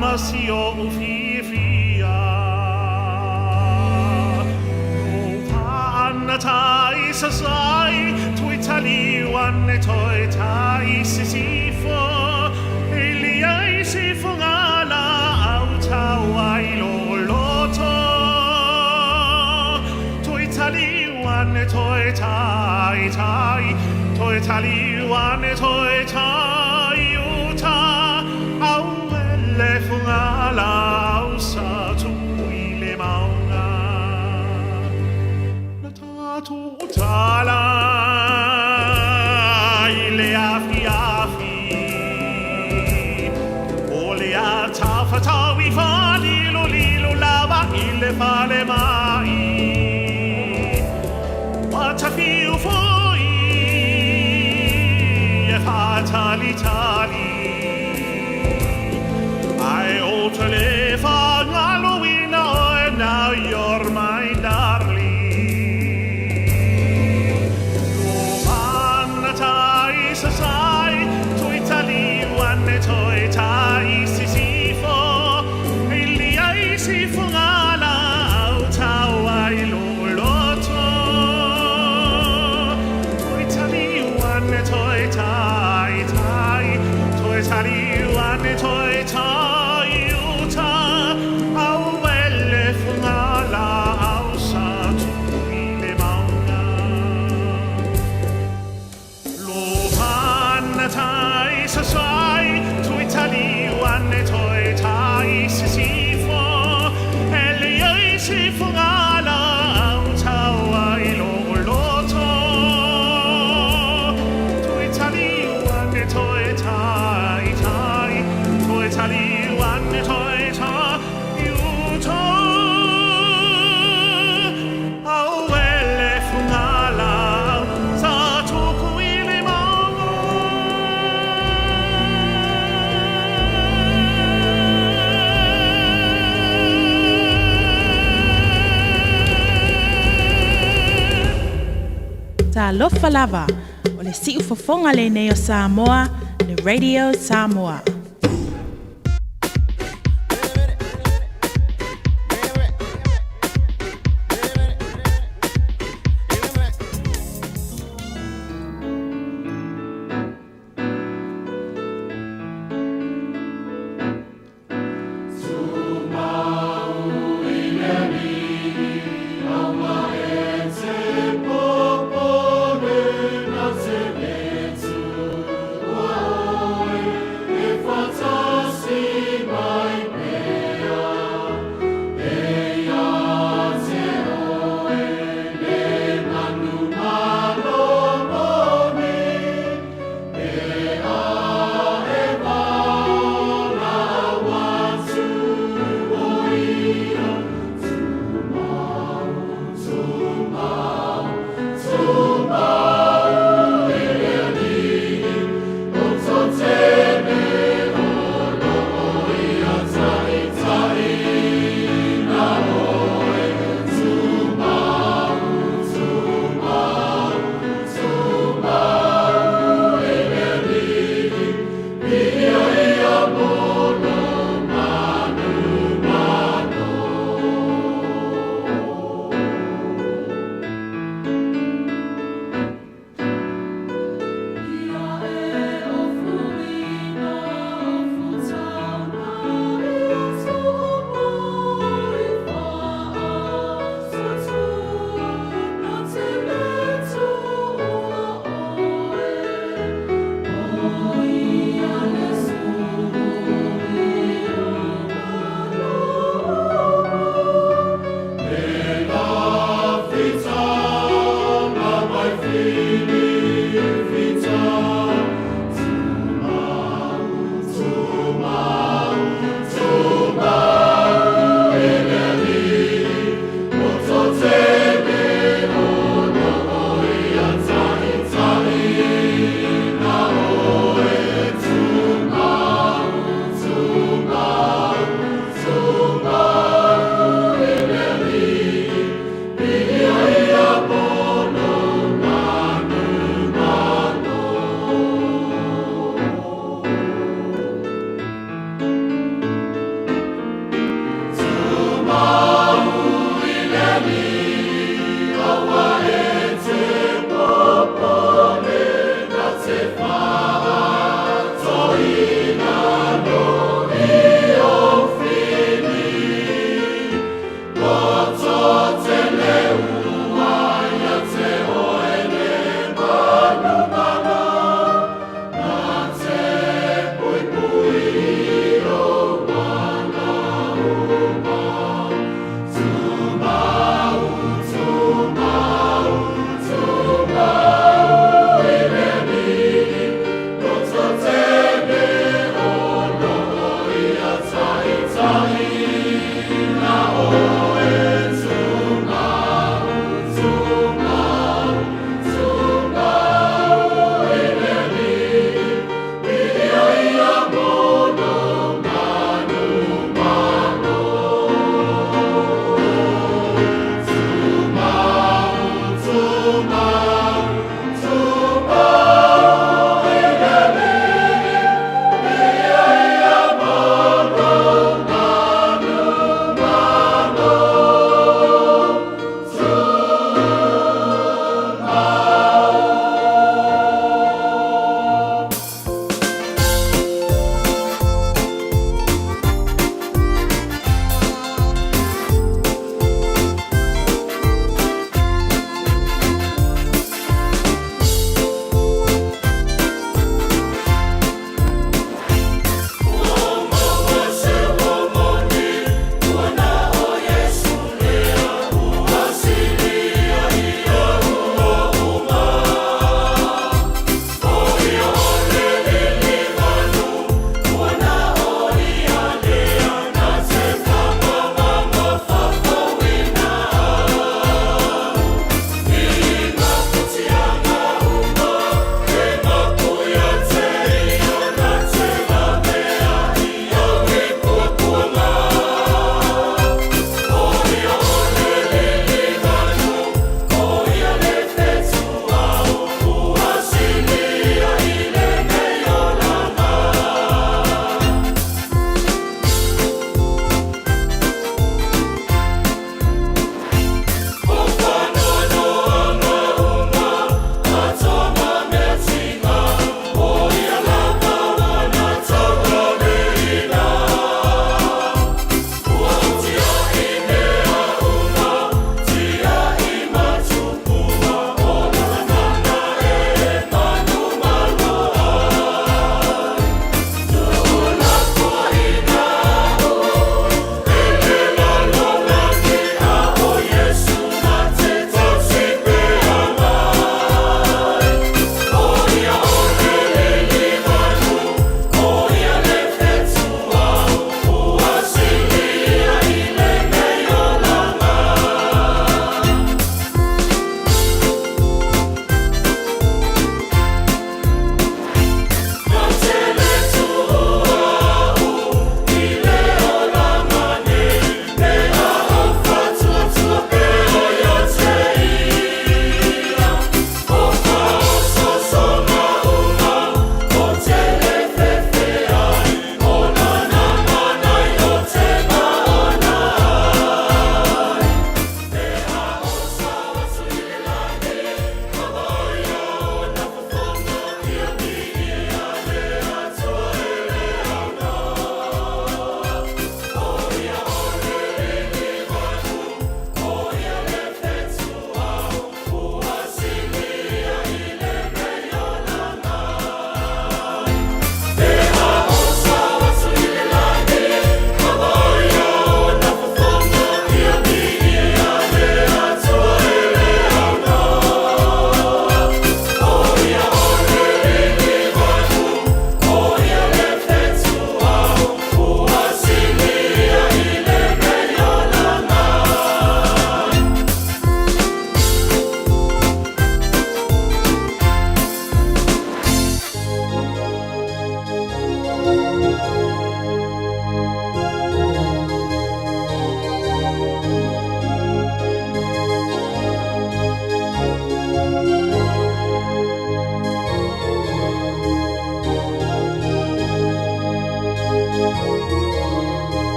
Ma si oʻu fiafia. Lou faanatai i Sasae, Tuitaliu ane toe tai i Sisifo, E leai se fugalaau taua i lou loto. Toe taliu ane toe tai tai, Toe taliu ane toe tai i uta, Auele fugalaau sa tu i le mauga. Na tatou tala i le afiafi, O le a tafatau i faalilolilo lava i le falemai. Ua tafiu foi e faatalitali, Ae ou te le faagaloina oe, now you're my darling. Lou faanatai i Sasae, Tuitaliu ane toe tai i Sisifo, E leai se fugalaau taua i lou loto. Toe taliu ane toe tai tai, Toe taliu ane toe tai i uta, Auele fugalaau sa tu i le mauga. Lou faanatai i Sasae, Tuitaliu ane toe tai i Sisifo, E leai se fugalaau taua i lou loto. Toe taliu ane toe tai tai, Toe taliu ane toe tai i uta, Auele fugalaau sa tuku i le mauga. Talofa lava, o le siufofoga lenei o Samoa, le Radio Samoa.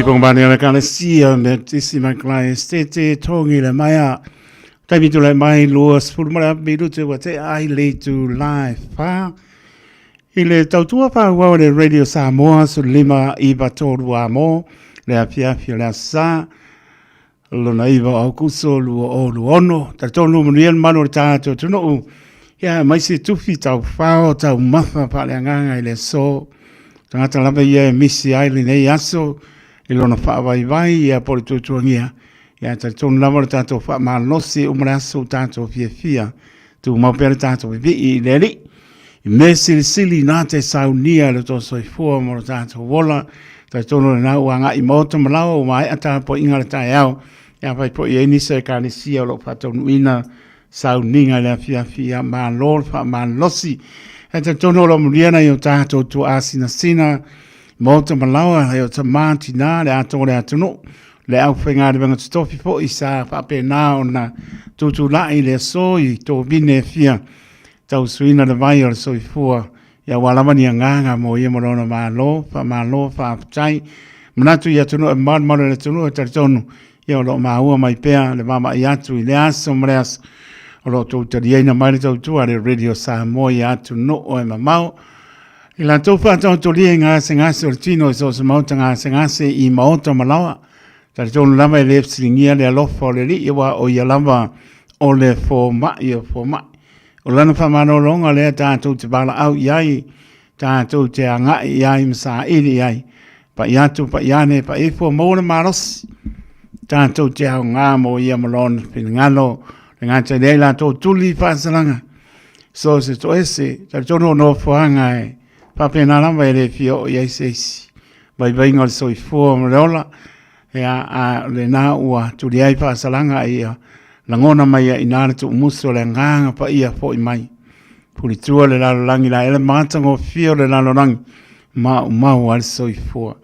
Sipongobane o le Ekalesia Metisi Makalai Esitete Tongi le Maea. Taimi tulai mai 20 ma le minute ua tea ai le itula e 4. I le tautua faaauau a le Radio Samoa 15 9 3 amo le afiafi o le Aso Sa lona 9 o Aukuso 2026. Talitonu manuia le malu o le tatou atunuu. Ia mai se tufi taufao taumafa faaleagaga i le aso. Tagata lava ia e misi ai lenei aso i lona faavaivai ia po o le tuatuagia. Ia talitonu lava le tatou faamalosi uma le aso tatou fiafia. Tumau pea le tatou pipii i le Alii. I mea silisili na te saunia le tō soifua mo le tatou ola. Talitonu lena ua agai i maota ma laoa ua maea tapuaiga le taeao. Ia fai foi i ai nisi o ekalesia o lo o faataunuuina sauniga i le afiafi. Ia malo le faamalosi. Ae talitonu o lo o manuia nai o tatou tuaasinasina maota ma laoa e o tamā tinā le atoa o le atunuu le aufaigaluega totofi foi sa faapena ona tutulai i le aso i tovine e fia tausuina le vai o le soifua ia aua lava ni agaga mo ia ma lona malo faamalo faafetai manatu i atunuu e malumalu le atunuu e talitonu ia o lo o maua mai pea le vaavaai atu i le aso ma le aso o lo o tou taliaina mai le tautua a le Radio Samoa i atunuu e mamao I latou faataotolia i gasegase o le tino i so o se maota gasegase i maota ma laoa. Talitonu lava e le fesiligia le alofa o le Alii aua o ia lava o le fomai o fomai. O lana faamanologa lea tatou te valaau i ai, tatou te agai i ai ma saili i ai. Pai atu, pai ane, pai ifo, maua le malosi. Tatou te aoga mo ia ma lona finagalo. Le gata i lea i latou tuli faasalaga. So se toese, talitonu o nofoaga e faapena lava e le fia oo i ai se isi. Vaivaiga o le soifua ma le ola, ia, a o lena ua tuli ai faasalaga ia lagona mai ai i ina le tuumusu o le agaga paia foi mai. Pulitua le lalolagi la ele matagofie o le lalolagi, maumau ai le soifua.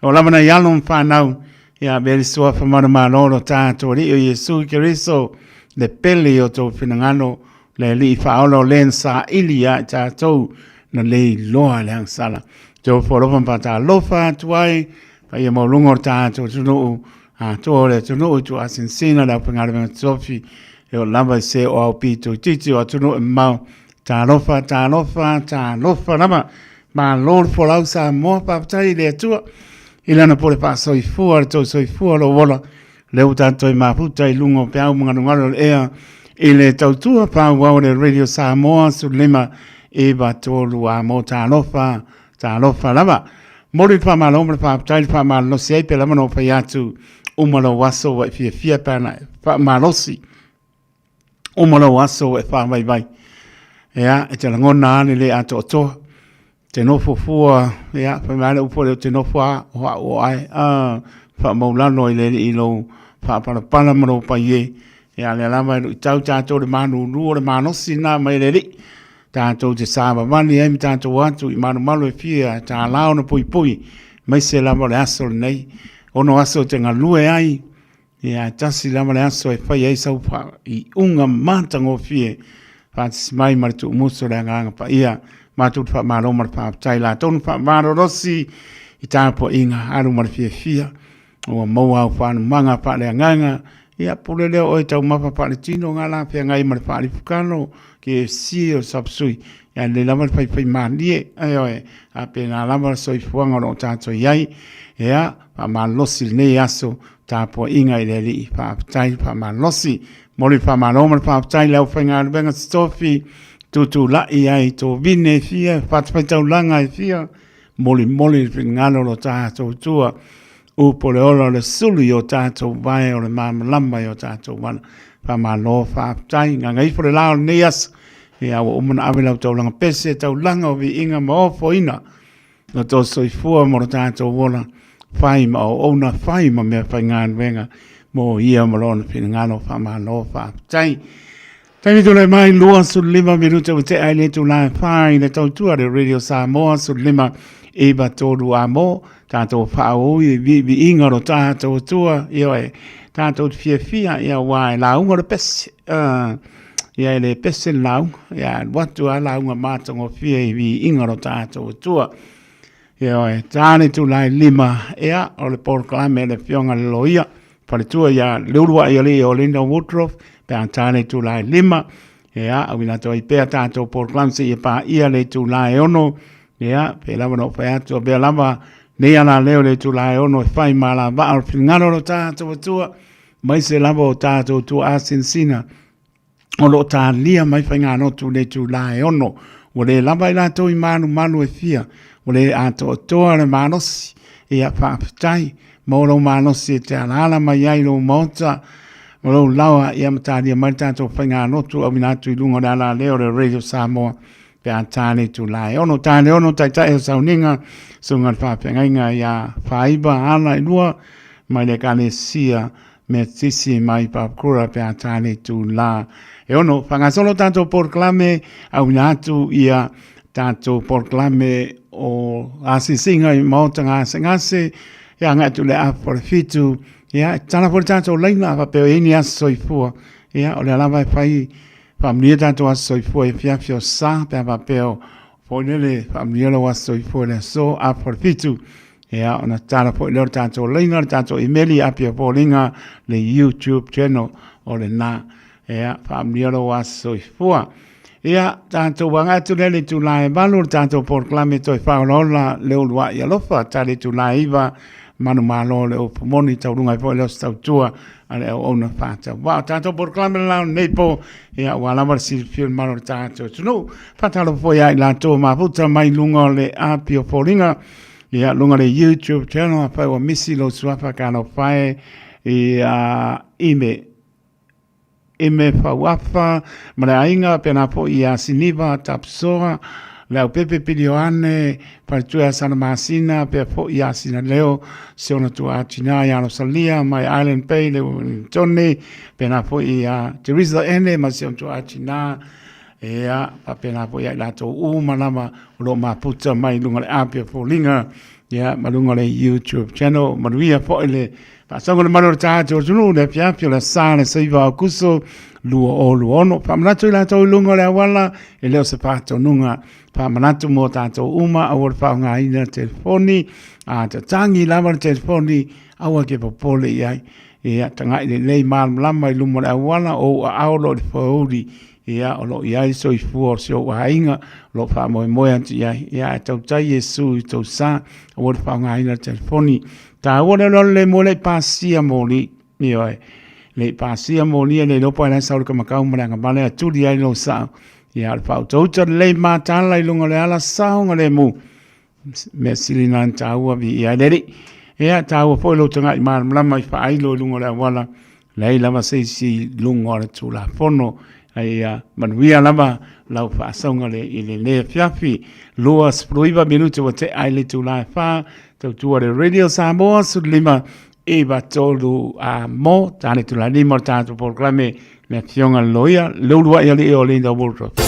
O lava nai alo ma fanau, ia avea le suafa manumalo o lo tatou Alii o Iesu Keriso, le pele i o tou finagalo, Le Alii faaola o le na saili ia i tatou na le iloa le agasala. Te ofo alofa ma faatalofa atu ai, paia maualuga o le tatou atunuu, atoa o le atunuu i tuuasinasina le aufaigaluega totofi, e oo lava i se o ao pito itiiti o atunuu e mamao. Talofa, talofa, talofa lava. Malo le folau Samoa, faafetai i le Atua i lana pule faasoifua, le tou soifua lou ola. Lea ua tatou toe mafuta i luga o peau ma galugalu o le ea i le tautua faaauau a le Radio Samoa 15 9 3 a mo talofa, talofa lava. Momoli le faamalo ma le faafetai le faamalolosi ai pe lava na ou fai atu uma lou aso ua e fiafia pe ana e faamalosi uma lou aso ua e faavaivai. Ea, e te lagona lava le le atoatoa. Te nofo fua, ia, fai mai le upu o te nofo a, o au o ai, a, faamaulalo i le alii i lou faapalapala ma lou paie. Ia, lea lava e luitau tatou le malulu o le malosi lena mai le alii. Tatou te savavali ai ma tatou atu i malumalu e fia tālā ona puipui, aemaise lava o le aso lenei. Ono aso te galue ai, Ia, e tasi lava le aso e fai ai sau faaiuga matagofie faatasi mai ma le tuumusu o le Agaga Paia. Matou te faamalo ma le faafetai latou na faamalolosi i tapuaiga alu ma le fiafia ua maua au faanumaga faaleagaga. Ia, pule lea o oe taumafa faaletino ngā la feagai ma le faalifukalo, KFC o le sapsui. Ia, lelei lava le faifai malie, ioe, faapena lava le soifuaga o lo o tatou i ai. Ia, faamalosi lenei aso tapuaiga i le Alii. Faafetai faamalosi. Momoli le faamalo ma le faafetai i le aufaigaluega totofi, tutulai ai tovine e fia, fatafaitaulaga e fia, molimoli le finagalo o lo tatou tua, upu o le ola o le sulu i o tatou vae o le malamalama i o tatou vala. Faamalo, faafetai, gagaifo le la o lenei aso. Ia ua uma ona ave lau taulaga pese, taulaga o viiga ma ofoina. Lo tō soifua mo lo tātou ola, whai ma auauna, whai ma mea whaigaluega mo ia ma lona finagalo faamalo faafetai. Taimi tulai mai 25 minute ua tea i le itula e 4 i le tautua le Radio Samoa 15 9 3 a mo tātou whaoi viiviiga o lo tātou atua ioe tātou te fiafia ia wā e lauga o le pese ia e le pese le lauga ia alu atu a lauga matagofie i viiga o lo tātou atua. Ioe, ta le itula e 5, ia, o le polokalame a le Afioga i le Loia, faletua ia Leulua'i Alii o Linda Woodruff, pe a ta le itula e 5, ia, auina atu ai pea tatou polokalame seia paia le itula e 6, ia, pei lava ona ou fai atu, avea lava nei alaleo i le itula e 6 e fai ma alavaa o le finagalo o lo tatou Atua, aemaise lava o tatou tuaa sinasina, o lo o talia mai faigalotu i le itula e 6. Ua le lava i latou i malumalu e fia, ua le atoatoa le malosi. Ia faafetai mo lou malosi e te alaala mai ai i lou maota ma lou laoa, ia ma talia mai le tatou faigalotu auina atu i luga o le alaleo o le Radio Samoa pe a ta le itula e 6. Ta le 6 taitai o sauniga, susuga i le faafeagaiga ia Faiva Ala i lua mai le Ekalesia Metotisi mai Papakura pe a ta le itula e 6. Faagasolo tatou polokalame, auina atu ia tatou polokalame o asiasiga i maota gasegase, ia agai atu i le afa o le 7, ia e tatala foi le tatou laina a faapea o i ai ni aso soifua, ia o lea lava e fai faamanuia tatou aso soifua i afiafi o sa pe a faapea o foi lele faamanuia lou aso soifua i le aso afa o le 7. Ia, ona tatala foi lea o le tatou laina, le tatou imeli, Apia Foliga, le YouTube channel o lena. Ia, faamanuia lou aso soifua. Ia, tatou agai atu lea i le itula e 8, le tatou polokalame toe faaolaola le uluai alofa, ta le itula e 9, manumalo le upu moni, tauluga ai foi lea o se tautua a le auauna faatauvaa. O tatou polokalame le la o lenei po, ia, ua lava le silafia o le mamalu o le tatou atunuu. Faatalofa foi ia i latou o mafuta mai luga o le Apia Foliga, Ia, luga le YouTube channel, afai ua misi lou suafa talofa e, ia, ime, ime fauafa ma le aiga, pēlā foi ia Siniva Tapsoa, Leaupepe Pilioane, Faletua ia Salamasina, pea foi ia Sinaleo, si ona tuaa tinā ia Rosalia mai Island Bay, le Wellingtone, pēlā foi ia Teresa Ene ma si ona tuaa tinā, Ia, faapena foi ia i latou uma lava o lo o mafuta mai luga o le api o foliga, ia, ma luga o le YouTube channel. Manuia foi le faasoga le malu o le tatou atunuu i le afiafi o le aso Sa le 9 o Aokuso 2026. Faamanatu i latou i luga o le auala, e le o se faatonuga. Faamanatu mo tatou uma, aua le faaaogaina le telefoni, a tatagi lava le telefoni, aua ke popole i ai. Ia, tagai lelei malamalama i luma o le auala, o ou aao o lo o i le foeuli Ia, o lo o i ai le soifua o si ou aiga, o lo o faamoemoe atu i ai. Ia, ae tautai Iesu i tou sa, aua le faaaogaina le telefoni. Taua le alualu le moe le i pasia moli. Ioe, le i pasia moli e le iloa po o le a sau le kamakau ma le agavale a tuli ai lou sao. Ia, o le faautauta lelei matala i luga o le ala saogalemu. Mea sili na taua viia ai le Alii. Ia, taua foi lou tagai malamalama i faailo i luga o le auala, leai lava se isi i luga o le Tulafono. A ia manuia lava lau faasauga le, i lenei afiafi. 29 minute ua tea ai le itula e 4, tautua le Radio Samoa, 15 9 3 a mo, tā le itula e 5 o le tatou polokalame, le afioga i le loia, le uluai alii o Linda Woodruff.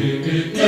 Hallelujah.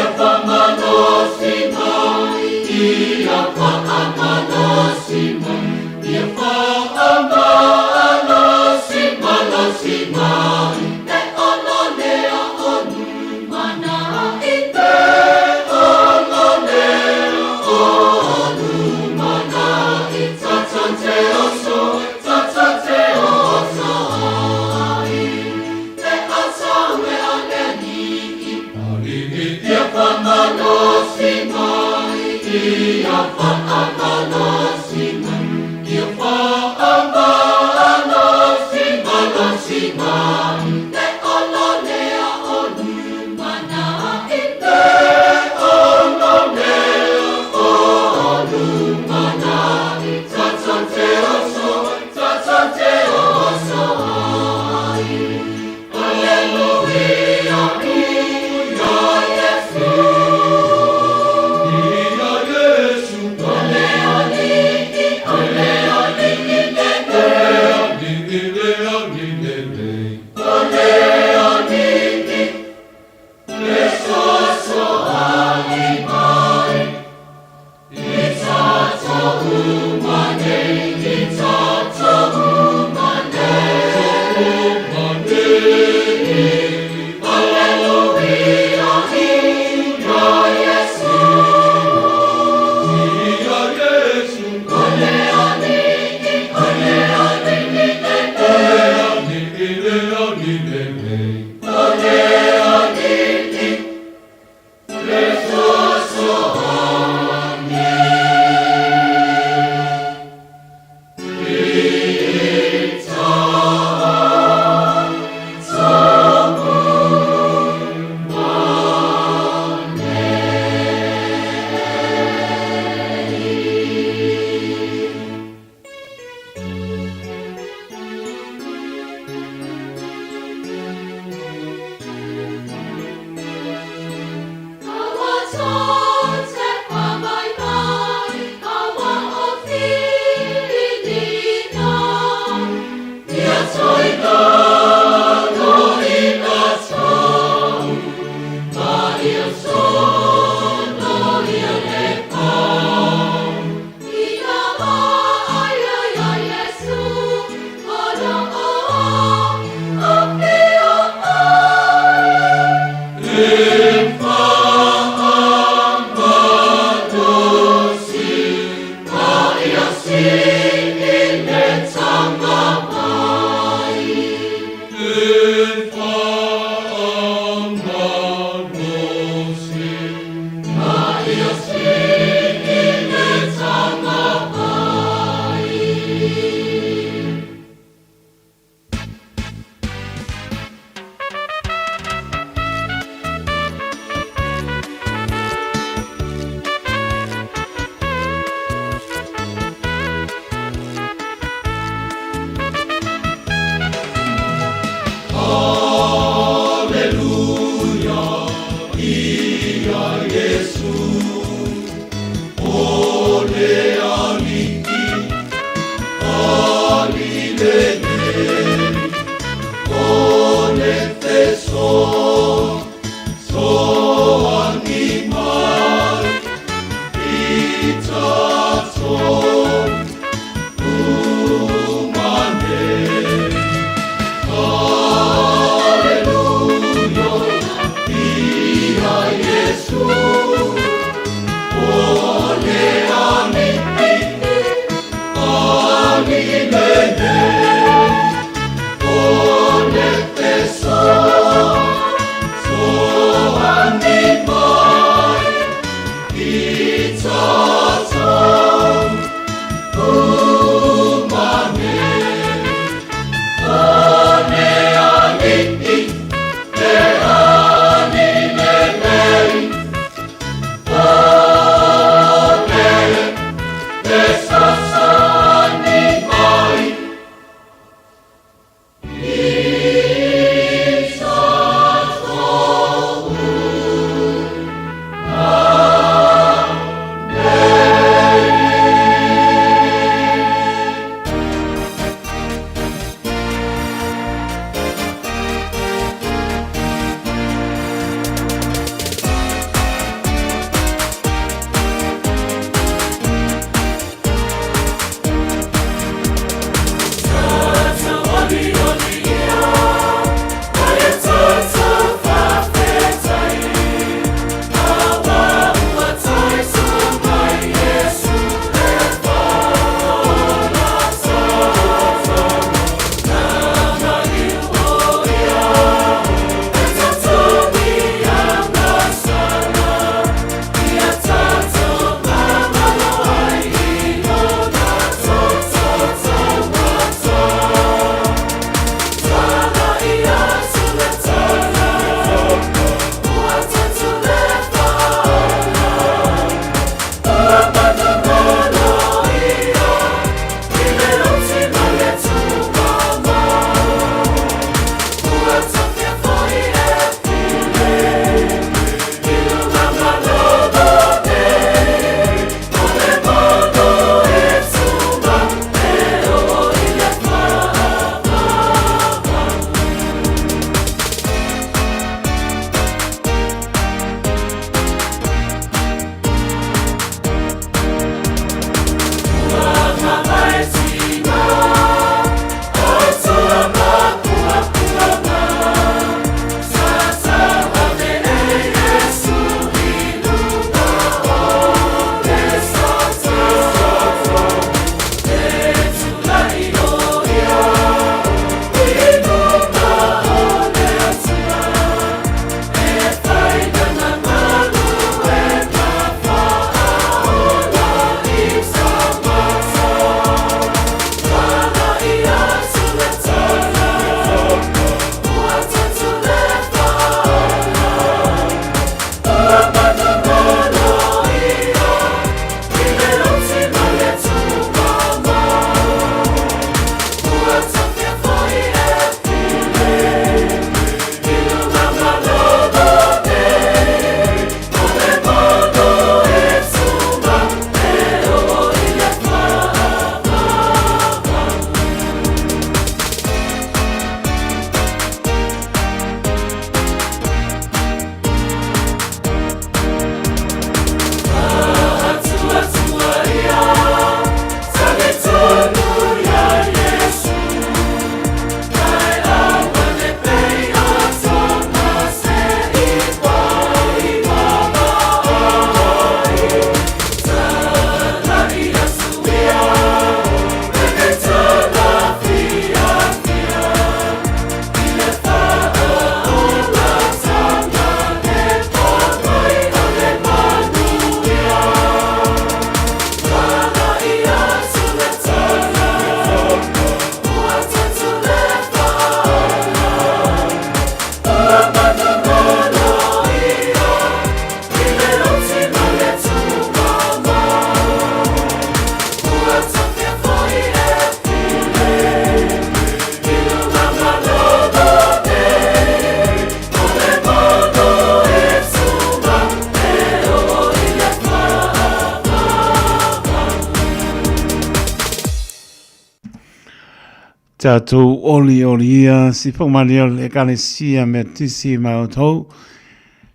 Tatou olioli ia, sifa malie o le Ekalesia Metotisi ma outou.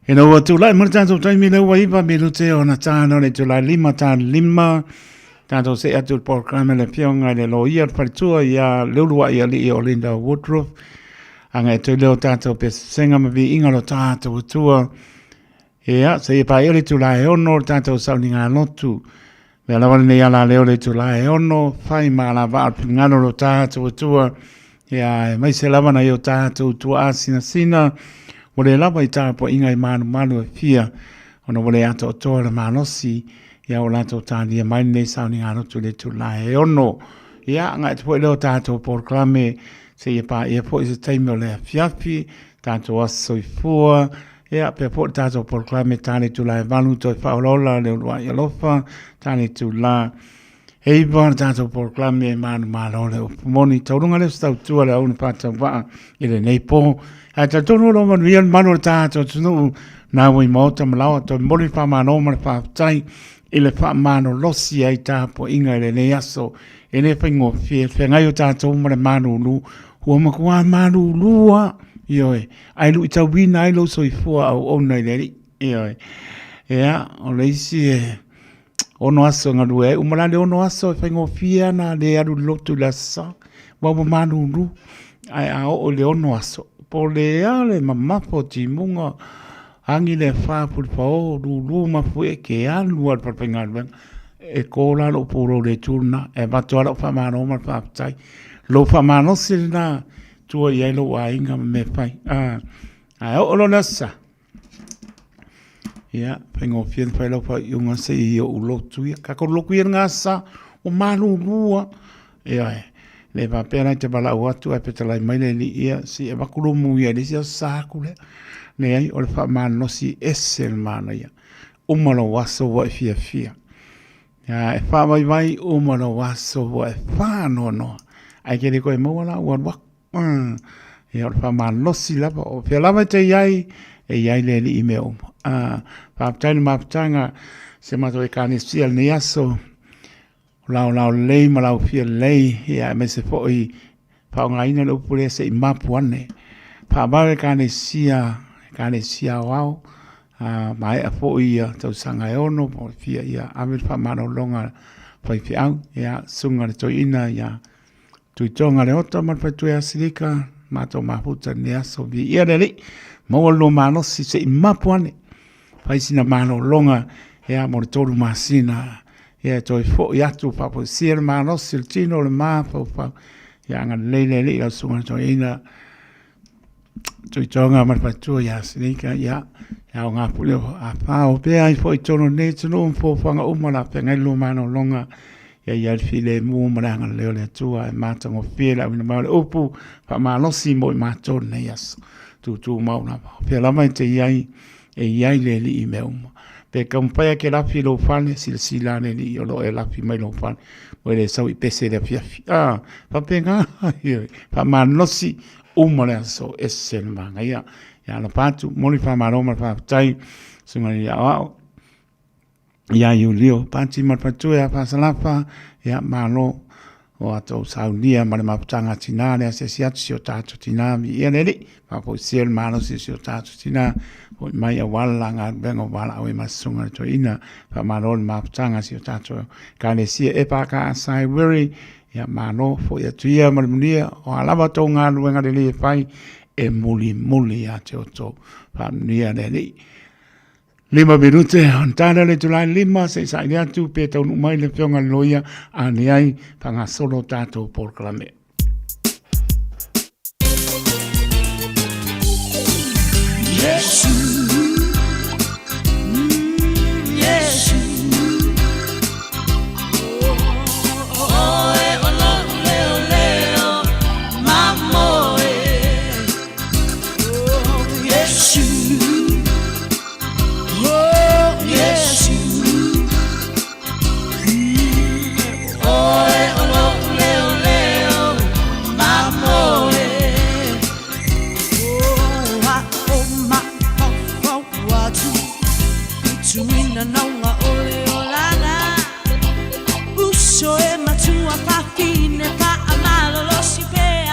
Ina ua tulai mai le tatou taimi lea ua 9 minute ona tano le itula 5 tano 5, tatou see atu i le polokalame le Afioga i le Loia o le Faletua ia Leuluai Alii o Linda Woodruff. Agai atu ai lea o tatou pesesega ma viiga o lo tatou Atua. Ia, seia paia le itula e 6 le tatou sauniga lotu. Mea lava lenei ala leo le itula e 6, fai ma alavaa o le finagalo o lo tatou Atua. Ia, aemaise lava nai o tatou tuaa sinasina, ua le lava i tapuaiga i malumalu e fia, ona ua le atoatoa le malosi, ia ua latou talia mai lenei sauniga lotu i le itula e 6. Ia, agai atu foi lea o tatou polokalame, seia paia foi se taimi o le afiafi, tatou aso soifua, Ia, pea foi le tatou polokalame ta le itula e 8 toe faaolaola le uluai alofa, ta le itula e 9 le tatou polokalame e manumalo le upu moni. Tauluga lea o se tautua le auna faatauvaa i lenei po. Ae talitonu o lo o manuia le malu o le tatou atunuu na ua i maota ma laoa. Toe momoli le faamalo ma le faafetai i le faamalolosi ai tapuaiga i lenei aso. E le faigofie le feagai o tatou ma le malulu. Ua matua malulu lava, ioe. Ae luitauina ai lou soifua auauna i le Alii. Ioe. Ia, o le isi e ono aso e galue ai. Uma la le ono aso e faigofie ana le alu i le lotu i le Aso Sa. Ua ua malulu. Ae a oo i le ono aso, po o le a le mamafa o timuga, agi le afa pulifao, lulu mafuie, ke alu lava i le falefaigaluega. E ko la lou pulou i le itu lena. E avatu lava lau faamalo ma le faafetai. Lou faamalosi lena tua i ai lou aiga ma mea fai. Ae oo loa le Aso Sa, ia, faigofie ona fai lau faaiuga se i ou lotu ia. Tatou lotu ia i lena Aso Sa, ua malulu lava. Ioe, le faapea la e te valaau atu ae fetalai mai le Alii, ia, se i avatu lou muia i le isi Aso Sa atu lea. Leai, o le faamalosi ese le manaia. Uma lou aso ua e fiafia. Ia, e faavaivai uma lou aso ua e faanoanoa. Ae ke le koe maua la ua alu aku. Ia, o le faamalosi lava. O fea lava e te i ai, e i ai le Alii i mea uma. Faafetai le mafutaga si a matou Ekalesia i lenei aso. O laolao lelei ma laufia lelei, ia aemaise foi faaaogaina le upu lea se i mapu ane. Faavae Ekalesia, Ekalesia aoao, a maea foi ia tausaga e 6 po o le fia, ia ave le faamalologa faifeau, ia susuga i le toeaina ia Tuitoga Leota ma le faletua ia Silika, matou mafuta i lenei aso, viia le Alii, maua le lua malosi se i mapu ane, fai sina malologa ia mo le 3 masina, ia e toe foi atu faafoisia le malosi o le tino o le mafaufau, ia agalelei le Alii i lau susuga i le toeaina Tuitoga ma le faletua ia Silika, ia e aoga foi le afao pea ai foi i totonu o lenei atunuu ma fuafuaga uma la feagai le lua malologa, ia i ai le filemu ma le agalelei o le Atua e matagofie le auina mai o le upu faamalosi mo i matou i lenei aso. Tutumau lava. O fea lava e te i ai, e i ai le Alii i mea uma. Pe taumafai e te lafi i lou fale, silasila le Alii o lo o e lafi mai lou fale. Ua e le sau i pese i le afiafi. Ah, faapena, faamalosi uma le aso, ese le manaia. Ia alofa atu, momoli le faamalo ma le faafetai, susuga i le Aoao, ia Iulio Pati ma le faletua ia Fasalafa, ia malo o atou saunia ma le mafutaga a tina le asiasi atu si o tatou tina, viia le Alii, faafoisia le malosi o si o tatou tina, foi mai aua le la galuega o valaau ai ma le susuga i le toeaina, faamalo le mafutaga a si o tatou Ekalesia EFKS Wiri, ia malo foi atu ia ma le manuia, o a lava tou galuega lelei e fai, e mulimuli ia te outou, faamanuia le Alii. 5 minute, ona ta lea o le itula e 5, se i saili atu pe taunuu mai le Afioga i le Loia, a leai, faagasolo tatou polokalame. Uso e matua fafine, faamalolosi pea.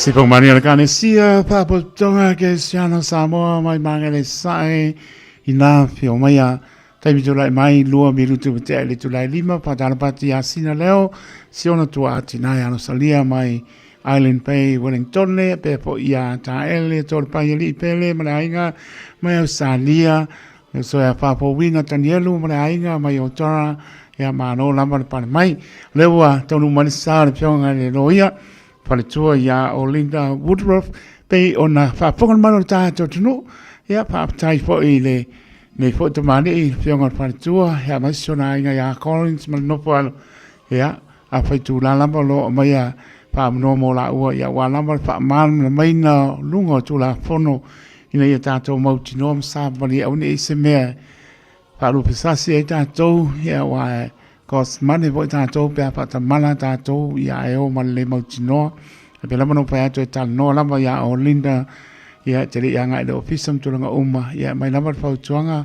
Sipomani o le Kanesia, Faalapotopotoga Kerisiano Samoa mai Magele Sae i nā whio mai a taimi tulai mai lua minutu ma tea i le tulai lima pātālapati a sina leo si ona tua ati nai alosalia mai Island Bay Wellingtone pea po ia tāele tō le pai ali pele ma le aiga mai Australia le uso ia Fāpouina Tanielu ma le aiga mai Otora ia mālo lava le pale mai le ua taunu mai le sa le fioga le loia faletua iā Olinda Woodruff pei ona faafofoga le mamalu o le tatou atunuu. Ia, faafetai foi i le nei foi tamalii i le Afioga i le Faletua, ia aemaise si ona aiga ia Collins ma le nofo alo. Ia, afai tula lava o lo o aumaia faamanoa mo laua, ia aua lava le faamalamalamaina o luga o Tulafono ina ia tatou mautinoa ma savavali aua ne i se mea faalupesasi ai tatou, ia aua e cost money foi tatou pe a faatamala tatou, ia ae o ma le le mautinoa. E pei lava ona ou fai atu e talanoa lava ia Olinda, ia e te le i agai i le ofisa ma tulaga uma, ia e aumai lava le fautuaga,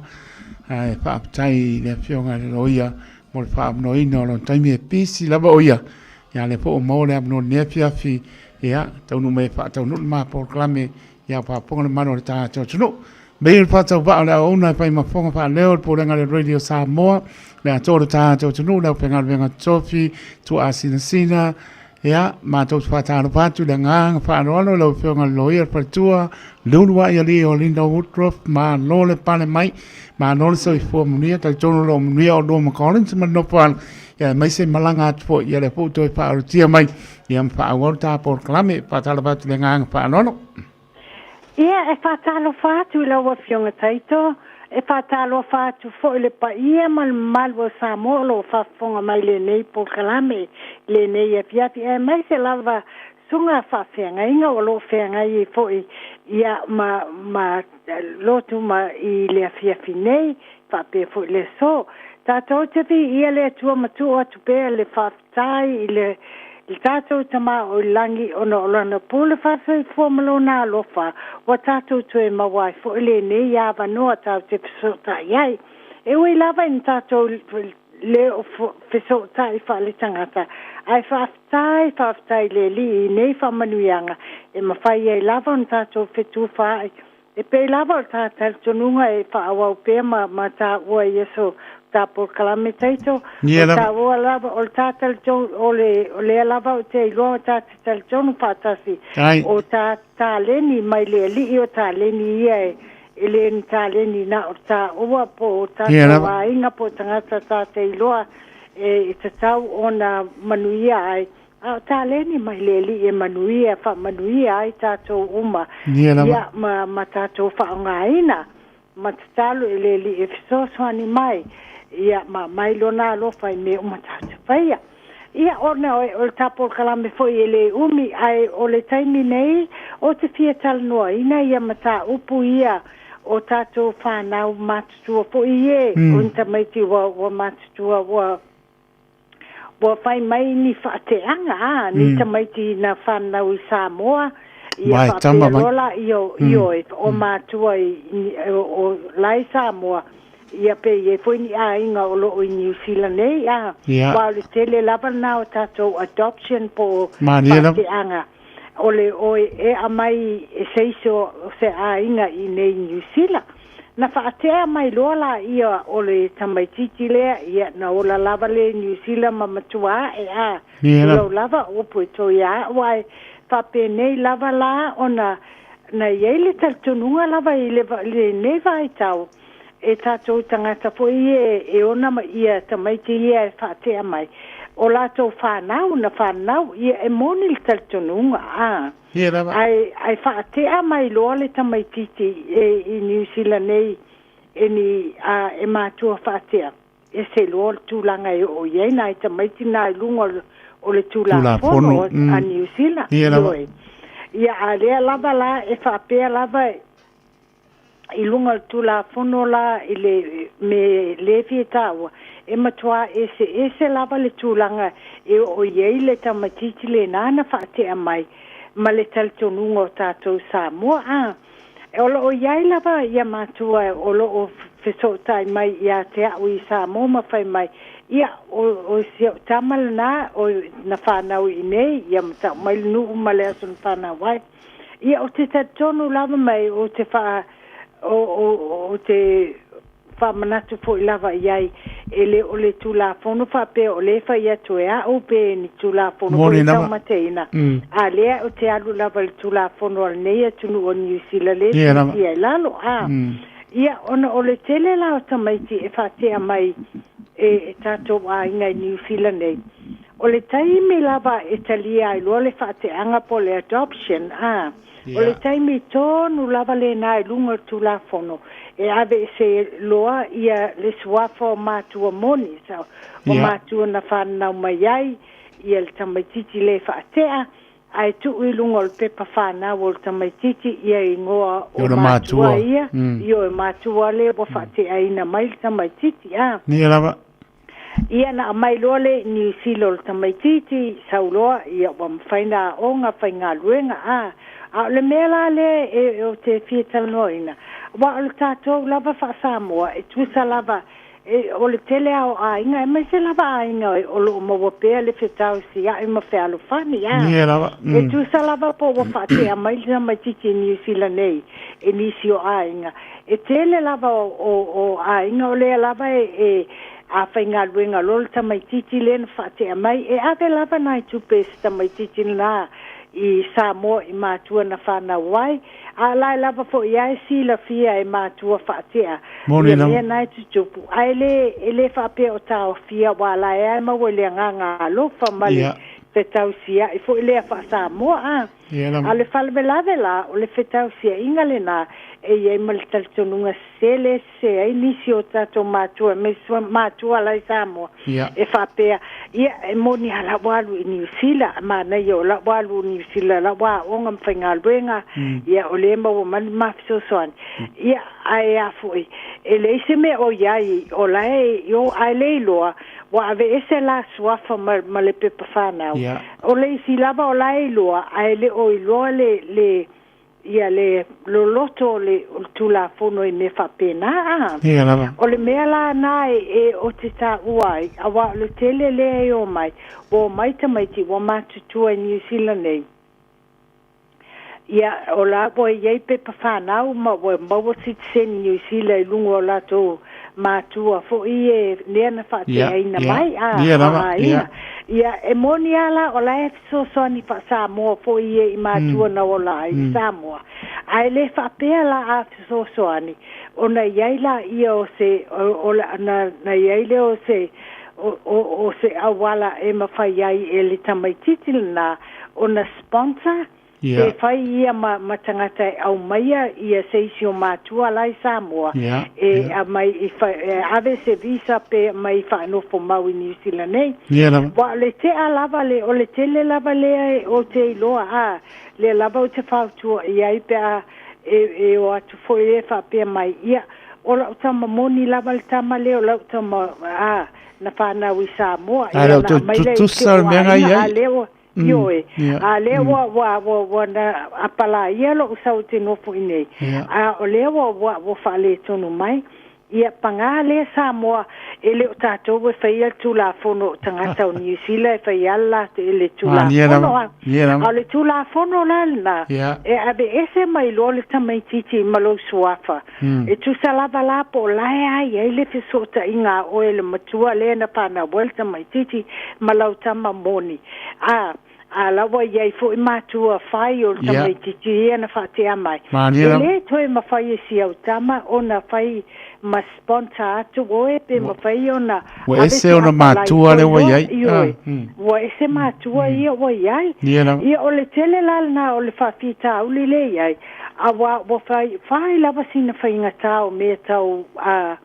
ae faafetai i le afioga i le loia mo le faaavanoaina o lona taimi e pisi lava o ia. Ia a o lea foi ua maua le avanoa i lenei afiafi, ia taunuu mai e faataunuu le ma polokalame, ia ua faafofoga le mamalu o le tatou atunuu. Mei o le faatauvaa o le auauna e fai ma fofoga faaleo o le Pulega a le Radio Samoa, le atoa o le tatou atunuu, le aufaigaluega totofi, tuaasinasina, ia, matou te faatalofa atu i le agaga faaaloalo i lau Afioga i le Loia le Faletua, Leuluai Alii o Linda Woodruff, malo le pale mai, malo le soifua manuia, talitonu o lo o manuia oulua ma Collins ma le nofoaga, ia aemaise malaga atu foi, ia lea foi ua toe faaorotia mai, ia ma faaauau le ta polokalame. Faatalofa atu i le agaga faaaloalo. Ia, e faatalofa atu i lau Afioga Taito, e faatalofa atu foi i le paia ma le mamalu o Samoa o lo o faafofoga mai i lenei polokalame i lenei afiafi, aemaise lava susuga faafeagaiga o lo o feagai ai foi ia ma, ma lotu ma i le afiafi nei, faapea foi le aso. Tatou te viia le Atua ma tuu atu pea le faafetai. Faafetai i le tatou Tama o i Lagi ona o Lana pule faasoifua ma Lona alofa ua tatou toe maua ai foi lenei avanoa tatou te fesootai ai. E ui lava ina tatou le o fesootai faaletagata, ae faafetai, faafetai i le Alii i nei faamanuiaga e mafai ai lava ona tatou fetufaai. E pei lava o le ta talitonuga e faaauau pea ma ma taua i aso ta polokalame taito, o taua lava o le ta talitonu o le o lea lava ou te iloa o ta te talitonu faatasi o ta taleni mai le Alii o taleni ia e e le ni taleni na o taua po o tatou aiga po o tagata ta te iloa e tatau ona manuia ai. A o taleni mai le Alii e manuia, faamanuia ai tatou uma, ia, ma, ma tatou faaaogaina, ma tatalo i le Alii e fesoasoani mai, ia, ma aumai Lona alofa i mea uma tatou te faia. Ia, ona o le ta polokalame foi e le umi, ae o le taimi nei, ou te fia talanoaina ia mataupu ia o tatou fanau matutua foi e, o ni tamaiti ua, ua matutua, ua Ua fai mai ni faateaga a ni tamaiti na whanau i Samoa, ia faapea loa la io, ioe, o matua i, o, o la i Samoa, ia pe i ai foi ni aiga o loo i Niu Sila nei, a, aua o le tele lava lena o tatou adoption po o faateaga, o le oe e aumai e se isi o se aiga i nei Niu Sila. Na faatea mai loa laia o le tamaitiiti lea, ia, na ola lava le Niu Sila ma matua ae, a, tulou lava, upu e toe ia a'u, ae faapenei lava la ona na i ai le talitonuga lava i le, lenei vaitau, e tatou tagata foi ia e ona ma ia tamaiti ia e faatea mai, o latou fanau na fanau, ia e moni le talitonuga, a. Ae, ae faatea mai loa le tamaitiiti e, i Niu Sila nei e ni, a, e matua faatea, ese loa le tulaga e oo i ai nai tamaiti na i luga o le, o le Tulafono a Niu Sila. Ioe. Ia, a lea lava la e faapea lava i luga o le Tulafono la i le me le fia taua, e matuā eseese lava le tulaga e oo i ai le tamaitiiti lena na faatea mai ma le talitonuga o tatou Samoa. A, o lo o i ai lava ia matua o lo o fesootai mai ia te a'u i Samoa ma fai mai, Ia, o si a'u tama lenā o na fanau i inei, ia ma ta'u mai le nu'u ma le aso na fanau ai. Ia, ou te talitonu lava mai ou te faa o o ou te faamanatu foi lava i ai, e le o le Tulafono faapea o lea e fai atu e a'u pe ni Tulafono foi Moni e lava. taumateina, a lea ou te alu lava i le Tulafono a lenei atunuu o Niu Sila lea e Ia lava. siitia i lalo, a. Ia, ona o le tele la o tamaiti e faatea mai e tatou aiga i Niu Sila nei, o le taimi lava e talia ai loa le faateaga po o le adoption, a, o le taimi tonu lava lenā i luga o le Tulafono e aveese loa ia le suafa o matua moni, sa, o matua na fananau mai ai ia le tamaitiiti lē faatea, ae tuu i luga o le pepa fanau o le tamaitiiti ia igoa o Ona matua matua. ia, ioe, matua lea ua faateaina mai le tamaitiiti, a. Ia lava. Ia na aumai loa lea i Niu Sila o le tamaitiiti, sau loa, ia ua mafai ona aoga, faigaluega, a. A o le mea la lea e ou te fia talanoaina, aua o le tatou lava faa-Samoa, e tusa lava e, o le tele lava o aiga, aemaise lava aiga o loo maua pea le fetausia'i ma fealofani, a. Ia lava. E tusa lava po ua faatea mai le tamaitiiti i Niu Sila nei e nisi o aiga. E tele lava o aiga o lea lava e a faigaluega loa le tamaitiiti lea na faatea mai, e ave lava nai tupe i si tamaitiiti lenā i Samoa i matua na fanau ai, a o la e lava foi lava e silafia e matua faatea Moni ia lava. mea na e tutupu, ae le e le faapea o taofia, aua o la e lava e maua i le agaga alofa ma le fetausia'i foi lea faa-Samoa, a. Ia A lava. o le faalavelave la, o le fetausia'iga lenā e i ai ma le talitonuga sese lea e sese ai nisi o tatou matua, aemaise matua la i Samoa, e faapea, ia, e moni lava o la ua alu i Niu Sila, manaia o la ua alu i Niu Sila, o la ua aoga ma faigaluega, ia o lea e maua mai le ma fesoasoani. Ia, ae a foi, e leai se mea o i ai, o la e i o, ae le iloa, ua aveese la suafa ma le pepa fanau. O le isi lava o la e iloa, ae le o iloa le ia le loloto o le Tulafono i mea faapena, a. Ia lava. O le mea la na e ou te taua ai, aua o le tele lea e omai, ua omai tamaiti ua matutua i Niu Sila nei. Ia, o la ua i ai pepa fanau ma ua maua sitiseni Niu Sila i luga o latou matua foi e lea na faateaina mai, a, Ia lava. a aiga. Ia, e moni lava la o la e fesoasoani faa-Samoa foi ia i matua na ola ai i Samoa, ae le faapea la a fesoasoani ona i ai laia o se o, o, na i ai lea o se o se auala e mafai ai e le tamaitiiti lenā ona sponsor pe fai ia ma tagata e aumaia ia se isi o matua la i Samoa e aumai e ave se visa pe aumai faanofomau i Niu Sila nei. Ia lava. Aua o le tea lava le, o le tele lava lea e ou te iloa, a, lea lava ou te fautua i ai pe a e o atu foi lea faapea mai, ia, o lau tama moni lava le tama lea, o lau tama, a, na fanau i Samoa, Ae ia le o na toe aumai lea i si tutusa le ou mea na aiga, i a ai. lea ua, ioe, a lea ua na apalaia lo'u sau ou te nofo i inei, a o lea ua faaletonu mai. Ia, pagā lea Samoa, e le o tatou e faia le Tulafono, o tagata o Niu Sila e faia lava le Mania Tulafono. lava. A. Ia A lava. o le Tulafono la lenā, e aveese mai loa le tamaitiiti ma lou suafa. E tusa lava la po o la e a i ai le fesootaiga a oe le matua lea na fanau ai le tamaitiiti ma lau tama moni. A, a la ua i ai foi matua fai o le tamaitiiti ia na faatea mai. Mania E lava. lē toe mafai e si au tama ona fai ma sponsor atu oe pe mafai ona Ua ave ese se ona apalai matua foi lea ua loa, i ai. ioe. Ua ese matua ia ua i ai. Ia lava. Ia, o le tele la lenā o le faafitauli lea i ai, auā ua fai fai lava sina faigatā o mea tau a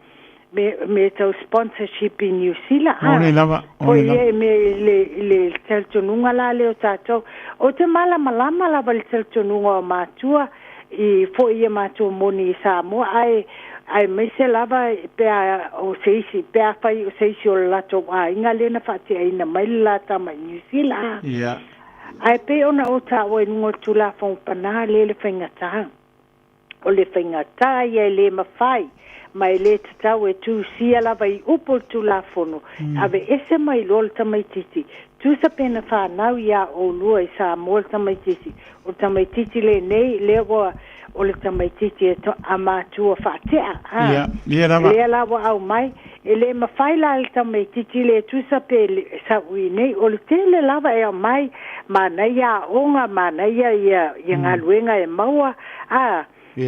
me tau sponsorship i Niu Sila, a. Moni lava. O Moni lava. ia e me i le talitonuga la lea o tatou. Ou te malamalama lava i le talitonuga o matua i foi ia matua moni i Samoa, aemaise lava pe a o se isi pe afai o se isi o le latou aiga lea na faateaina mai le la tama i Niu Sila, a. Ae pei ona ou taua i luga o le Tulafono panā lea le faigatā. O le faigata ia e le mafai, ma e le tatau e tusia lava i upu o le Tulafono, aveese mai loa le tamaitiiti. Tusa pe na fanau iā oulua i Samoa le tamaitiiti, o le tamaitiiti lenei lea ua o le tamaitiiti e a matua faatea, a. Ia, ia lava. Lea la ua aumai, e le mafai la e le tamaitiiti le tusa pe sau i inei, o le tele lava e aumai, manaia aoga, manaia ia ia galuega e maua, a,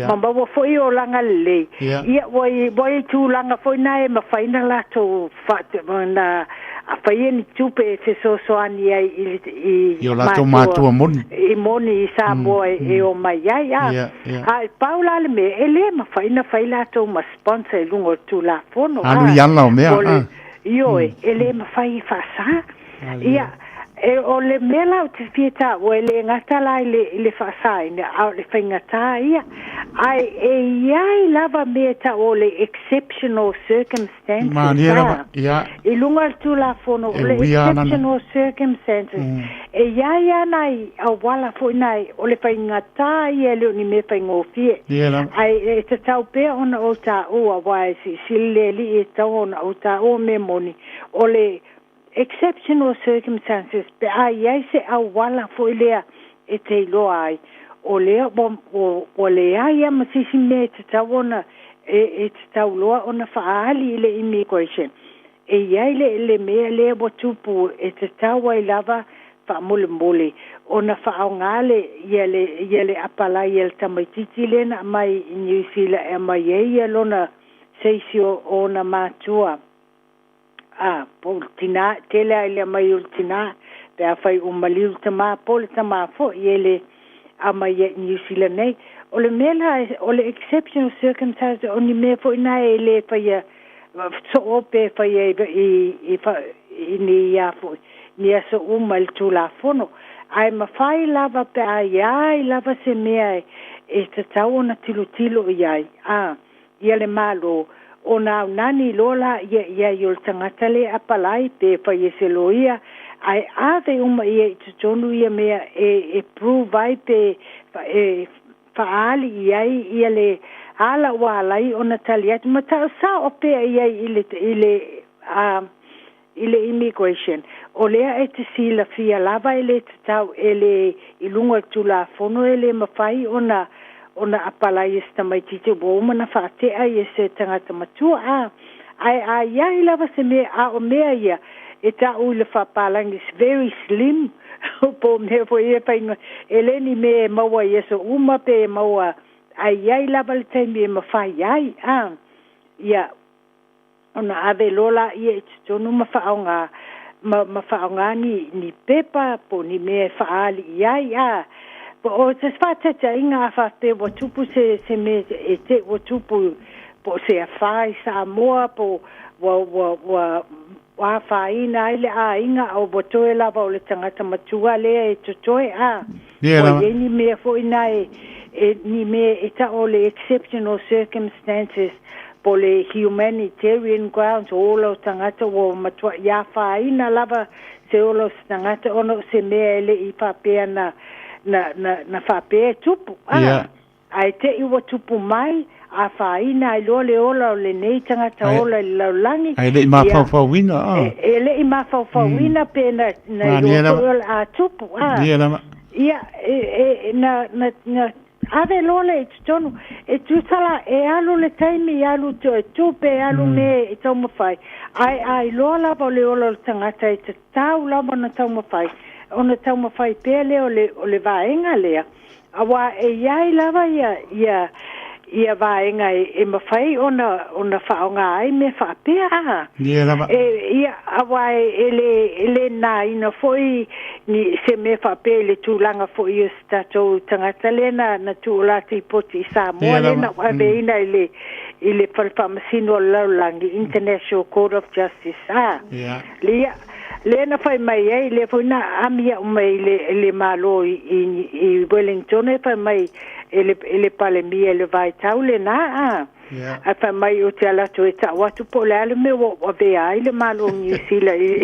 ma maua foi olaga lelei. Ia, ua i ua i tulaga foi na e mafai ona latou na faia ni tupe e fesoasoani ai i le i I o latou matua moni. I moni i Samoa e o mai ai, a. A e pau la le mea, e le mafai ona fai latou ma sponsor i luga o le Tulafono, a. Alu i ala o mea, a. Ioe, e le mafai e faasa. Ia, e, o le mea la ou te fia taua, e le gata la i le, i le faasaina, a o le faigata ia. Ae e i ai lava mea e tau o le exceptional circumstances, Malie lava, a. ia. I luga o le Tulafono, E o le uia ana na. exceptional circumstances, e i ai lava nai auala foi nai, o le faigata ia e le o ni mea faigofie. Ia lava. Ae e tatau pea ona ou taua, aua e silasila le Alii e tatau ona ou taua mea moni, o le exceptional circumstances, pe a i ai se auala foi lea e te iloa ai, o lea ua, ua, ua leai lava ma se isi mea e tatau ona, e, e tatau loa ona faaali i le immigration. E i ai le, le mea lea ua tupu e tatau ai lava faamolemole ona faaaoga le, ia le, ia le apalai a le tamaitiiti lea na aumai i Niu Sila e aumai ai ia lona, se isi o ona matua, a, po o le tinā, tele lava i le aumai o le tinā, pe afai ua maliu le tamā po o le tamā foi e le aumai ai i Niu Sila nei. O le mea la, o le exceptional circumstances, o ni mea foi na e le faia soo pe faia i, i, i, i ni a foi, ni aso uma i le Tulafono. Ae mafai lava pe a i ai lava se mea e tatau ona tilotilo i ai, a. ia le Malo, ona aunani loa la ia i ai o le tagata le apalai pe fai e se loia, ae ave uma ia i totonu ia mea e e prove ai pe e faaali i ai ia le ala ua ala ai ona tali atu ma tau sao pea i ai i le i le a i le immigration, o lea e te silafia lava e le tatau e le i luga o le Tulafono e le mafai ona ona apalai e se tamaitiiti ua uma ona faatea ia se tagata matua a. Ae a i ai lava se mea a o mea ia e ta'u i le faapalagi it's very slim po o mea foi ia faiga e le ni mea e maua i aso uma pe e maua ae i ai lava le taimi e mafai ai a. Ia ona ave loa laia i totonu ma faaaoga ma, ma faaaoga ni, ni pepa po o ni mea e faaali i ai, a po o se faataitaiga a faapea ua tupu se, se mea e te ua tupu po o se afa i Samoa po ua, ua, ua, ua afaina ai le aiga a ua toe lava o le tagata matua lea e totoe, a Ia ua lava. i ai ni mea foi na e, e ni mea e ta'o o le exceptional circumstances po o le humanitarian grounds, o ola o tagata ua matua'i afaina lava se ola o se tagata ona o se mea e le i faapea na, na, na, na faapea e tupu, a. Ia. Ae te i ua tupu mai, afaina ai loa le ola o lenei tagata Ae, ola i le lalolagi, ae le i ia, mafaufauina, a. e, e le i mafaufauina pe na, na Malie iloa lava. foi o le a tupu, a. Malie lava. Ia, e, e, na, na, na ave loa lea i totonu, e tusa la, e alu le taimi, e alu toe tupe, e alu mea e taumafai, ae a iloa lava o le ola o le tagata e tatau lava ona taumafai, ona taumafai pea lea o le, o le vaega lea, Aua e i ai lava ia, ia, ia vaega e, e mafai ona, ona faaaoga ai mea faapea, a. Ia lava. E, ia, aua e, e le, e le nāina foi ni, se mea faapea i le tulaga foi o se tatou tagata lea na, na tuu o latou poti i Samoa Ia lea lava. na aveina i le, i le Fale Faamasino o le Lalolagi, International Court of Justice, a. Ia. Ia, lea na fai mai ai, lea foi na ami au mai i le, le Malo i, i, i Wellington, e fai mai e le, i le Palemia i le vaitau lenā, a. Yeah. Ae fai mai ou te alu atu e tau atu po o le a le mea ua ou avea ai le Malo o Niu Sila i,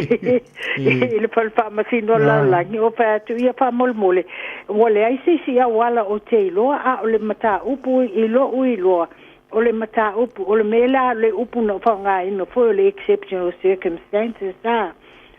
i le fale faamasino o le lalolagi. Ou fai atu, ia faamolemole, ua leai se isi auala ou te iloa, a o le mataupu i lou iloa, o le mataupu, o le mea la, le upu na ou faaaogaina foi o le exceptional circumstances, a,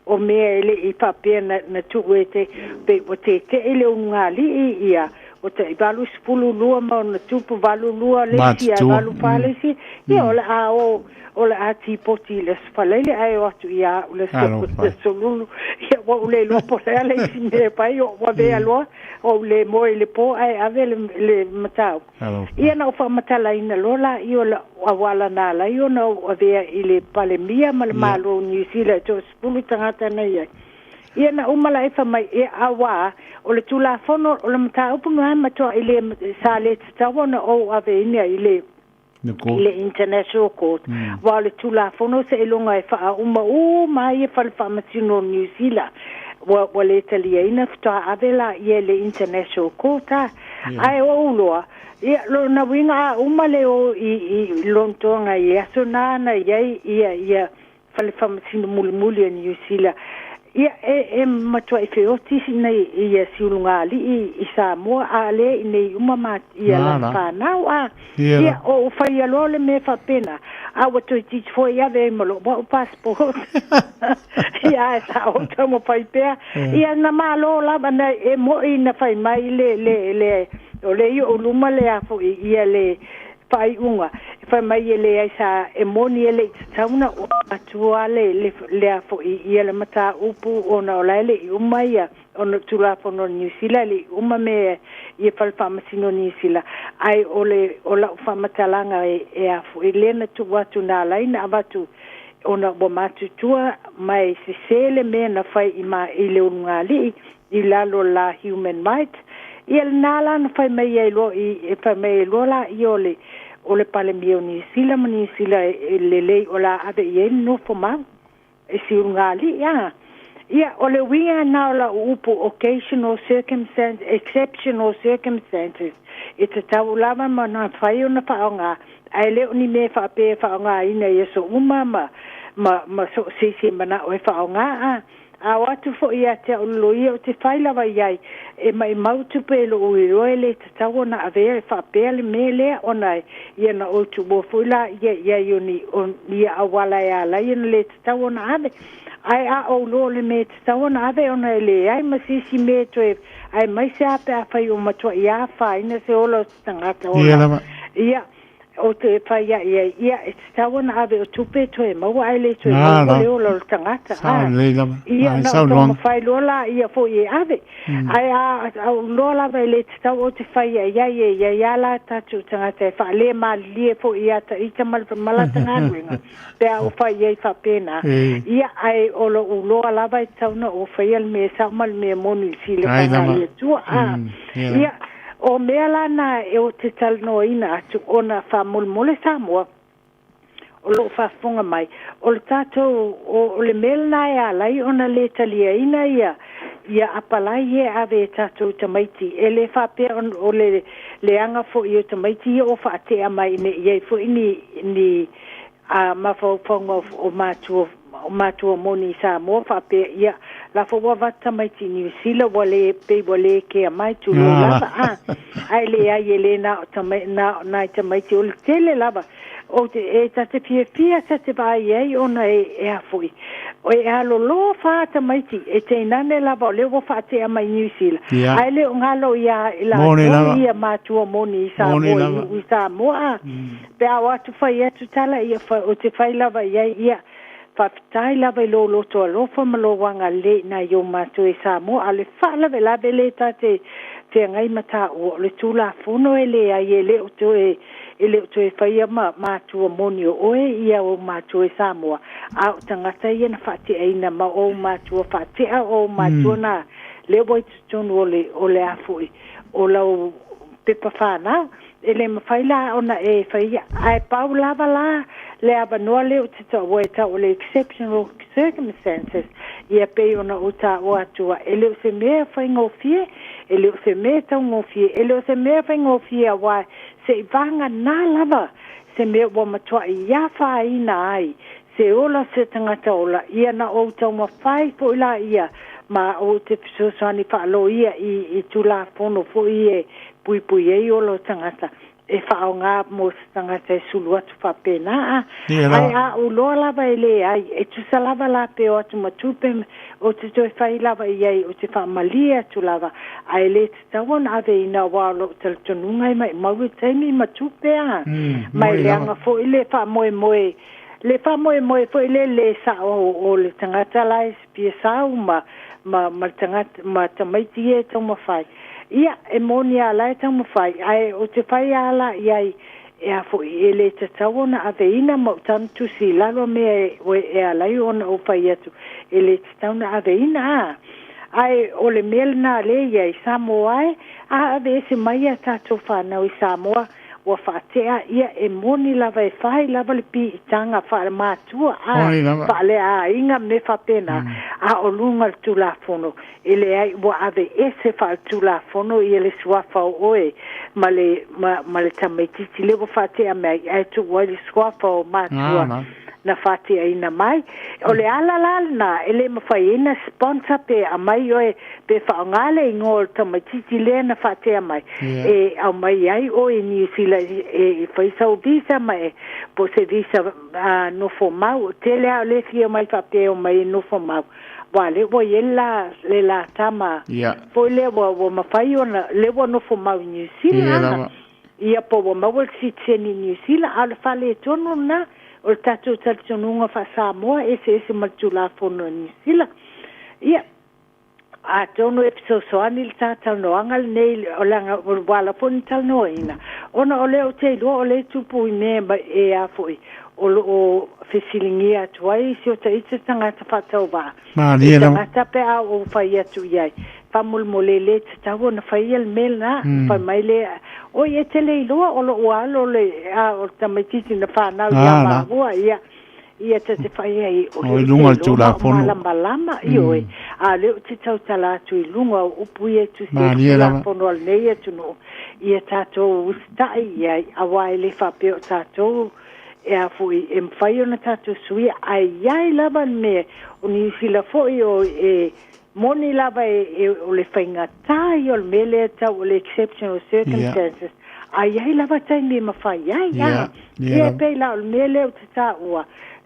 o mea e le i faapea na, na tuu e te, pe ua tete'i le ulugalii, ia, ua tai 82 ma ona tupu, 82 le isi, ae Matutua. 84 le isi, ia, o le a o, o le a tipoti i le Aso Faraile, ae o atu ia au i le Alofa. Aso Lulu. Ia, ua ou le iloa po o le a le isi mea e fai, o ou avea loa, ou le moe i le po ae ave le, le mataupu. Alofa. Ia na ou faamatalaina loa laia o lau auala na ala ai ona ou avea i le Palemia ma le Malo o Niu Sila e toasefulu tagata na i ai. Ia na uma laia fai mai, ia auā o le Tulafono o le mataupu lena matuai le sa le tatau ona ou aveina i le Le i le International Court, aua o le Tulafono seiloga e faauma uma ai fale faamasino o Niu Sila ua ua le taliaina faatoa ave laia i le International Court a. Ae ou loa, ia lona uiga a uma le o i i Lontoga i aso na na i ai ia ia fale faamasino mulimuli o Niu Sila, ia e e matuai feoti sina ia siulugāli'i i Samoa a lea i nei uma ma ia La lana la. fanau a. Ia Ia la. o ou faia loa le mea faapena, a ua toeitiiti foi ave ai ma lou au passport. Ia ae sa ou taumafai pea. Ia na malo lava na e mo'i na fai mai le le le o le i ou luma le a foi ia le faaiuga e fai mai e leai sa e moni e le i tatau ona ou avatua le le le a foi ia le mataupu ona o la e le i uma ia ona o Tulafono a Niu Sila e le i uma me ia fale faamasino o Niu Sila ae o le o lau faamatalaga e e a foi lea na tuu atu na ala ai na avatu ona ua matutua ma e sesē le mea na fai i ma i le ulugalii i lalo la human right. Ia lenā la na fai mai ai loa i e fai mai ai loa laia o le o le Palemia o Niu Sila ma Niu Sila e lelei o le a ave i ai le nofo mau e si ulugalii a. Ia o le uiga lena o lau upu occasional circumstance, exceptional circumstances, e tatau lava ma na fai ona faaaoga, ae le o ni mea faapea e faaaogaina i aso uma ma ma ma so o se isi e manao e faaaoga a. A o atu foi ia te au le loia ou te fai lava i ai, e maimau tupe i lou iloa e le tatau ona avea e faapea le mea lea ona ia na ou tuua foi laia i ai o ni o ia auala e ala ai ona le tatau ona ave. Ae a ou iloa o le mea e tatau ona ave ona e leai ma se isi mea e toe aemaise lava pe afai ua matuai afaina se ola o se tagata Ia ola. lava. Ia, ou te fai ai ai, ia, e tatau ona ave o tupe e toe maua ae le toe La maua la. le ola o le tagata. Sao A, lelei lava. ia, Ai na ou saunoaga. taumafai loa laia foi e ave. Ae a ou iloa lava e le tatau ou te fai ai ai, e i ai lava la tatou tagata e faalemalilie foi ia ita ma le ma lata galuega pe a ou fai ai faapena. E. Ia, ae o lou iloa lava e tatau ona ou faia le mea sao ma le mea moni i le Ai silafaga a lava. le Atua. A, Ia lava. ia, o mea la na e ou te talanoaina atu ona faamolemole Samoa o loo faafofoga mai, o le tatou o, o le mea lena e ala ai ona le taliaina ia ia apalai ia e ave e tatou tamaiti e le faapea ona o le leaga foi o tamaiti ia ua faatea mai ne i ai foi ni ni a mafaufauga o, o matua o matua moni i Samoa faapea ia lafo ua avatu tamaiti i Niu Sila ua le pei ua le kea mai tulou La la. lava a ae leai e le na o tama na o nai tamaiti o le tele lava ou te e ta te fiafia ta te vaai ai ona e e a foi o e alolofa tamaiti e tainane lava o lea ua faatea mai Niu Sila Ia. ae le o galo ia i Moni latou lava. ia matua moni i Moni Samoa i lava. nuu i Samoa a pe a o atu fai atu tala ia fa, o te fai lava i ai ia faafetai lava i lou loto alofa ma lou agalelei nai o matou e Samoa a o le faalavelave lea ta te feagai ma taua o le Tulafono e leai e le o toe e le o toe faia ma matua moni o oe ia o matua e Samoa a o tagata ia na faateaina ma ou matua faatea o matua na lea ua i totonu o le o le a foi o lau pepa fanau e le mafai la ona e faia ae pau lava la Le avanoa lea ou te taua e tau o le exceptional circumstances, ia pei ona ou taua atua, e le o se mea faigofie, e le o se mea taugofie, e le o se mea faigofie auā se i vagana lava se mea ua matua'i afaina ai se ola o se tagata ola, ia na ou taumafai foi laia ma ou te fesoasoani faaloia i i Tulafono foi e puipui ai ola o tagata e faaaoga mo se tagata e sulu atu faapena a. Ae a ou loa lava e leai, e tusa lava la pe o atu ma tupe, ou te toe fai lava i ai, ou te faamalie atu lava, ae le tatau ona aveina aua o lou talitonuga e maumau le taimi ma tupe a. Ma e leaga foi le faamoemoe, le faamoemoe foi le lē sa'o o le tagata la e fia sau ma, ma, ma le tagata, ma tamaiti ia e taumafai. Ia, e moni a la e taumafai, ae ou te fai a la i ai, e a foi, e le tatau ona aveina ma ou tanu tusi i lalo a mea e, e ala ai ona ou fai atu, e le tatau ona aveina, a. Ae o le mea lena lea i ai, Samoa e, a aveese mai a tatou fanau i Samoa, ua faatea, ia, e moni lava e fai lava le piitaga faale-matua, a, faale-aiga, mea faapena, a o luga o le Tulafono, e leai, ua aveese faale-Tulafono ia le suafa o oe ma le, ma, ma le tamaitiiti lea ua faatea mai, ae tuu ai le suafa o matua na faateaina mai. O le ala la lena e le mafai ai na sponsor pe aumai oe pe faaaoga le igoa o le tamaitiiti lea na faatea mai e aumai ai oe i Niu Sila e fai sau visa ma e po o se visa nofo mau. Tele lava o lea e fia omai faapea e omai e nofo mau aua lea ua i ai le la le la tama foi lea ua mafai ona lea ua nofo mau i Niu Sila. Ia po ua maua le sitiseni i Niu Sila, a o le faaletonu lena o le tatou talitonuga faa-Samoa e eseese ma le Tulafono a Niu Sila. Ia, atonu e fesoasoani le ta talanoaga lenei, leaga ua ala foi ona talanoaina, ona o lea ou te iloa o lea e tupu i mea e a foi, o lo o fesiligia atu ai si o ta ita tagata faatauvaa, Malie lava. Tagata pe a ou fai atu i ai, faamolemole e le tatau ona faia le mea lena. Fai mai lea, Oi, e te le iloa o lou alo le, a, o le tamaitiiti na fanau ia māua, ia, ia ta te fai ai, o lea ou te iloa ma o malamalama, ioe, a o lea ou te tautala atu i luga o upu ia e tusi ai le Tulafono a lenei atunuu, ia tatou usitai i ai, aua e le faapea o tatou E a foi, e mafai ona tatou suia, ae i ai lava le mea, o Niu Sila foi o, e moni lava e, e, o le faigata ia o le mea lea tau o le exceptional circumstances, ae i ai lava taimi e mafai ai, a. Ia, e pei la o le mea lea ou te taua,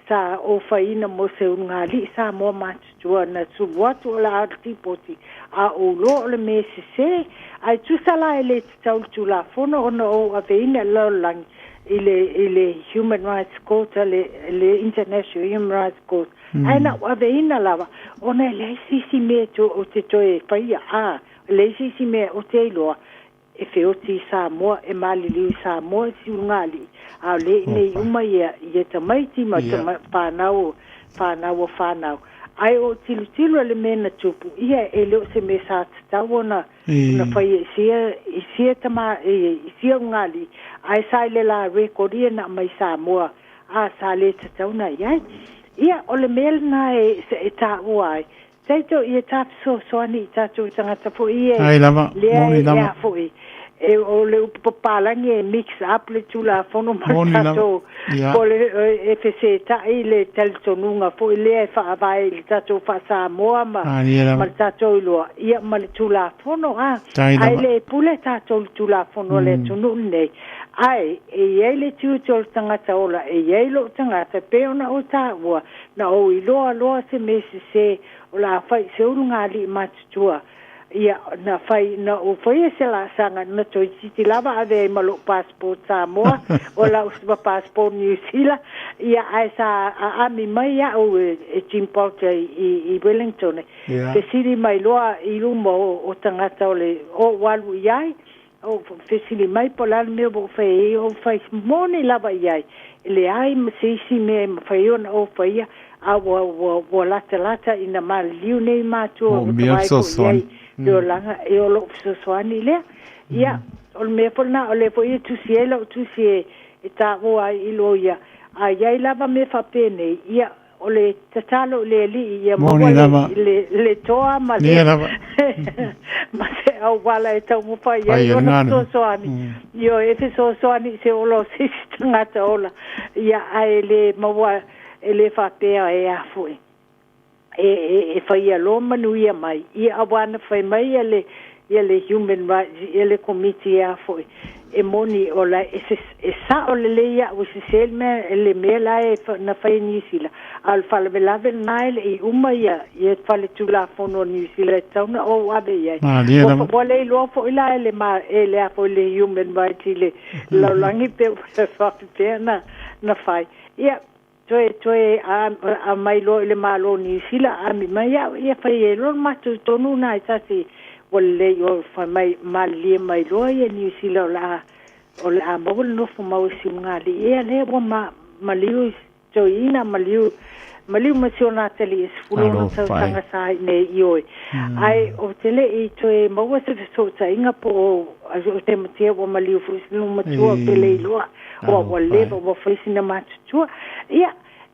sa ou faiina mo se ulugalii Samoa matutua na sulu atu o le a lipoti, a ou iloa o le mea sese, ae tusa la e le tatau i le Tulafono ona ou aveina i le lalolagi, i le i le Human Rights Court a le le International Human Rights Court ae na ou aveina lava ona e leai se isi mea e ou te toe faia a e leai se isi mea ou te iloa e feoti i Samoa e maliliu i Samoa i Siuligalii a o lea i inei uma ia ia tamaiti ma tama fanau fanau o fanau ae ou tilotilo i le mea na tupu ia e le o se mea sa tatau ona Ona fai e sia, i sia tama, i sia ugalii, ae sa i le la record ia na aumai Samoa, a sa le tatau na i ai. Ia, o le mea lena e, e taua ai, taito ia ta fesoasoani i tatou tagata foi ia e, Ai lava, lea moni e, lava. a foi, e, o le upu papalagi e mix up le Tulafono ma le Moni lava, tatou, ia. po o le, e fesetai le talitonuga foi lea e faavae i le tatou faa-Samoa ma, Malie ma lava. le tatou iloa, ia ma le Tulafono, a, Tai ae lava. le pule tatou i le Tulafono a le atunuu lenei, ae e i ai le tiute o le tagata ola, e i ai lou tagata, e pei ona ou taua, na ou iloa loa se mea sese o le a fai i se ulugalii matutua, Ia, na fai, na ou faia se laasaga, na toeitiiti lava ave ai ma lou passport Samoa, o lau ma passport Niu Sila, ia, ae sa aami mai au e, e Jim Bolger i, i, i Wellington, Ia. fesili mai loa i luma o, o tagata o le, o ou alu i ai, o fesili mai po o le a le mea ua ou fai ai, ou fai moni lava i ai, e leai ma se isi mea e mafai ai ona ou faia, a ua, ua, ua latalata ina maliliu nei matua ua Moomia tavae foi i ai fesoasoani. le olaga, e o lou fesoasoani lea. Ia, o le mea foi lena, o lea foi e tusi ai lau tusi e, e taua ai i loia. A i ai lava mea faapenei, ia, o le tatalo i le Alii ia maua Moni le, lava. le, le toa ma le, Ia lava. ma se auala e taumafai Fai ai ai le ona galuega. fesoasoani. Ioe, e fesoasoani i se ola o se isi tagata ola, ia, ae le maua, e le faapea e a foi. E, e, e faia loa manuia mai, ia auā na fai mai ia le, ia le Human Rights, ia le Komiti e a foi, e moni o la e, e sa'o lelei a'u e sesē le mea, le mea la e na fai e Niu Sila, a o le faalavelave lenā e le i uma ia, ia fale Tulafono a Niu Sila e tatau ona ou ave i ai. Malie Ua, lava. ua le iloa foi la e le ma, e le a foi le Human Rights i le lalolagi pe ua faapefea na, na fai. Ia, toe, toe a, aumai loa i le Malo o Niu Sila, ami mai a'u, ia fai ai loa le matou tonu lenā e tasi, ua lelei o fai mai, malilie mai loa ia Niu Sila o le a, o le a maua le nofo mau e Siumagalii. Ia lea ua ma, maliu i toeaina, maliu, maliu ma si ona atalii e 16 Talofa e. tausaga sa i nei, ioe. Ae ou te le i toe maua se fesootaiga po o, o te matia ua maliu foi si matua ou te le E iloa, ua, ua talofa e. leva ua fai sina matutua. Ia,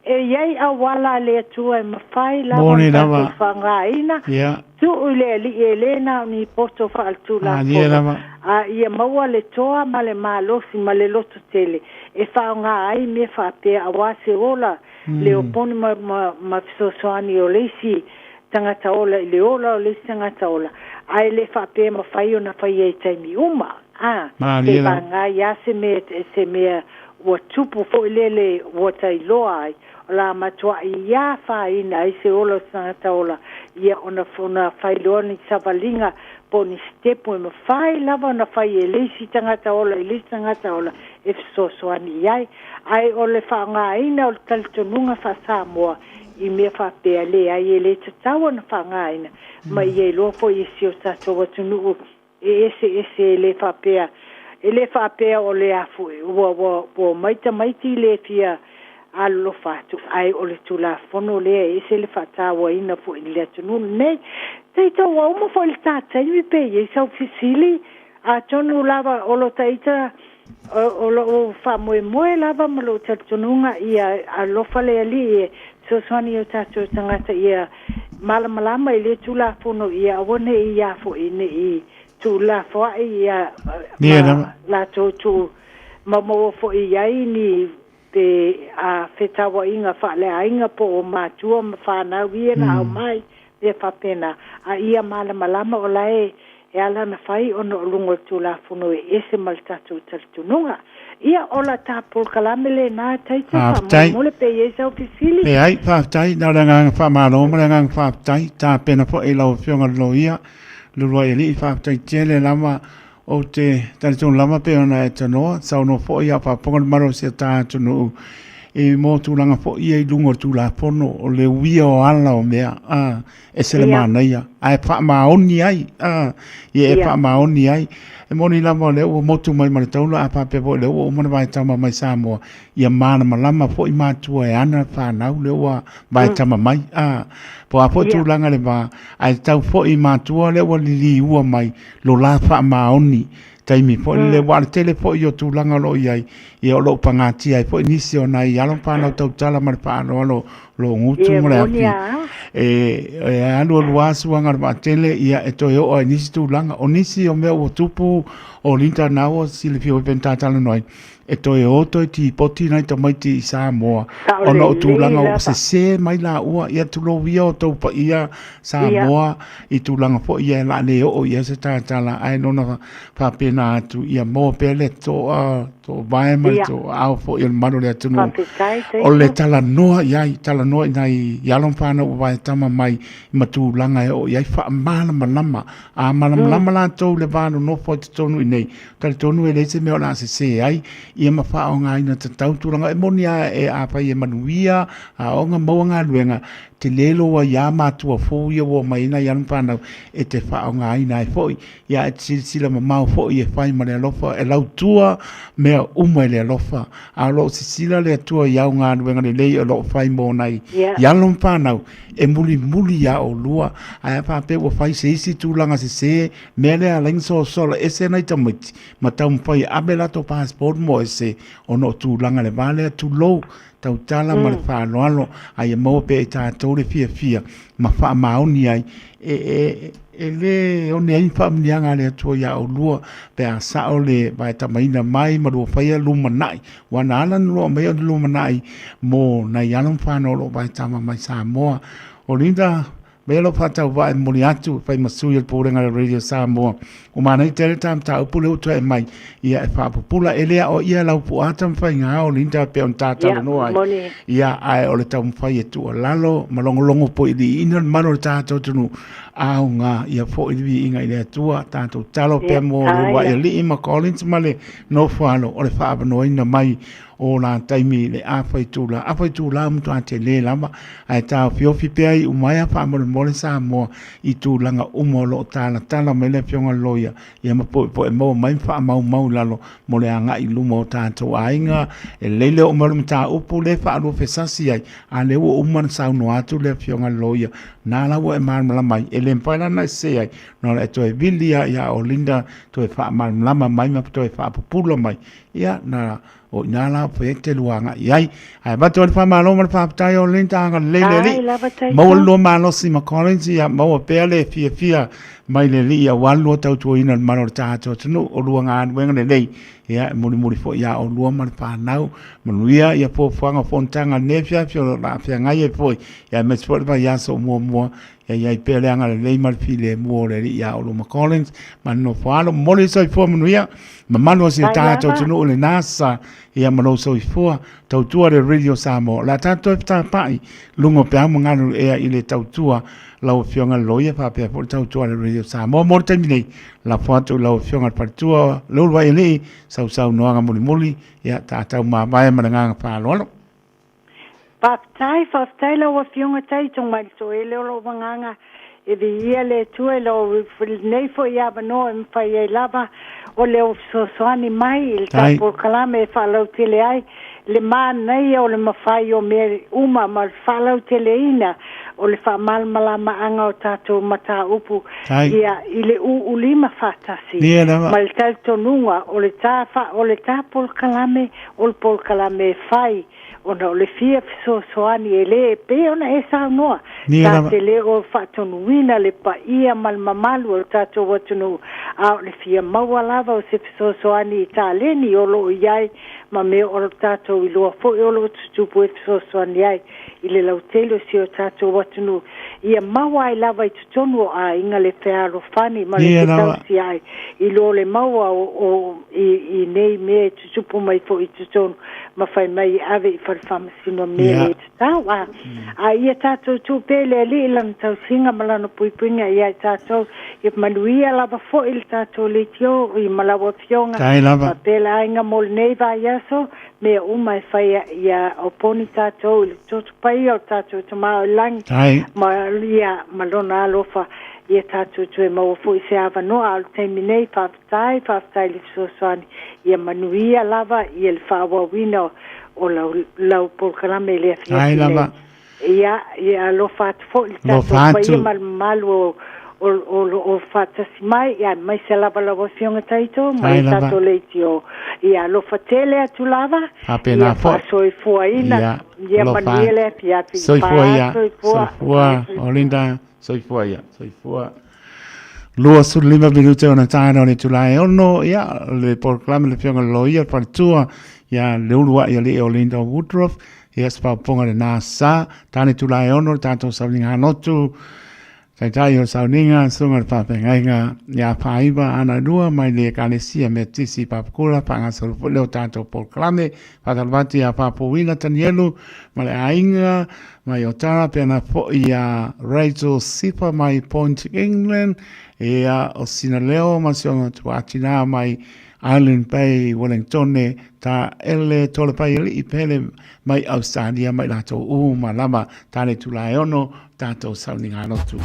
e i ai auala a le Atua e mafai lava ona Moni tatou lava. faaaogaina, Ia. tuu i le Alii e le na o ni poto Malie faaletulafono, lava. a ia maua le toa ma le malosi ma le lototele e faaaoga ai mea faapea auā se ola le opone ma, ma, ma fesoasoani o le isi tagata ola i le ola o le isi tagata ola, ae le faapea e mafai ona faia i taimi uma, a, Malie lava. seivaga ai lava se mea, se mea ua tupu foi lele ua tailoa ai, o le a matuai afaina ai se ola o se tagata ola, ia ona, ona fai loa ni savaliga po o ni sitepu e mafai lava ona fai e le isi tagata ola i le isi tagata ola e fesoasoani i ai. Ae o le faaaogaina o le talitonuga faa-Samoa i mea faapea, leai, e le tatau ona faaaogaina, ma ia iloa foi e si o tatou atunuu e eseese e le faapea, e le faapea o le a foi ua, ua, ua omai tamaiti le fia alolofa atu, ae o le Tulafono lea e ese le faatauaina foi i le atunuu lenei. Taita ua uma foi le ta taimi pe i ai sau fesili, atonu lava o lo taita o, o loo faamoemoe lava ma lou talitonuga ia alofa le Alii e fesoasoani i o tatou tagata ia malamalama i le Tulafono ia aua ne i ia foi ne i tuulafoai ia Ia ma lava. latou tuu maua foi i ai ni pe a fetauaiga faaleaiga po o matua ma fanau ia na aumai mea faapena, a ia malamalama o la e e ala ona fai ona o luga o le Tulafono e ese ma le tatou talitonuga. Ia, o la ta polokalame lenā taita Faafetai. faamolemole pe i ai sau fesili. Leai, faafetai, na o le agaga faamalo ma le agaga faafetai, tapena foi i lau Afioga i le Loia, Leuluaialii, faafetai tele lava. Ou te talitonu lava pei ona e tanoa, saunoa foi a o faafofoga le mamalu o si o ta atunuu i mo tulaga foi ia i luga o le Tulafono, o le uia o ala o mea, a, ese le Ia. manaia, ae faamaoni ai, a, ia e Ia. faamaoni ai. E moni lava o lea ua motu mai ma le taula, a faapea foi o lea ua uma ona vaetama mai Samoa, ia malamalama foi matua e ana fanau lea ua vaetama mai, a, po o a foi Ia. tulaga le va, ae tatau foi i matua lea ua liliua mai lo la faamaoni taimi foi lele, aua o le tele foi o tulaga o lo o i ai, ia o lo o pagatia ai foi nisi o nai alo ma fanau tautala ma le faaaloalo o lo o gutu Ia ma le moni afi. lava. E, e alualu lava suaga o le vaatele, ia e toe oo ai i nisi tulaga. O nisi o mea ua tupu o Linda na ua silafia foi pe na ta talanoa ai, e toe o toe tipoti nai tamaiti i Samoa Sao ona o lelei tulaga ua lava. sesē mai laua, ia tulou ia o tou paia Ia. Samoa i tulaga foi ia e la le oo i ai se tatala, ae nona faapena atu ia maua pea le toa toavae ma le Ia. toaao foi o le mamalu o le atunuu. Faafetai O le taita. talanoa i ai, talanoa i nai alo ma fanau ua vaetama mai ma tulaga e oo i ai faamalamalama. A malamalama latou i le va nonofo ai totonu i inei, talitonu e leai se mea o le a sesē ai, ia ma faaaogaina tatau tulaga. E moni lava e afai e manuia aoga maua galuega, Tele lou aiā matua fou ia ua omai ai nai alo ma fanau e te faaaogaina ai foi. Ia e te silasila mamao foi e fai ma le alofa, e lautua mea uma i le alofa. A o lo o sisila le Atua i au galuega lelei o lo o fai mo nai alo ma fanau e mulimuli iā oulua. Ae a faapea ua fai se isi tulaga sese, mea lea e ala ai ona sosola ese nai tamaiti ma taumafai e ave latou passport mo ese ona o tulaga i le va lea, tulou, tautala ma le faaaloalo, a ia maua pea e tatou le fiafia ma faamaoni ai, e, e le one ai ni faamanuiaga a le Atua iā oulua, pe a sao le vaetamaina mai ma lua faia lumanai, ua na ala ona lua aumaia o ni lumanai mo nai alo ma fanau o lo o vaetama mai Samoa. O Linda, Mea lou faatauvaa e momoli atu e fai ma sui o le Pulega a le Radio Samoa. Ua manaia tele ta mataupu lea ua toe aumai, ia e faapupula. E le aoaia e lau puata ma faiga o Linda pei ona ta talanoa ai. Ia, ae o le taumafai e tuualalo ma logologo poiliina le mamalu o le tatou atunuu, aoga ia foi le viiga i le Atua. Tatou tatalo pea mo le uluai alii ma Collins ma le nofoalo o le faaavanoaina mai o la taimi i le afa itula, afa itula ua matua tele lava, ae taofiofi pea iu mai a faamolemole Samoa i tulaga uma o lo o talatala mai le Afioga i le Loia, ia ma poepoe maua mai ma faamaumau i lalo mo le agai i luma o tatou aiga. E lelei le oo mai o le mataupu lea e faaluafesasi ai, a o lea ua uma ona saunoa atu le Afioga i le Loia, na la ua e malamalama ai, e le mafai la ona e sese ai, na ona e toe vili lava ia Olinda toe faamalamalama mai ma toe faapupula mai, ia na O i ina la fai ai te lua agai i ai. Ae avatu ai le faamalo ma le faafetai o Linda agalelei le Ai Alii. lava Maua Taito. le lua malosi ma Collins, ia maua pea le fiafia mai le Alii aua le lua tautuaina o le mamalu o le tatou atunuu. O lua galuega lelei, ia e mulimuli foi ia oulua ma le fanau. Manuia ia fuafuaga o fonotaga i lenei afiafi o lo o laafeagai ai foi, ia aemaise foi le vaiaso o muamua. Ia i ai pea le agalelei ma le filemu o le Alii ia oulua ma Collins ma le nofo alo. Momoli le soifua manuia. Mamalu o si o Mai tatou lava. atunuu i lena sa ia ma lou soifua tautua le Radio Samoa. O le a tatou toe fetapa'i luga o peau ma galulue i le tautua lau Afioga i le Loia faapea foi le tautua a le Radio Samoa. Mo le taimi nei, lafo atu i lau Afioga i le Faletua Leuluaialii sau saunoaga mulimuli, ia tatou mavae ma le agaga faaaloalo. Faafetai, faafetai lau Afioga Taito mai le toele o lou agaga e viia le Atua i lou lenei foi avanoa e mafai ai lava o le ou fesoasoani mai i le Tai. ta polokalame e faalautele ai le manaia o le mafai o mea uma ma le faalauteleina o le faamalamalamaga o tatou mataupu Tai. ia i le uulima faatasi Ia lava. ma le talitonuga o le ta fa o le ta polokalame o le polokalame e fai ona o le fia fesoasoani e le e pei ona e saunoa, Nia ta lava. te le o faatonuina le paia ma le mamalu o le tatou atunuu, a o le fia maua lava o se fesoasoani i taleni o lo o i ai ma mea o tatou iloa foi o lo o tutupu e fesoasoani ai i le lautele o si o tatou atunuu, ia maua ai lava i totonu o aiga le fealofani ma le Nia lava. fetausiai i lo le maua o, o i, i nei mea e tutupu mai foi i totonu ma fai mai e ave i fale faamasino mea Ia. le tatau. A, a ia tatou tuu pea i le Alii lana tausiga ma lana puipuiga ia i tatou, ia manuia lava foi le tatou leitio i ma lau Afioga Tai lava. faapea le aiga mo lenei vaiaso, mea uma e fai ia oponi tatou i le toto paia o tatou Tama o i lagi Tai. ma ia ma lona alofa ia tatou toe maua foi se avanoa. A o le taimi nei, faafetai, faafetai i le fesoasoani, ia manuia lava ia le faaauauina o lau lau polokalame i le Tai afiafi nei. lava. Ia, ia alofa atu foi le tatou Alofa paia atu. ma le mamalu o o o lo o faatasi mai, ia aemaise lava lau Afioga Taito ma Tai le lava. tatou leitio. Ia alofa tele atu lava, Faapena ia foi. faasoifuaina, Ia, ia alofa manuia atu. le afiafi. Soifua ia. Faasoifua, Soifua. faasoifua. Olinda, soifua ia. Soifua. 25 minute ona taena o le itula e ono, ia, le polokalame le Afioga i le Loia, le Faletua, ia, le uluai alii o Linda Woodruff, ia, se faaopoopoga lena sa, tane itula e ono, le tatou sauniga hanotu, Taitai o Sauniga, Susuga i le Faafeagaiga ia Faaiva Ana Lua mai le Ekalesia Metotisi i Papakura, faagasolo foi lea o tatou polokalame. Faatalofa atu ia Faapouina Tanielu ma le aiga mai Otara, pena foi ia Rachel Sifa mai Point England, ia o Sinaleo ma si ona tuaatinā mai Island Bay, Wellingtone, Ta Ele, Tolepai Ali'i, Pele mai Ausetalia ma i latou uma lava, ta le itula e ono, tatou sauniga lotu.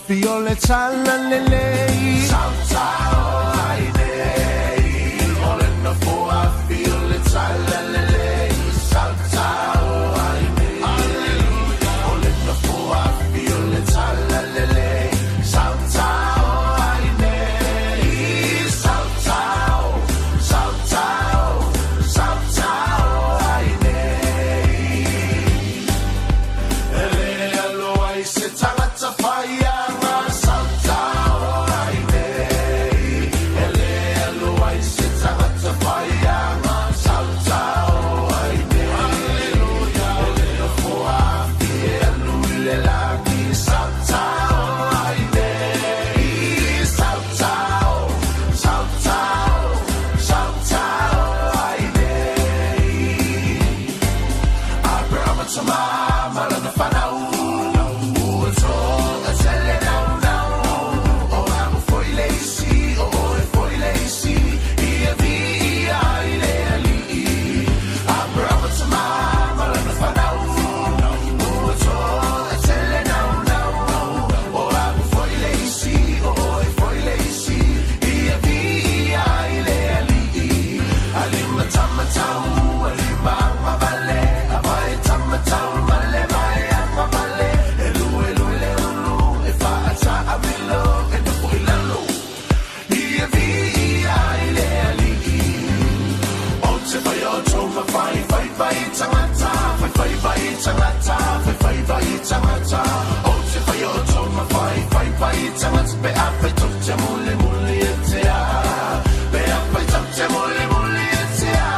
afi o le tala lelei Sautao ai nei O le nofo afi o le tala lelei Sautao ai nei Hallelujah O le nofo afi o le tala lelei Sautao ai nei Sautao, sautao, sautao ai nei E le alo ai se tagata faiaga Sautao ai nei E le alo ai se tagata faiaga Sautao ai nei Hallelujah O le nofo afi e alu i le lagi Sautao ai nei Sautao, sautao, sautao ai nei Aperahama tama ma lana fanau Ua toatele naunau O au foi le isi, o oe foi le isi Ia viia ai le Alii Aperahama tama ma lana fanau Ua toatele naunau O au foi le isi, o oe foi le isi Ia viia ai le Alii Alimatamatau, alimaagavale Avaetamatau ma le vaeagavale E lue lue le ulu, e faataamilo E nofo i lalo, ia viia ai le Alii O te whai o tōma whai whai whai tangata Whai whai whai tangata Whai whai whai tangata O te whai o tōma whai whai whai tangata Pe a whai tau te mule mule e te a Pe a whai tau te mule mule e te a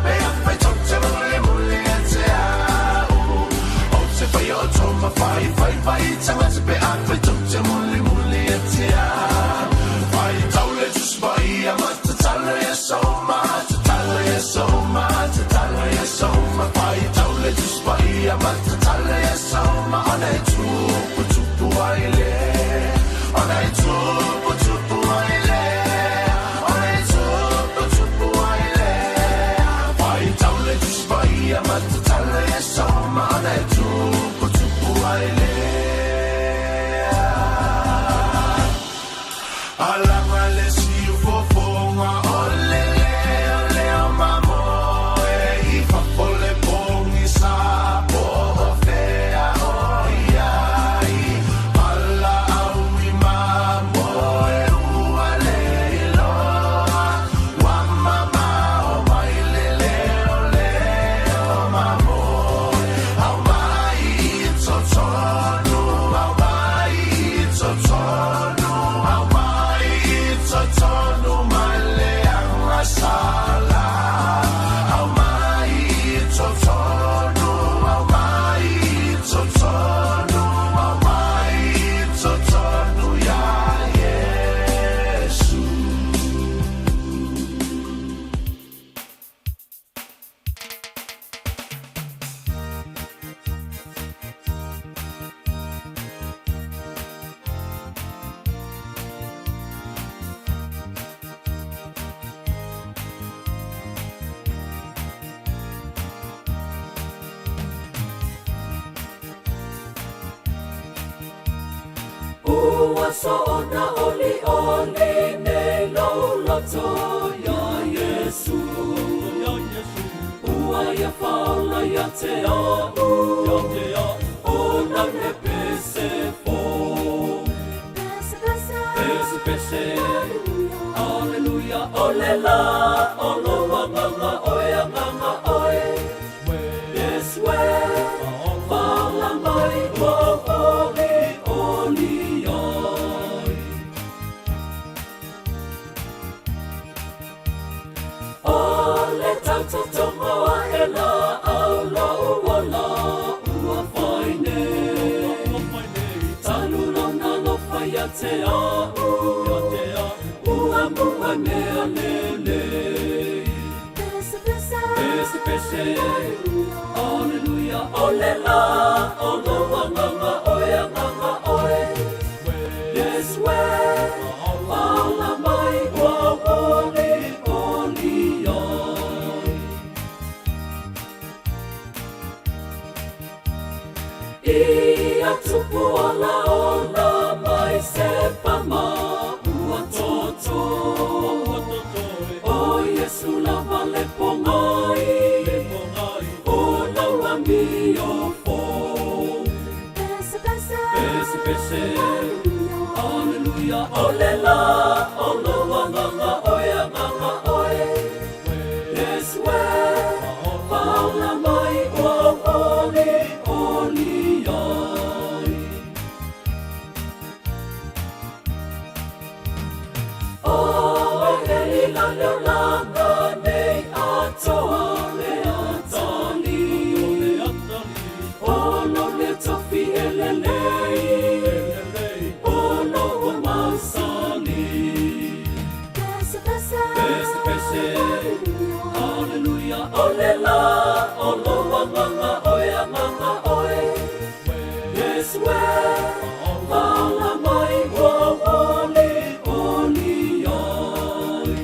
Pe a whai tau te mule mule e te a O te whai o tōma whai whai whai tangata Pe a whai tau te mule mule e te a Whai tau le tusi pai a matatala e soma Tatala e soma, tatala e soma Whai tau le tusi pai a matatala e soma Ona e tupu tupu ai le Ona e tupu tupu ai le Ona e tupu tupu ai le Whai tau le tusi pai a matatala e soma Ona e tupu tupu ai le Alanga le siu fofonga o le leo leo mamoe I fafo le pongi sa po o fea o iai Pala au i mamoe ua le iloa Wa mamao mai le leo leo mamoe Au mai i totonu, au mai i totonu Au mai i totonu mai le agasala Au mai i totonu, au mai i totonu Au mai i totonu ia Iesu. Ua soona oli oli nei lou loto ia Iesu. Ua ia faola ia te a'u Ona le pese fo. Pese pese Hallelujah O le la o lo agaga oe agaga oe Yes we Faola mai ua ou oli oli ai O le tautotoga ae la au lou ola ua fai nei. Talu lona alofa ia te a'u Ua mua mea lelei. Pese pese Hallelujah O le la o lou agaga oe agaga oe Yes we Faola mai ua ou oli oli ai Ia tupu ola ola le la o lo agaga oe agaga oe Yes we Faola mai ua auoli oli ai O e i la leo langa nei atoa le atali O lo le tofi elelei O lo ua mausali Pese, pese, Pese, pese, hallelujah, o le la, o lo agaga oe, agaga oe. Yes, we, maola mai ua auoli, oli ai.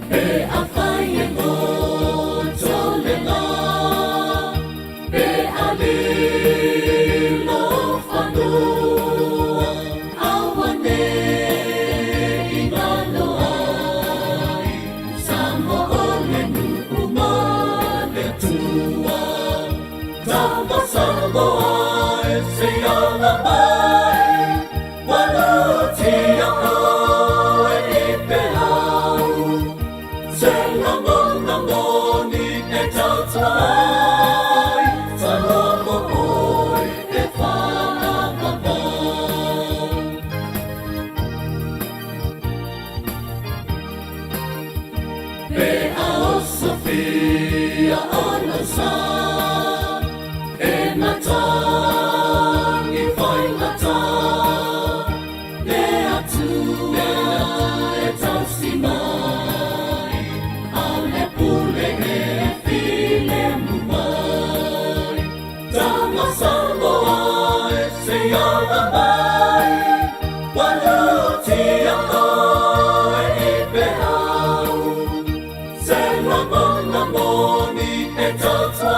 Pe afai e goto le la, pe a lilo fanua, auanei galo ai, Samoa o le nuu ma le Atua. Tama Samoa e se ala mai, ua lutia oe i peau. Se lagona moni e tautua ai, Samoa mo oe e faavavau. Pe a osofia o lou sa, e matagi faigata, le Atua e tausi mai, a o le pule e filemu mai. Tama Samoa e se ala mai, ua lutia oe i peau. Se lagona moni e tautua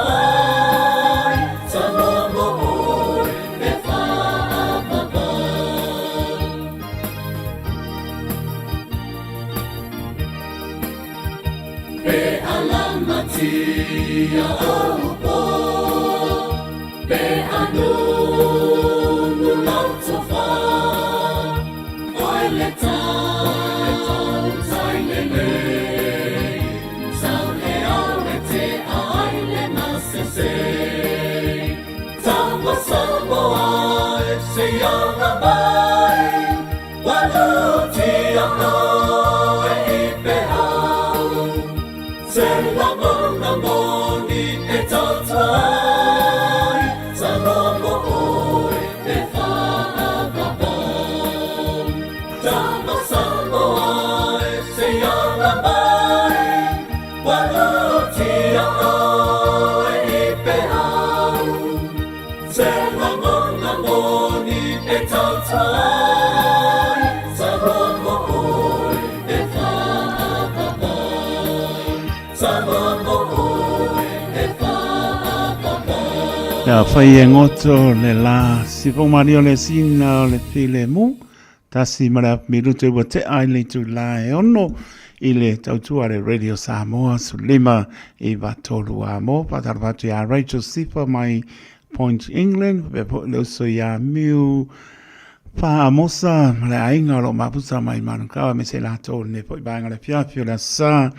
ai, Samoa mo oe e faavavau. Pe a lamatia ou po, pe a nunu lau tofa, oe le tautai lelei, sau le ao e tea ai le gasese. Tama Samoa e se ala mai, ua lutia oe i peau. Se lagona moni e tautua ai, Samoa mo oe e faavavau. Tama Samoa e se ala mai, ua lutia oe i peau. Se lagona moni e tautua ai, Samoa mo oe e faavavau. Samoa mo oe e faavavau. Ia fai e goto le la Sifoga malie o le sina o le filemu 1 ma le afu minute ua tea i le itulā e 6 i le tautua a le Radio Samoa 15 93 a mo faatalofa atu iā Rachel Sifa mai Point England faapea foi le uso iā Miu Faamosa ma le aiga o lo o mapusa mai Manukau aemaise i latou o lenei foi vaega o le afiafi o le aso Sa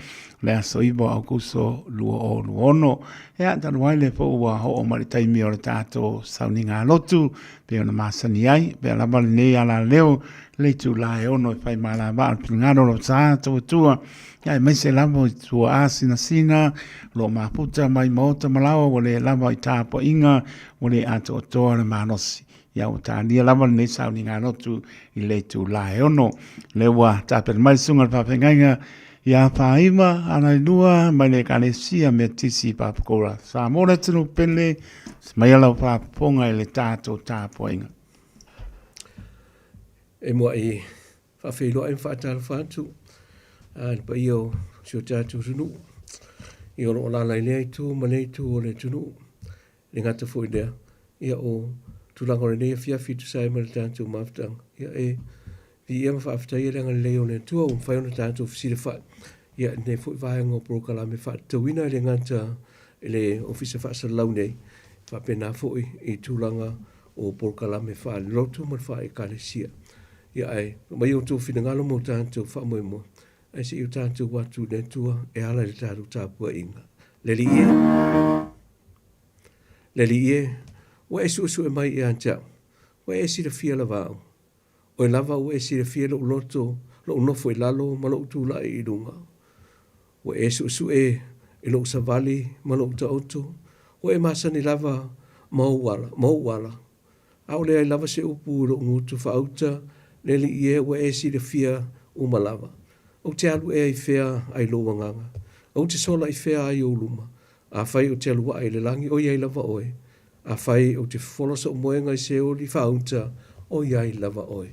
le aso 9 o Aukuso 2026. Ia, talu ai lea foi ua oo mai le taimi o le tatou sauniga lotu pei ona masani ai, pea lava lenei alaleo le itulā e 6 e fai malavaa le finagalo o lo sa tauatua, ia aemaise lava i tuaa sinasina o lo o mafuta mai maota ma laoa ua le lava i tapuaiga ua le atoatoa le malosi. Ia ua talia lava lenei sauniga lotu i le itulā e 6. Lea ua tapena mai le susuga i le faafeagaiga ia Faiva Alailua mai le Ekalesia Metotisi i Papakura, Samoa le atunuu pele, mai lau faafofoga i le tatou tapuaiga. E muaʻi faafeiloai ma faatalofa atu a le paia o si o tatou atunuu. Ia o lo o alaala i lea itu ma lea itu o le atunuu. E le gata foi i lea, ia o tulaga o lenei afiafi e tusa ai ma le tatou mafutaga, ia e viia ma faafetaia le agalelei o le Atua ua mafai ona tatou fesilafai ia i lenei foi vaega o polokalame faatatauina e le gata i le Ofisa Faasalalau nei, faapena foi i tulaga o polokalame faalelotu ma le faale-Ekalesia. Ia ae aumai outou finagalo mo tatou faamoemoe, ae se i o tatou o atu i le Atua e ala i le tatou tapuaiga. Le Alii e, le Alii e, ua e suesue mai ia te au, ua e silafia lava au. Oe lava ua e silafia lou loto, lou nofo i lalo ma lou tulai i luga. Ua e suesue i lou savali ma lou taoto, ua e masani lava ma ou ala, ma ou ala. ʻAʻole ai lava se upu i lou gutu faauta, le Alii e, ua e silafia uma lava. Ou te alu ea i fea ai lou agaga? Ou te sola i fea ai ou luma? Afai ou te alu aʻe i le lagi, o i ai lava oe. Afai ou te fofola soʻu moega i Seoli faauta, o i ai lava oe.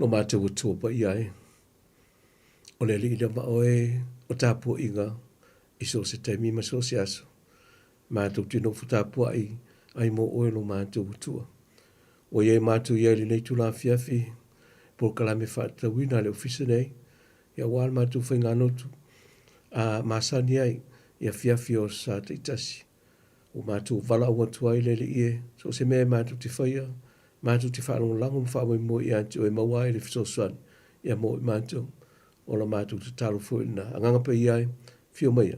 Lo matou Atua paia e, o le Alii lava oe o tapuaiga i so o se taimi ma so o se aso. Matou te nofo tapuai ai mo oe lo matou Atua. Ua i ai matou i ai i lenei itula afiafi, polokalame faatatauina a le Ofisa nei, ia aua le matou faiganotu a masani ai i afiafi o aso Sa taitasi. Ua matou valaau atu ai le Alii e, so o se mea e matou te faia, matou te faalagolago ma faamoemoe ia te oe e maua ai le fesoasoani ia mo i matou. O la matou tatalo foi lena. Agaga Paia e, afio maia,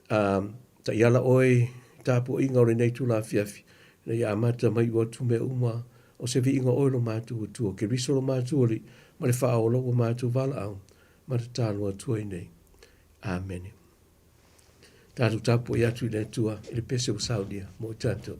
a taiala oe i tapuaiga o lenei itula afiafi, ina ia amata mai iu atu mea uma o se viiga o oe lo matou Atua, Keriso lo matou Alii, ma le Faaola ua matou valaau ma tatalo atu ai nei. Amene. Tatou tapuai atu i le Atua i le pese ua saunia mo i tatou.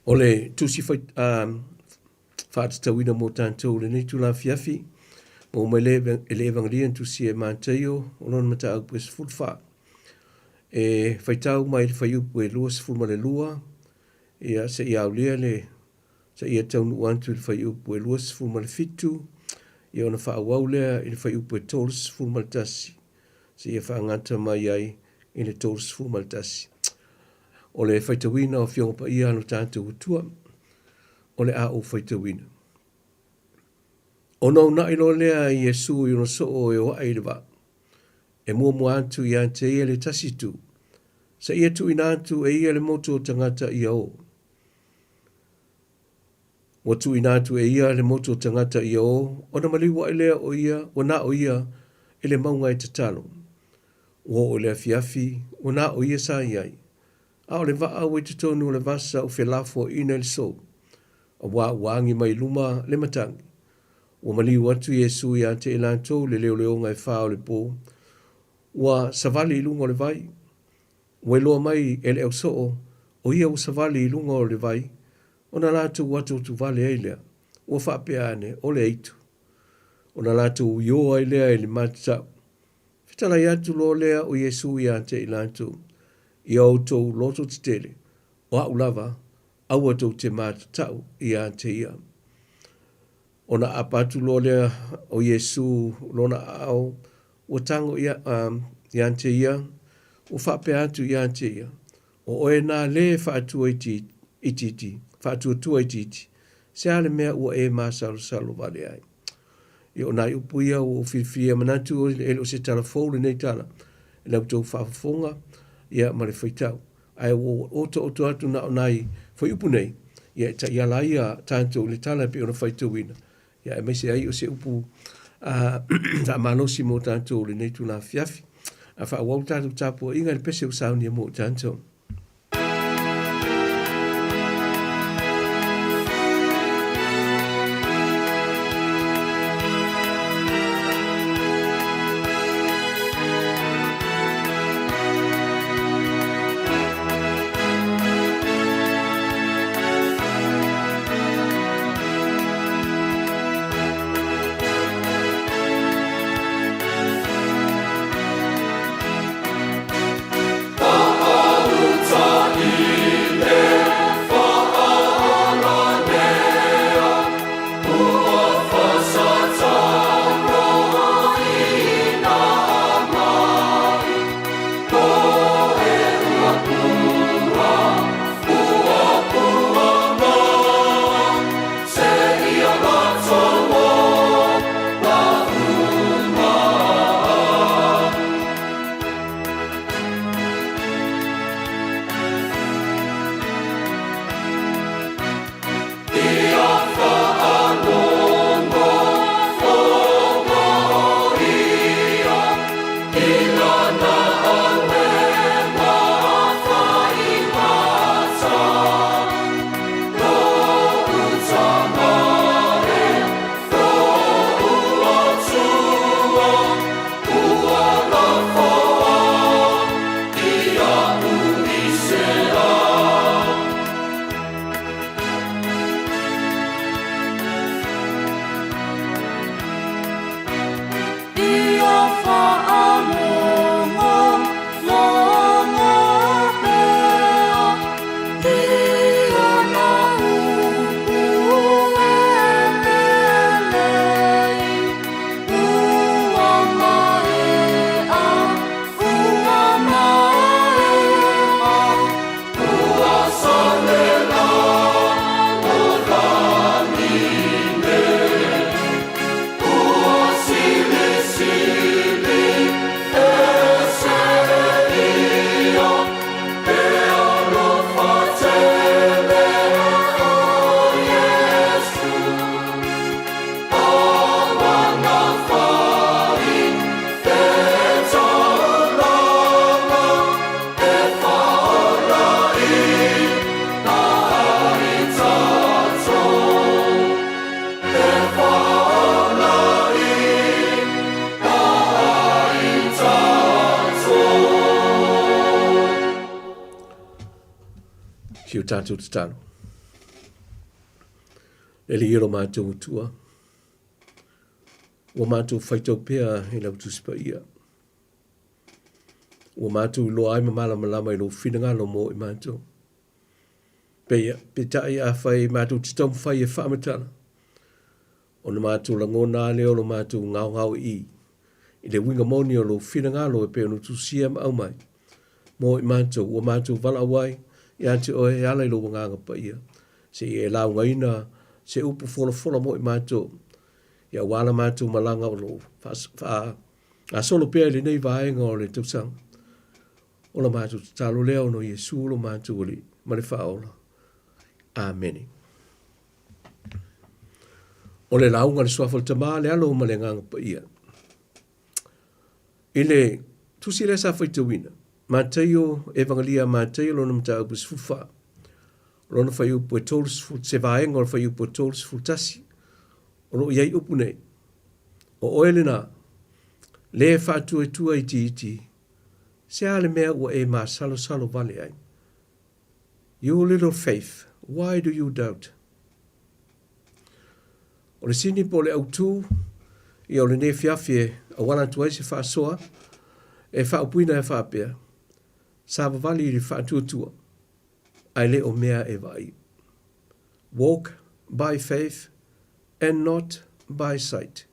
O le tusi fai, faatatauina mo tatou i lenei itula afiafi, maua mai lea e le Evagelia na tusia e Mataio o lona mataupu e 14. E faitau mai le fuaiupu e 22, ia seia aulia le seia taunuu atu i le fuaiupu e 27, ia ona faaauau lea i le fuaiupu e 31, seia faagata mai ai i le 31. O le faitauina o Afioga Paia a lo tatou Atua, o le a ou faitauina. Ona uunai loa lea Iesu i ona soo e o ae i le vaa, e muamua atu ia te ia le tasi itu, seia tuuina atu e ia le motu o tagata ia o. Ua tuuina atu e ia le motu o tagata ia o, ona maliu ae lea o ia, ua na o ia i le mauga e tatalo. Ua oo i le afiafi, ua na o ia sa i ai. A o le vaa ua i totonu o le vasa ua felafoaiina i le sou, auā ua agi mai i luma le matagi. Ua maliu atu Iesu ia te i latou le leoleoga e fā o le pō, ua savali i luga o le vai. Ua iloa mai e le ausoo, o ia ua savali i luga o le vai, ona latou atuatuvale ai lea, ua faapea ane, o le aitu. Ona latou uiō ai lea i le matatau. Fetalai atu loa lea o Iesu ia te i latou, Ia outou loto tetele, o a'u lava, aua tou te matatau ia te ia. Ona aapa atu loa lea o Iesu lona aao, ua tago ia, ia te ia, ua faapea atu ia te ia, O oe nā lē faatua itiiti, faatuatua itiiti, se a le mea ua e masalosalo vale ai? Ia o nai upu ia ua ou filifilia manatu e le o se tala fou lenei tala i la outou faafofoga ia ma le faitau. Ae ua ou otooto atu na o nai fuaiupu nei, ia e taiala ai ia tatou i le tala e pei ona faitauina, ia aemaise ai o se upu faamalosi mo tatou i lenei itula afiafi. A faaauau le tatou tapuaiga i le pese ua saunia mo tatou. Si o tatou tatalo. Le Alii e lo matou Atua, ua matou faitau pea i lau Tusi Paia. Ua matou iloa ai ma malamalama i lou finagalo mo i matou. Peia, peitai afai matou te taumafai e faamatala, ona matou lagona lava lea o lo matou gaogaoii i le uiga moni o lou finagalo e pei ona tusia ma aumai mo i matou ua matou valaau ai ia te oe e ala i lou Agaga Paia, se i e laugaina se upu folafola mo i matou, ia aua la matou malaga o lo o faagasolo pea i lenei vaega o le tausaga. O la matou tatalo lea ona o Iesu lo matou Alii ma le Faaola. Amene. O le lauga a le Suafa o le Tama, le Alo ma le Agaga Paia. I le tusi lea sa faitauina, Mataio, Evangelia a Mataio lona mataupu 14, lona fuaiupu e 30, se vaega o le fuaiupu e 31, o lo o i ai upu nei, O oe lena, le faatuatua itiiti, se a le mea ua e masalosalo vale ai? You little faith, why do you doubt? O le sini po o le autū ia o lenei afiafi e auala atu ai se faasoa e faaupuina e faapea, Savavali i le faatuatua, ae le o mea e vaai. Walk by faith and not by sight.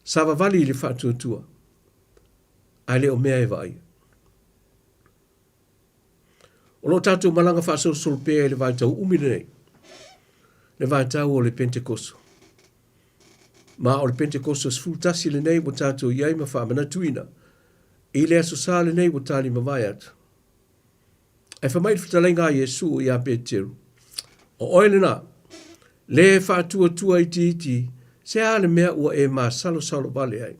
Savavali i le faatuatua, ae le o mea e vaai. O lo o tatou malaga faasolosolo pea i le vaitau umi lenei, le vaitau o le Pentekoso. Ma o le Pentekoso 11 lenei ua tatou i ai ma faamanatuina i le Aso Sa lenei ua tali mavae atu. Ae fai mai le fetalaiga a Iesu ia Peteru, O oe lena, le faatuatua itiiti, se a le mea ua e masalosalo vale ai?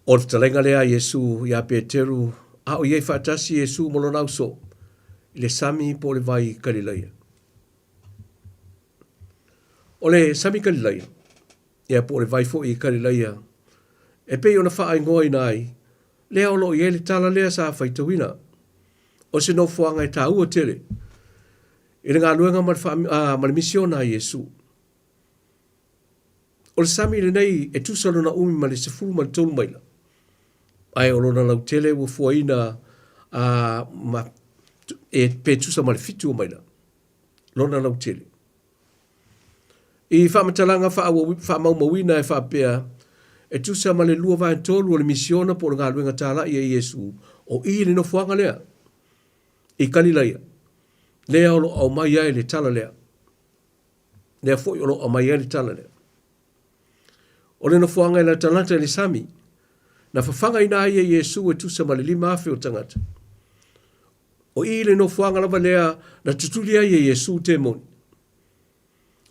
O le fetalaiga lea a Iesu iā Peteru a o i ai faatasi Iesu ma lona ausoo i le sami po o le vai Kalilaia. O le sami Kalilaia, ia po o le vai foi i Kalilaia, e pei ona faaigoaina ai, lea o lo o i ai le tala lea sa faitauina, o se nofoaga e taua tele i le galuega ma le, faa, ma le misiona a Iesu. O le sami lenei e tusa lona umi ma le 13 maila, ae o lona lautele ua fuaina a, ma, e, pe tusa ma le 7 o maila lona lautele. I faamatalaga faamaumauina e faapea, e tusa ma le 2/3 o le misiona po o le galuega talai a Iesu, o i le nofoaga lea i Kalilaia, lea o lo o aumai ai le tala lea. Lea foi o lo o aumai ai le tala lea. O le nofoaga e latalata i le sami, na fafagaina ai e Iesu e tusa ma le 5,000 o tagata. O i le nofoaga lava lea na tutuli ai e Iesu temoni.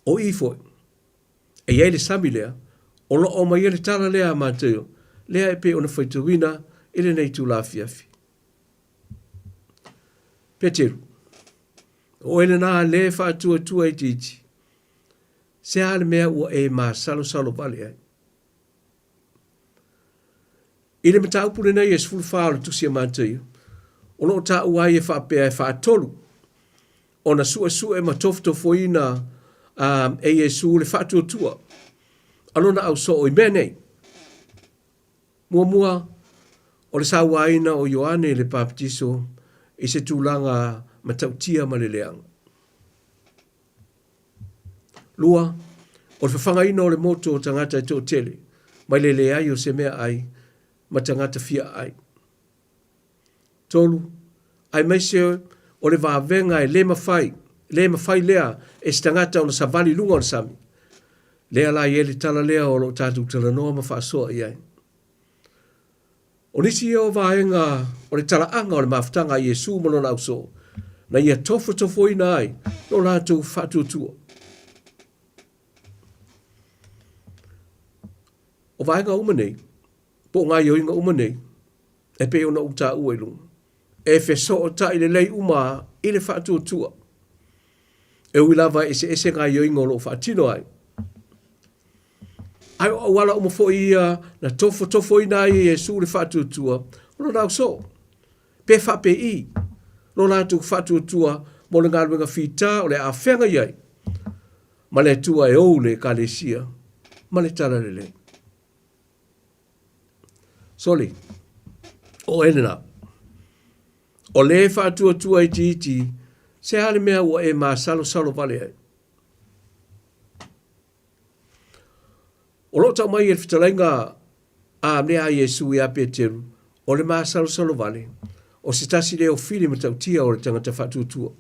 O i foi, e i ai le sami lea, o lo o aumai ai le tala lea a Mataio, lea e pei ona faitauina i lenei itula afiafi. Peteru, o oe lena le faatuatua itiiti, se a le mea ua e masalosalo vale ai? I le mataupu lenei e 14 o le Tusi a Mataio, o lo o taua ai e faapea e faatolu ona suesue ma tofotofoina e Iesu le faatuatua a lona ausoo i mea nei. Muamua, o le sauaina o Ioane le Papatiso i se tulaga matautia ma le leaga. 2, o le fafagaina o le moto o tagata e toatele mai le leai o se meaai ma tagata fia ai. 3, aemaise o le vavega e le mafai, le mafai lea e se tagata ona savali i luga o le sami. Lea la e i ai le tala lea o lo o tatou talanoa ma faasoa i ai. O nisi ia o vaega o le talaaga o le mafutaga a Iesu ma lona ausoo, na ia tofotofoina ai lo latou faatuatua. O vaega uma nei, po o gaioiga uma nei, e pei ona ou taua i luga, e fesootai lelei uma i le faatuatua. E ui lava e eseese gaioiga o lo o faatino ai. Ae o auala uma foi ia na tofotofoina ai e Iesu le faatuatua o lona ausoo. Pe faapei lo latou faatuatua mo le galuega fitā o le a feagai ai ma le Atua e ou le Ekalesia ma le Talalelei. Soli, o oe lena. O lē faatuatua itiiti, se a le mea ua e masalosalo vale ai? O lo o tau mai e le fetalaiga a mea a Iesu iā Peteru, o le masalosalo vale, o se tasi lea o fili matautia o le tagata faatuatua.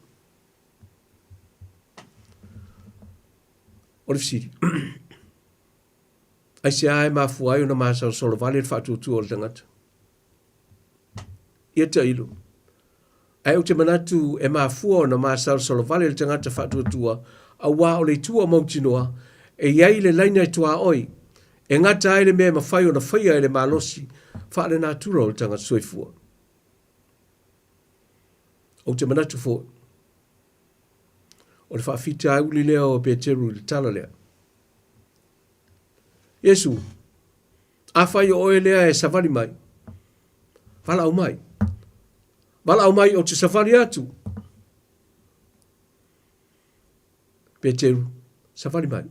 O le fesili, aisea e mafua ai ona masalosalo vale le faatuatua o le tagata? Ia tailo. Ae ou te manatu e mafua ona masalosalo vale le tagata faatuatua, auā o le itu a mautinoa, e i ai le laina e tuaoi, e gata ai le mea e mafai ona faia e le malosi faalenatura o le tagata soifua. Ou te manatu foi, o le faafitauli lea o Peteru i le tala lea. Iesu, afai o oe lea e savali mai, valaau mai. Valaau mai ou te savali atu. Peteru, savali mai.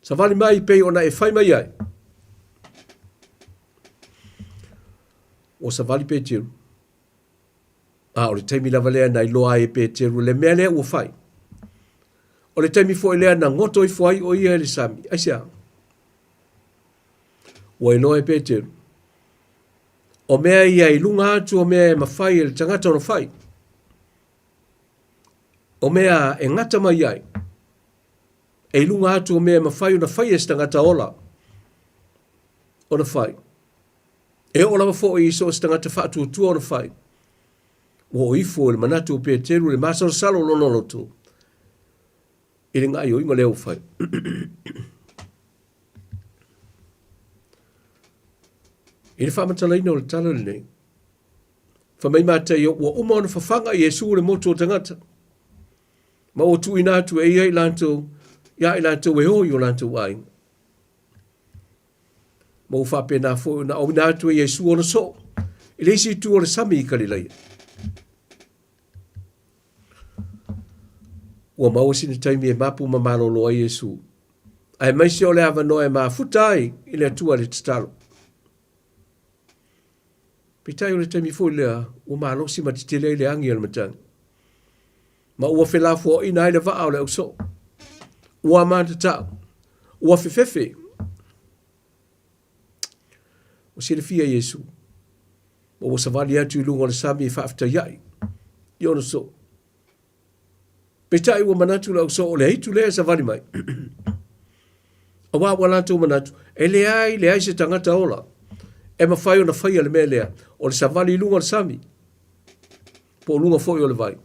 Savali mai pei ona e fai mai ai. Ua savali Peteru. A o le taimi lava lea na iloa ai e Peteru le mea lea ua fai. O le taimi foi lea na goto ifo ai o ia i le sami. Aisea? Ua iloa e Peteru. O mea ia i luga atu o mea e mafai e le tagata ona fai. O mea e gata mai ai. E i luga atu o mea e mafai ona fai e se tagata ola ona fai. E oo lava foi i so o se tagata faatuatua ona fai. Ua oo ifo i le manatu o Peteru i le masalosalo o lona loto i le gaoioiga lea ua fai. I le faamatalaina o le tala lenei, fai mai Mataio ua uma ona fafaga Iesu le motu o tagata, ma ua tuuina atu e ia i latou, iā i latou e o i o latou aiga. Ma ua faapena foi ona auina atu e Iesu ona soo i le isi itu o le sami i Kalilaia. Ua maua sina taimi e mapu ma malolo ai Iesu, aemaise o le avanoa e mafuta ai i le Atua le tatalo. Peitai o le taimi foi lea ua malosi ma tetele ai le agi a le matagi, ma ua felafoaiina ai le vaa o le ausoo. Ua matatau, ua fefefe. Ua silafia Iesu, ma ua savali atu i luga o le sami e faafetai ai i ona soo. Peitai ua manatu le ausoo o le aitu lea e savali mai. Auā ua latou manatu, e leai, leai se tagata ola e mafai ona faia le mea lea, o le savali i luga o le sami, po o luga foi o le vai.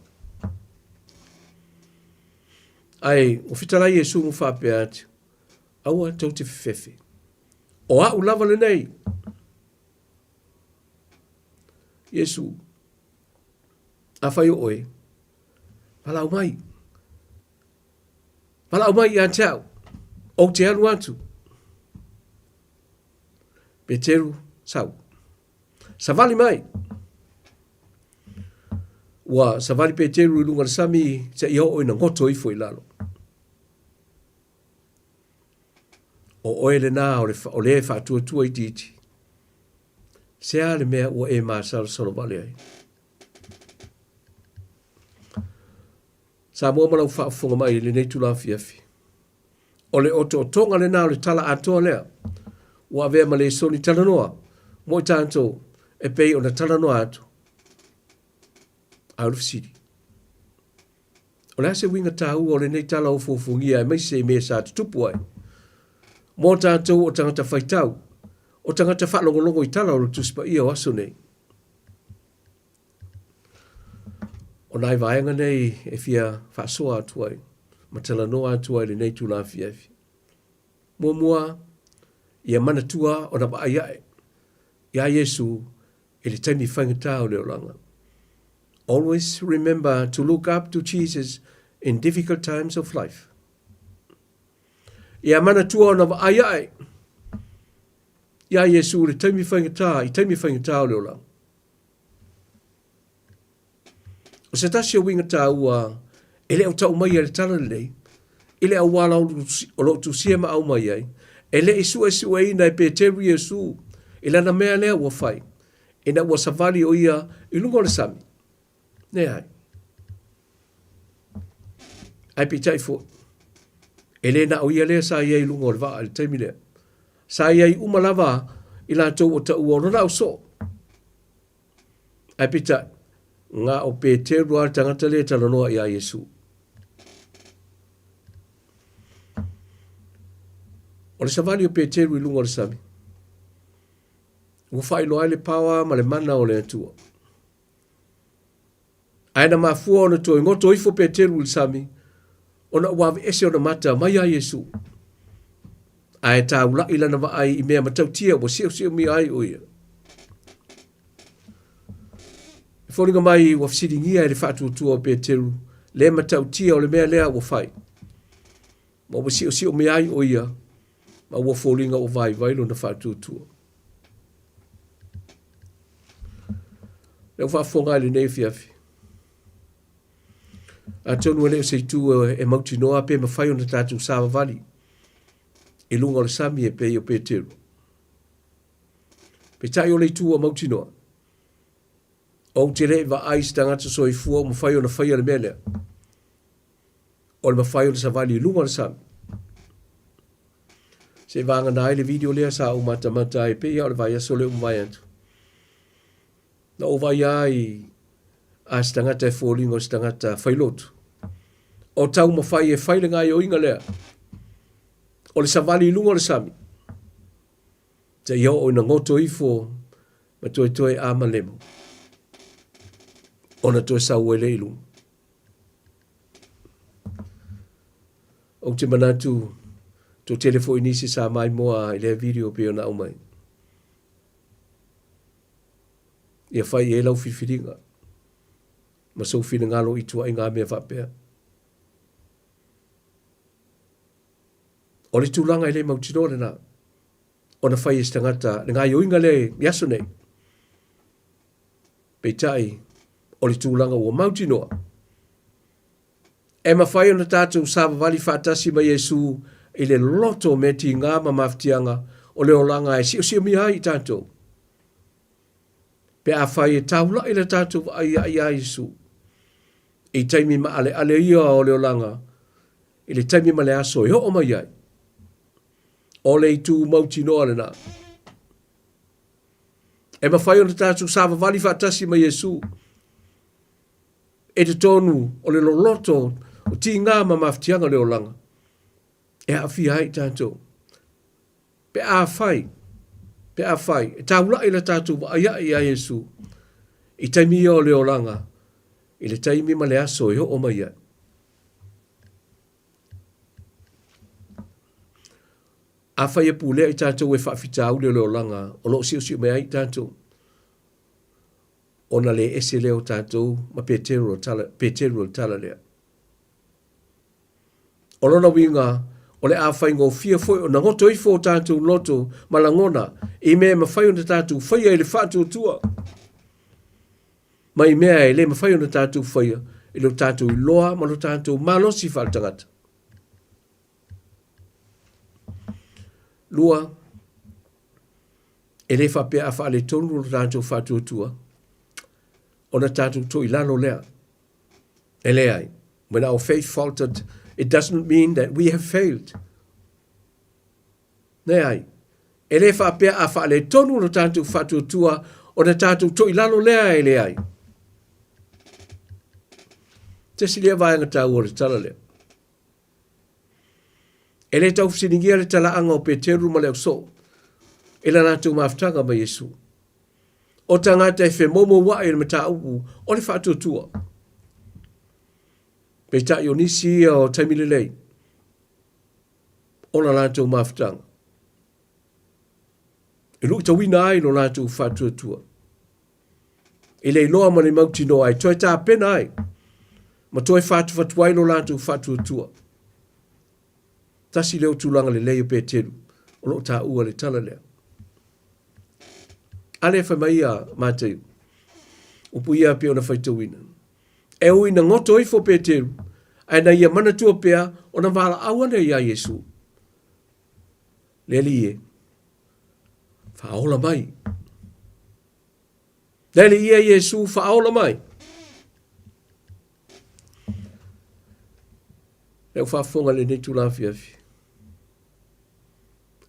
Ae ua fetalai Iesu ma faapea atu, aua tou te fefefe. O au lava lenei. Iesu, afai o oe, valaau mai. Valaau mai ia te au, ou te alu atu. Peteru, sau. Savali mai. Ua savali Peteru i luga o le sami seia oo ina goto ifo i lalo. O oe lena o le, o le faatuatua itiiti. Se a le mea ua e masalosalo vale ai? Samoa ma lau faafofoga mai i lenei itula afiafi. O le otootoga lena o le tala atoa lea ua avea ma lesoni talanoa mo i tatou e pei ona talanoa atu. A o le fesili, o le a se uiga taua o lenei tala ofoofogia aemaise i mea sa tutupu ai mo tatou o tagata faitau, o tagata faalogologo i tala o le Tusi Paia o aso nei? O nai vaega nei e fia faasoa atu ai ma talanoa atu ai i lenei itula afiafi. Muamua, ia manatua ona vaai ae iā Iesu i le taimi faigata o le olaga. Always remember to look up to Jesus in difficult times of life. Ia manatua ona vaai ae iā Iesu i le taimi faigata, i taimi faigata o le olaga. O se tasi o uiga taua e le o tau maia i le tala lenei, i le auala o lo o tusia ma aumai ai, e le i suesueina e Peteru Iesu i lana mea lea ua fai, ina ua savali o ia i luga o le sami. Leai. Ae peitai foi, e le na o ia lea sa i ai i luga o le vaa i le taimi lea. Sa i ai uma lava i latou o taua o lona ausoo. Ae peitai, na o Peteru lava le tagata lea e talanoa iā Iesu. O le savali o Peteru i luga o le sami, ua faailoa ai le paoa ma le mana o le Atua. Ae na mafua ona toe goto ifo Peteru i le sami, ona ua aveese ona mata mai iā Iesu. Ae taula'i lana vaai i mea matautia ua siosiomia ai o ia. E foliga mai ua fesiligia e le faatuatua o Peteru le matautia o le mea lea ua fai, ma ua siosiomia ai o ia, ma ua foliga ua vaivai lona faatuatua. Lea ua faafofoga ai lenei afiafi. Atonu e le o se itu e mautinoa pe mafai ona tatou savavali i luga o le sami e pei o Peteru. Peitai o le itu ua mautinoa, ou te le i vaai i se tagata soifua ua mafai ona faia le mea lea, o le mafai ona savali i luga o le sami. Se i vagana ai le video lea sa ou matamata ai pei lava o le vaiaso lea ua mavae atu. Na ou vaai ai a se tagata e foliga o se tagata failotu. O taumafai e fai le gaioiga lea o le savali i luga o le sami seia oo ina goto ifo ma toetoe a malemo ona toe sau ai lea i luga. Ou te manatu toatele foi nisi sa maimoa i lea video pei ona aumai. Ia fai i ai lau filifiliga ma sou finagalo i tuaiga mea faapea. O le tulaga e le mautinoa lena ona fai e se tagata le gaioiga lea i aso nei. Peitai, o le tulaga ua mautinoa, e mafai ona tatou savavali faatasi ma Iesu i le loto o mea tigā ma mafatiaga o le olaga e siosiomia ai i tatou. Pe afai e taula'i le tatou vaai iā Iesu i taimi maaleale ia o le olaga, i le taimi ma le aso e oo mai ai, o le itu mautinoa lena. E mafai ona tatou savavali faatasi ma Iesu i totonu o le loloto o tigā ma mafatiaga o le olaga e aafia ai i tatou. Pe afai, pe afai, e taula'i le tatou vaai ae iā Iesu i taimi ia o le olaga, i le taimi ma le aso e oo mai ai. Afai e pulea i tatou e faafitauli o le olaga o lo o siosio mai ai i tatou, ona le ese lea o tatou ma Peteru o tala, Peteru o le tala lea. O lona uiga, o le a faigofie foi ona goto ifo o tatou loto ma lagona i mea e mafai ona tatou faia i le faatuatua ma i mea e le mafai ona tatou faia i lo tatou iloa ma lo tatou malosi faaletagata. Lua, e le faapea a faaletonu lo tatou faatuatua, ona tatou toilalo lea. E leai. When our faith faltered, it doesn't mean that we have failed. Leai. E le faapea a faaletonu lo tatou faatuatua, ona tatou toilalo lea e leai. Tasi lea vaega taua o le tala lea. E le tau fesiligia le talaaga o Peteru ma le ausoo i la latou mafutaga ma Iesu. O tagata e femoumoua'i i le mataupu o le faatuatua. Peitai o nisi ia o taimi lelei o la latou mafutaga e luitauina ai lo latou faatuatua i le iloa ma le mautinoa e toe tapena ai ma toe fatufatu ai lo latou faatuatua. Tasi lea o tulaga lelei o Peteru o lo o taua le tala lea. A lea fai mai ia Mateu, upu ia pei ona faitauina. E ui ina goto ifo Peteru, ae na ia manatua pea ona valaau ana iā Iesu. Le Alii e, faaola mai. Le Alii e Iesu, faaola mai. Le au faafofoga i lenei itula afiafi.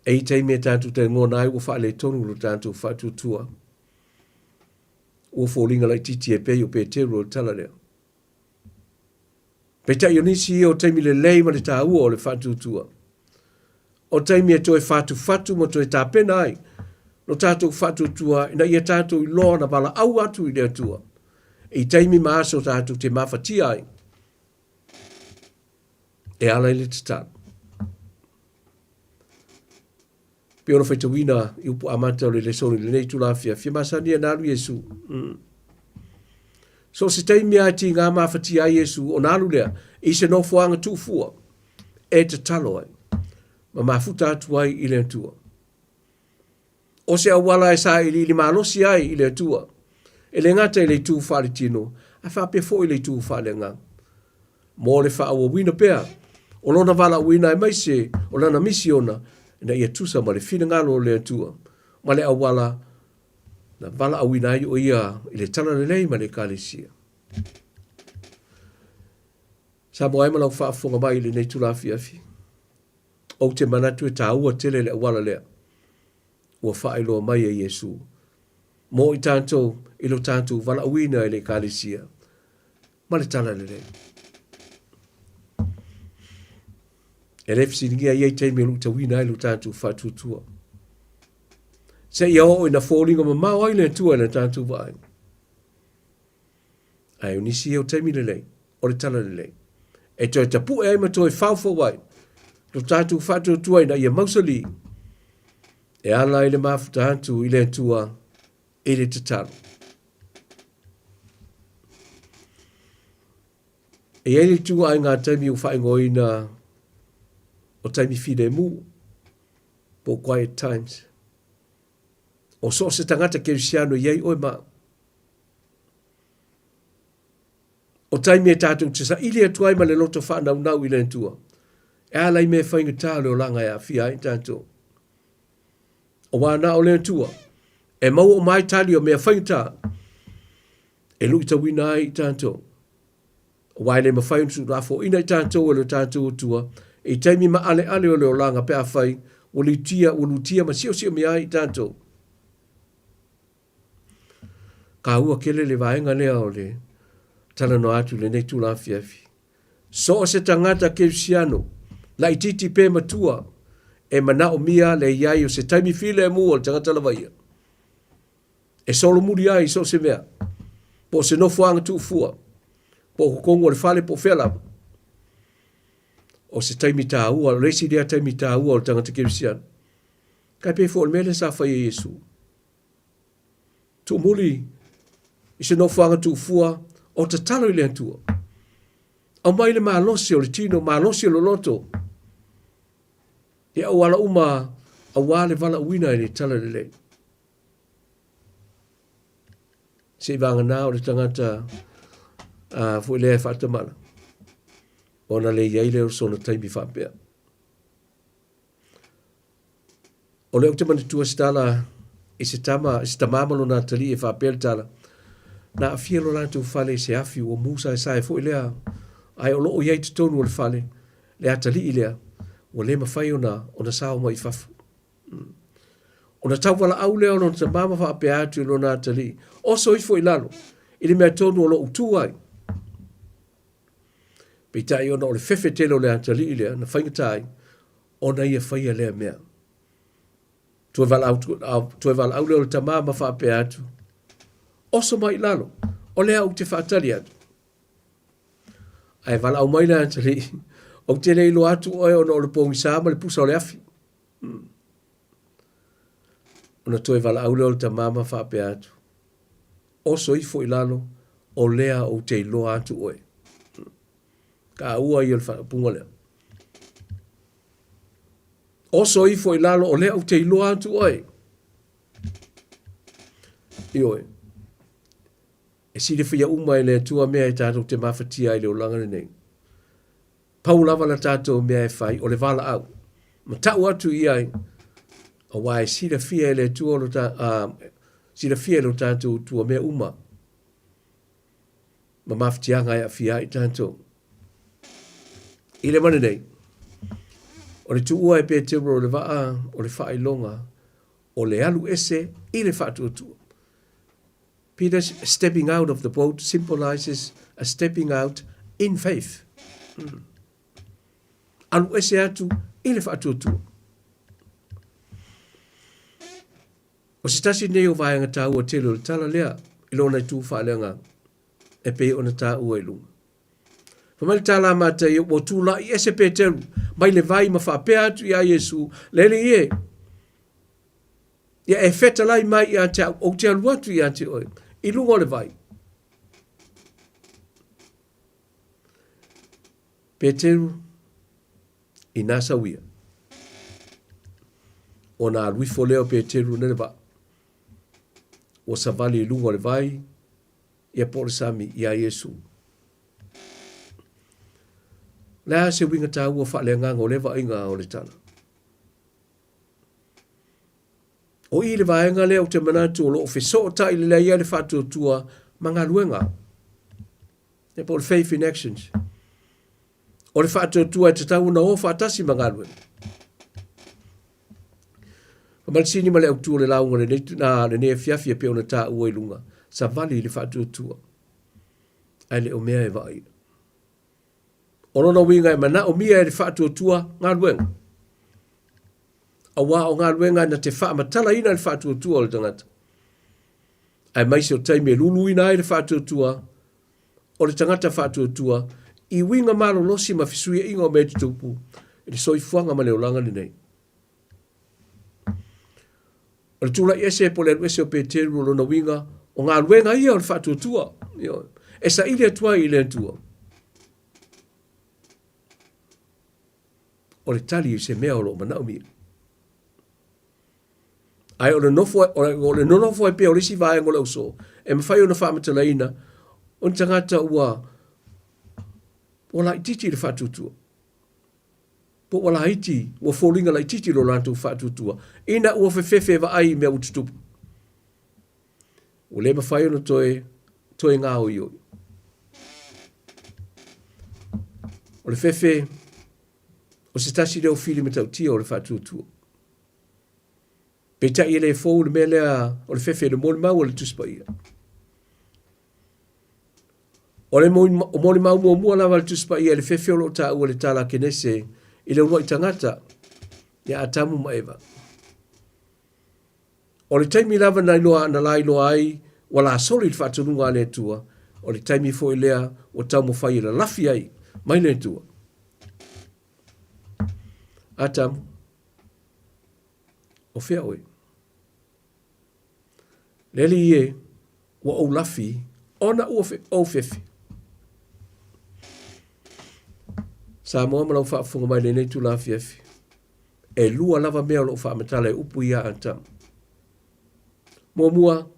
E i taimi e tatou tagona ai ua faaletonu lo tatou faatuatua. Ua foliga laitiiti e pei o Peteru o le tala lea. Peitai o nisi ia o taimi lelei ma le taua o le faatuatua. O taimi e toe fatufatu ma toe tapena ai lo tatou faatuatua ina ia tatou iloa ona valaau atu i le Atua i taimi ma aso tatou te mafatia ai e ala i le tatalo. Pei ona faitauina i upu amata o le lesoni i lenei itula afiafi, e masani ana alu Iesu. So o se taimi lava e tiga mafatia ai Iesu, ona alu lea i se nofoaga tuufua e tatalo ai ma mafuta atu ai i le Atua. O se auala e sailiili malosi ai i le Atua, e le gata i le itu faaletino, ae faapea foi i le itu faaleagaga. Mo le faaauauina pea o lona valaauina aemaise o lana misiona ina ia tusa ma le finagalo o le Atua ma le auala na valaauina ai o ia i le Talalelei ma le Ekalesia. Samoa e ma lau faafofoga mai i lenei itula afiafi, ou te manatu e taua tele le auala lea ua faailoa mai e Iesu mo i tatou i lo tatou valaauina i le Ekalesia ma le Talalelei. E le fesiligia e i ai taimi e luitauina ai lo tatou faatuatua. Seia oo ina foliga mamao ai le Atua i le tatou vaai. Ae o nisi ia o taimi lelei, o le Talalelei. E toe tapue ai ma toe faofou ai lo tatou faatuatua ina ia mausali e ala i le mafuta atu i le Atua i le tatalo. E i ai le ituaiga taimi ua faaigoaina o taimi filemu, po o quiet times. O so o se tagata kerisiano e i ai oe ma au. O taimi e tatou te saili atu ai ma le loto faanaunau i le Atua, e ala i mea faigata o le olaga e aafia ai tatou. Auā na o le Atua e maua uma ai tali o mea faigata e luitauina ai i tatou. Auā e le mafai ona tuulafoaiina i tatou e lo tatou Atua i taimi maaleale o le olaga pe afai ua lutia, ua lutia ma siosiomia ai i tatou. Taua tele le vaega lea o le talanoa atu i lenei itula afiafi. So o se tagata kerisiano, laitiiti pe matua, e manaomia le i ai o se taimi filemu o le tagata lava ia. E solomuli ai i so o se mea, po o se nofoaga tuufua, po o totonu o le fale po o fea lava. O se taimi taua, o le isi lea taimi taua o le tagata kerisiano. Tai pei foi o le mea lea sa fai e Iesu. Tuumuli i se nofoaga tuufua o tatalo i le Atua. Aumai le malosi o le tino, malosi o le loto. I auala uma auā le valaauina i le talalelei. Seivaganā o le tagata foi lea e faatamala, ona le i ai lea o sona taimi faapea. O lea ou te manatua se tala i se tama, i se tamā ma lona atalii e faapea le tala, na aafia lo latou fale i se afi ua mu saesae foi lea, ae o lo o i ai i totonu o le fale le atalii lea, ua le mafai ona, ona sao mai i fafo. Ona tauvalaau lea o lona tamā ma faapea atu i lona atalii, oso ifo i lalo, i le mea tonu o lo o ou tu ai. Peitai ona o le fefe tele o le atalii lea na faigata ai ona ia faia lea mea. Toe valaau, toe valaau lea o le tamā ma faapea atu, oso mai i lalo, o lea ou te faatali atu. Ae valaau mai le atalii, ou te le iloa atu oe ona o le pogisa ma le pusa o le afi. Ona toe valaau lea o le tamā ma faapea atu, oso ifo i lalo, o lea ou te iloa atu oe. Taua ia o le faaupuga lea. Oso ifo i lalo, o lea ou te iloa atu oe. Ioe. E silafia uma e le Atua mea e tatou te mafatia ai i le olaga lenei. Pau lava la tatou mea e fai o le valaau. Ma tau atu i ai, aua e silafia e le Atua lo ta, silafia e lo tatou Atua mea uma ma mafatiaga e aafia ai tatou. I le mea lenei, o le tuua e Peteru o le vaa o le faailoga o le alu ese i le faatuatua. Peter's stepping out of the boat symbolizes a stepping out in faith. Alu ese atu i le faatuatua. O se tasi nei o vaega taua tele o le tala lea i lona itu faaleagaga e pei ona taua i luga. Fai mai le tala a Mataio, ua tulai ese Peteru mai le vai ma faapea atu iā Iesu, Le Alii e, ia e fetalai mai ia te au, ou te alu atu ia te oe, i luga o le vai. Peteru, inā sau ia. Ona alu ifo lea o Peteru nei le vaa. Ua savali i luga o le vai, ia po o le sami iā Iesu. O le a se uiga taua faaleagaga o lea vaaiga o le tala? O i le vaega lea ou te manatu o lo o fesootai lelei ai le faatuatua ma galuega. Ia po o le faith in actions. O le faatuatua e tatau ona o faatasi ma galuega. Fai mai le sini ma le autu o le lauga lenei, na, lenei afiafi e pei ona taua i luga, savali i le faatuatua, ae le o mea e vaaia. O lona uiga e manaomia e le faatuatua galuega. Auā o galuega na te faamatalaina le faatuatua o le tagata. Aemaise o taimi e luluina ai le faatuatua o le tagata faatuatua i uiga malolosi ma fesuiaiga o mea tutupu i le soifuaga ma le olaga lenei. O le tulai ese po o le alu ese o Peteru o lona uiga, o galuega ia o le faatuatua, ioe, e saili atu ai i le Atua. O le tali i se mea o lo o manaomia. Ae o le nofo, o le nonofo ai pea o le isi vaega o le ausoo, e mafai ona faamatalaina o ni tagata ua ua laitiiti i le faatuatua. Po ua laiti, ua foliga laitiiti lo latou faatuatua, ina ua fefefe e vaai i mea ua tutupu. Ua le mafai ona toe, toe gaoioi. O le fefe, o se tasi lea o fili matautia o le faatuatua. Peitai e le fou le mea lea o le fefe i le molimau a le Tusi Paia. O le molimau muamua lava a le Tusi Paia i le fefe o lo o taua i le tala a Kenese i le uluai tagata ia Atamu ma Eva. O le taimi lava na iloa na lailoa ai ua lasoli le faatonuga a le Atua, o le taimi foi lea ua taumafai e lalafi ai mai le Atua. Atamu, o fea oe? Le Alii e, ua ou lafi ona ua ou fefe. Samoa ma lau faafofoga mai lenei itula afiafi. E lua lava mea o lo o faamatala e upu ia Atamu. Muamua,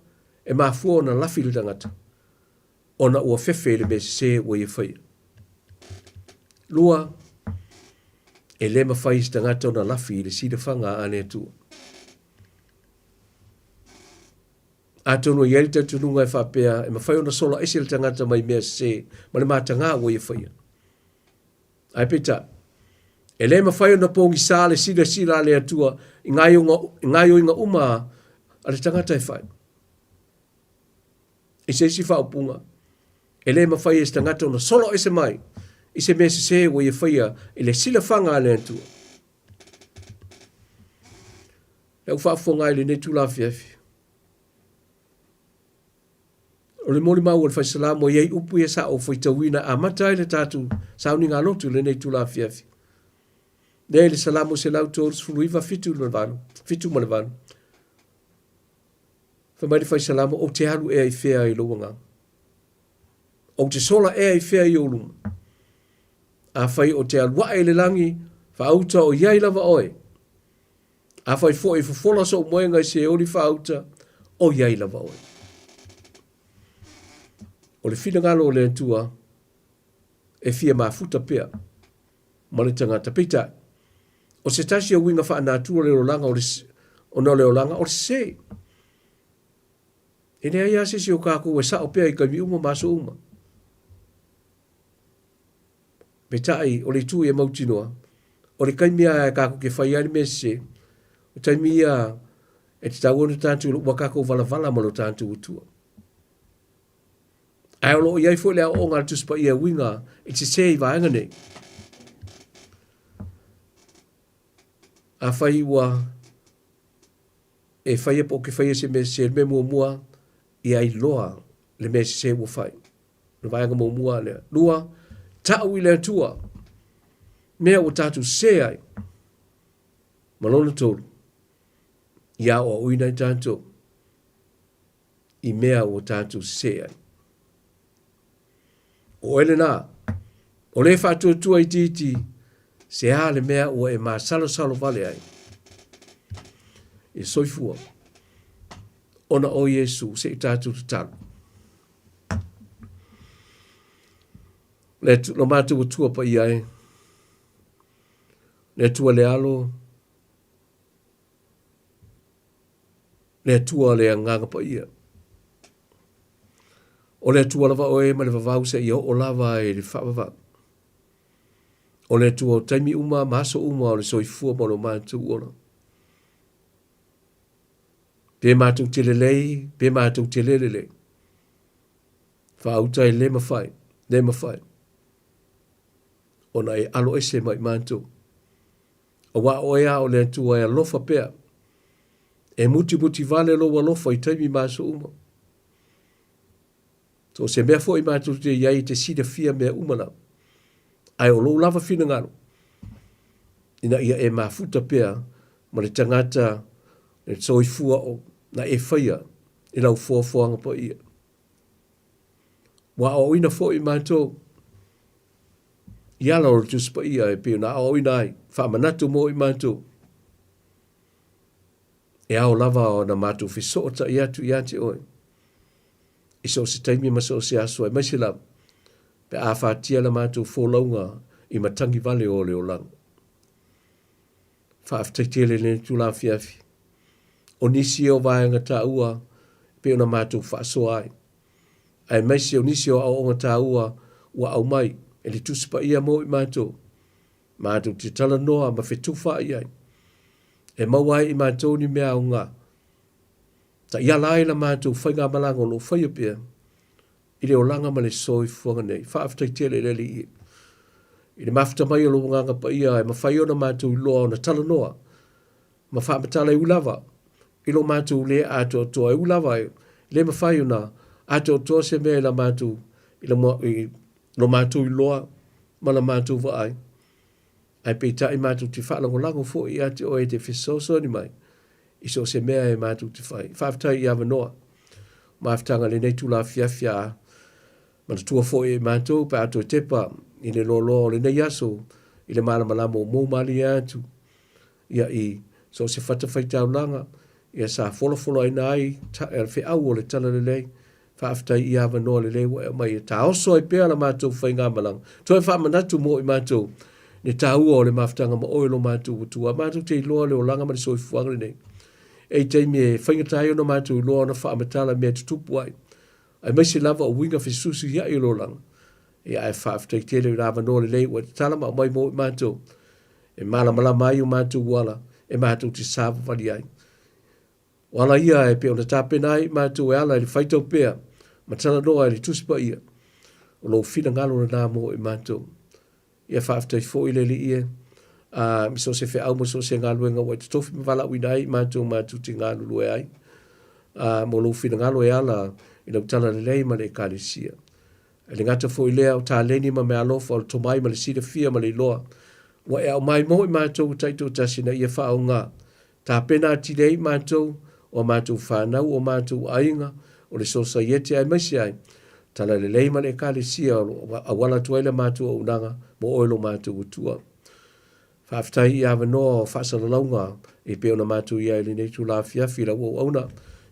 e mafua ona lafi le tagata ona ua fefe i le mea sese ua ia faia. Lua, e le mafai e se tagata ona lafi i le silafaga a le Atua. Atonu e i ai le talitonuga e faapea e mafai ona sola ese le tagata mai mea sese ma le matagā ua ia faia. Ae peitai, e le mafai ona pogisa le silasila a le Atua i gaoioiga uma a le tagata e fai. I se isi faaupuga, e le mafai e se tagata ona solo ese mai i se mea sese ua ia faia i le silafaga a le Atua. Le au faafofoga ai i lenei itula afiafi, o le molimau a le Faisalamo e i ai upu ia sa ou faitauina e amata ai le tatou sauniga lotu i lenei itula afiafi. Lea i le Salamo 139, 7 ma le 8. Fai mai le Faisalamo, ou te alu ea i fea i lou agaga? Ou te sola ea i fea i ou luma? Afai ou te alu ae i le lagi, faauta o i ai lava oe. Afai foi e fofola sou moega i Seoli faauta, o i ai lava oe. O le finagalo o le Atua e fia mafuta pea ma le tagata. Peitai, o se tasi o uiga faanatura o le olaga o le, ona o le olaga o le sese. E leai lava se isi o kākou e sao pea i taimi uma ma aso uma. Peitai, o le itu ia mautinoa, o le taimi lava e kākou te fai ai le mea sese, o taimi ia e tatau ona tatou, ua kākou valavala ma lo tatou Atua. Ae o lo o i ai foi le aoaoga a le Tusi Paia e uiga i le sese i vaega nei. Afai ua e faia po o ke faia se mea sese, le mea muamua, ia iloa le mea sese ua fai. Le vaega muamua lea. Lua, ta'u i le Atua mea ua tatou sese ai. Ma lona tolu, ia aoaoina ai tatou i mea ua tatou sese ai. O oe lenā, o le faatuatua itiiti, se a le mea ua e masalosalo vale ai. Ia soifua, ona o Iesu se i tatou tatalo. Le lo matou Atua paia e, le Atua le Alo, le Atua le Agaga Paia. O le Atua lava oe ma le vavau seia oo lava i le faavavau. O le Atua o taimi uma ma aso uma o le soifua ma lo matou ola. Pe matou te lelei, pe matou te le lelei. Faauta e le mafai, le mafai. Ona e alo ese mai matou. Auā o oe lava o le Atua e alofa pea, e mutimuti vale lou alofa i taimi ma aso uma. So o se mea foi matou te i ai e te silafia mea uma lava, ae o lou lava finagalo, ina ia e mafuta pea ma le tagata le soifua o na e faia i lau foafoaga paia. Ua aoaoina foi matou i ala o le Tusi Paia e pei ona aoaoina ai, faamanatu mo i matou. E ao lava ona matou fesootai atu ia te oe i so o se taimi ma so o se aso, aemaise lava pe a afatia la matou folauga i matagi vale o le olaga. Faafetai tele i lenei itula afiafi. O nisi ia o vaega taua e pei ona matou faasoa ai, aemaise o nisi o aoaoga taua ua aumai e le Tusi Paia mo i matou, matou te talanoa ma fetufaai ai, e maua ai i matou ni mea aoga, taiala ai la matou faigamalaga o lo o faia pea i le olaga ma le soifuaga nei. Faafetai tele i le Alii i le mafuta mai o lou Agaga Paia e mafai ona matou iloa ona talanoa ma faamatala e ui lava i lo matou le atoatoa, e ui lava e le mafai ona atoatoa se mea i la matou i la, i lo matou iloa ma la matou vaai. Ae peitai matou te faalagolago foi ia te oe e te fesoasoani mai i so o se mea e matou te fai. Faafetai i avanoa mafutaga i lenei itula afiafi a manatua foi e matou pe a toe tepa i le loaloa o lenei aso i le malamalama o mou malie atu ia i so o se fatafaitaulaga ia sa folafolaina ai le feau o le Talalelei. Faafetai i avanoa lelei ua e aumai e taoso ai pea la matou faigamalaga. Toe faamanatu mo i matou le taua o le mafutaga ma oe lo matou Atua. Matou te iloa le olaga ma le soifuaga lenei. E i taimi e faigata ai ona matou iloa ona faamatala mea e tutupu ai, aemaise lava o uiga fesuisuiai o le olaga. Ia ae faafetai tele i le avanoa lelei ua e tatala ma aumai mo i matou e malamalama ai o matou ala e matou te savavali ai. O ala ia e pei ona tapena ai i matou e ala i le faitau pea ma talanoa i le Tusi Paia, o lou finagalo lenā mo i matou. Ia faafetai foi le Alii e, a, i so o se feau ma so o se galuega ua e totofi ma valaauina ai i matou matou te galulue ai, a, mo lou finagalo e ala i lau talalelei ma le Ekalesia. E le gata foi i lea, o taleni ma meaalofa, o le tomai ma le silafia ma le iloa, ua e aumai mo i matou taitoatasi ina ia faaaoga Tapena atili ai matou, o a matou fanau, o matou aiga, o le Sosaiete aemaise ai Talalelei ma le Ekalesia o lo o auala atu ai le matou auaunaga mo oe lo matou Atua. Faafetai i avanoa o faasalalauga e pei ona matou i ai i lenei itula afiafi i lau auauna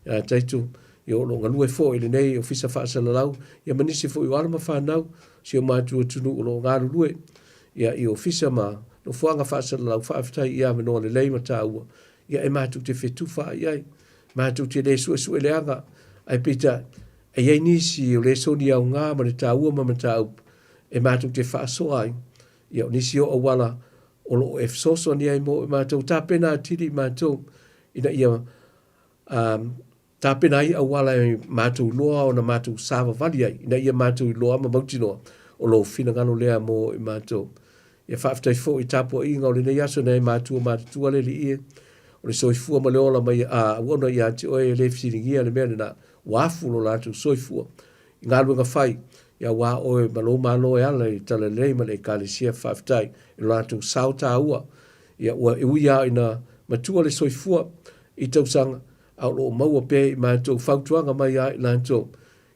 ia Taito. Ia o lo o galue foi i lenei Ofisa Faasalalau, ia ma nisi foi o alo ma fanau, si o matou atunuu o lo o galulue ia i Ofisa ma nofoaga faasalalau, faafetai i avanoa lelei ma taua, ia e matou te fetufa ai ai. Matou te le suesue leaga, ae peitai, e i ai nisi o le soni aoga ma le taua ma mataupu e matou te faasoa ai. Ia o nisi o auala o lo o e fesoasoani ai mo i matou, tapena atili i matou ina ia tapena ai auala e matou iloa ona matou savavali ai, ina ia matou iloa ma mautinoa o lou finagalo lea mo i matou. Ia faafetai foi i tapuaiga o lenei aso nai matua matutua le Alii e, o le soifua ma le ola mai a auauna ia te oe e le fesiligia le mea lena, ua afu lo latou soifua i galuega fai, ia aua oe ma lou Malo e ala i le Talalelei ma le Ekalesia. Faafetai i lo latou sao taua. Ia ua e ui lava ina matua le soifua i tausaga, a o lo o maua pea i matou fautuaga mai ia i latou,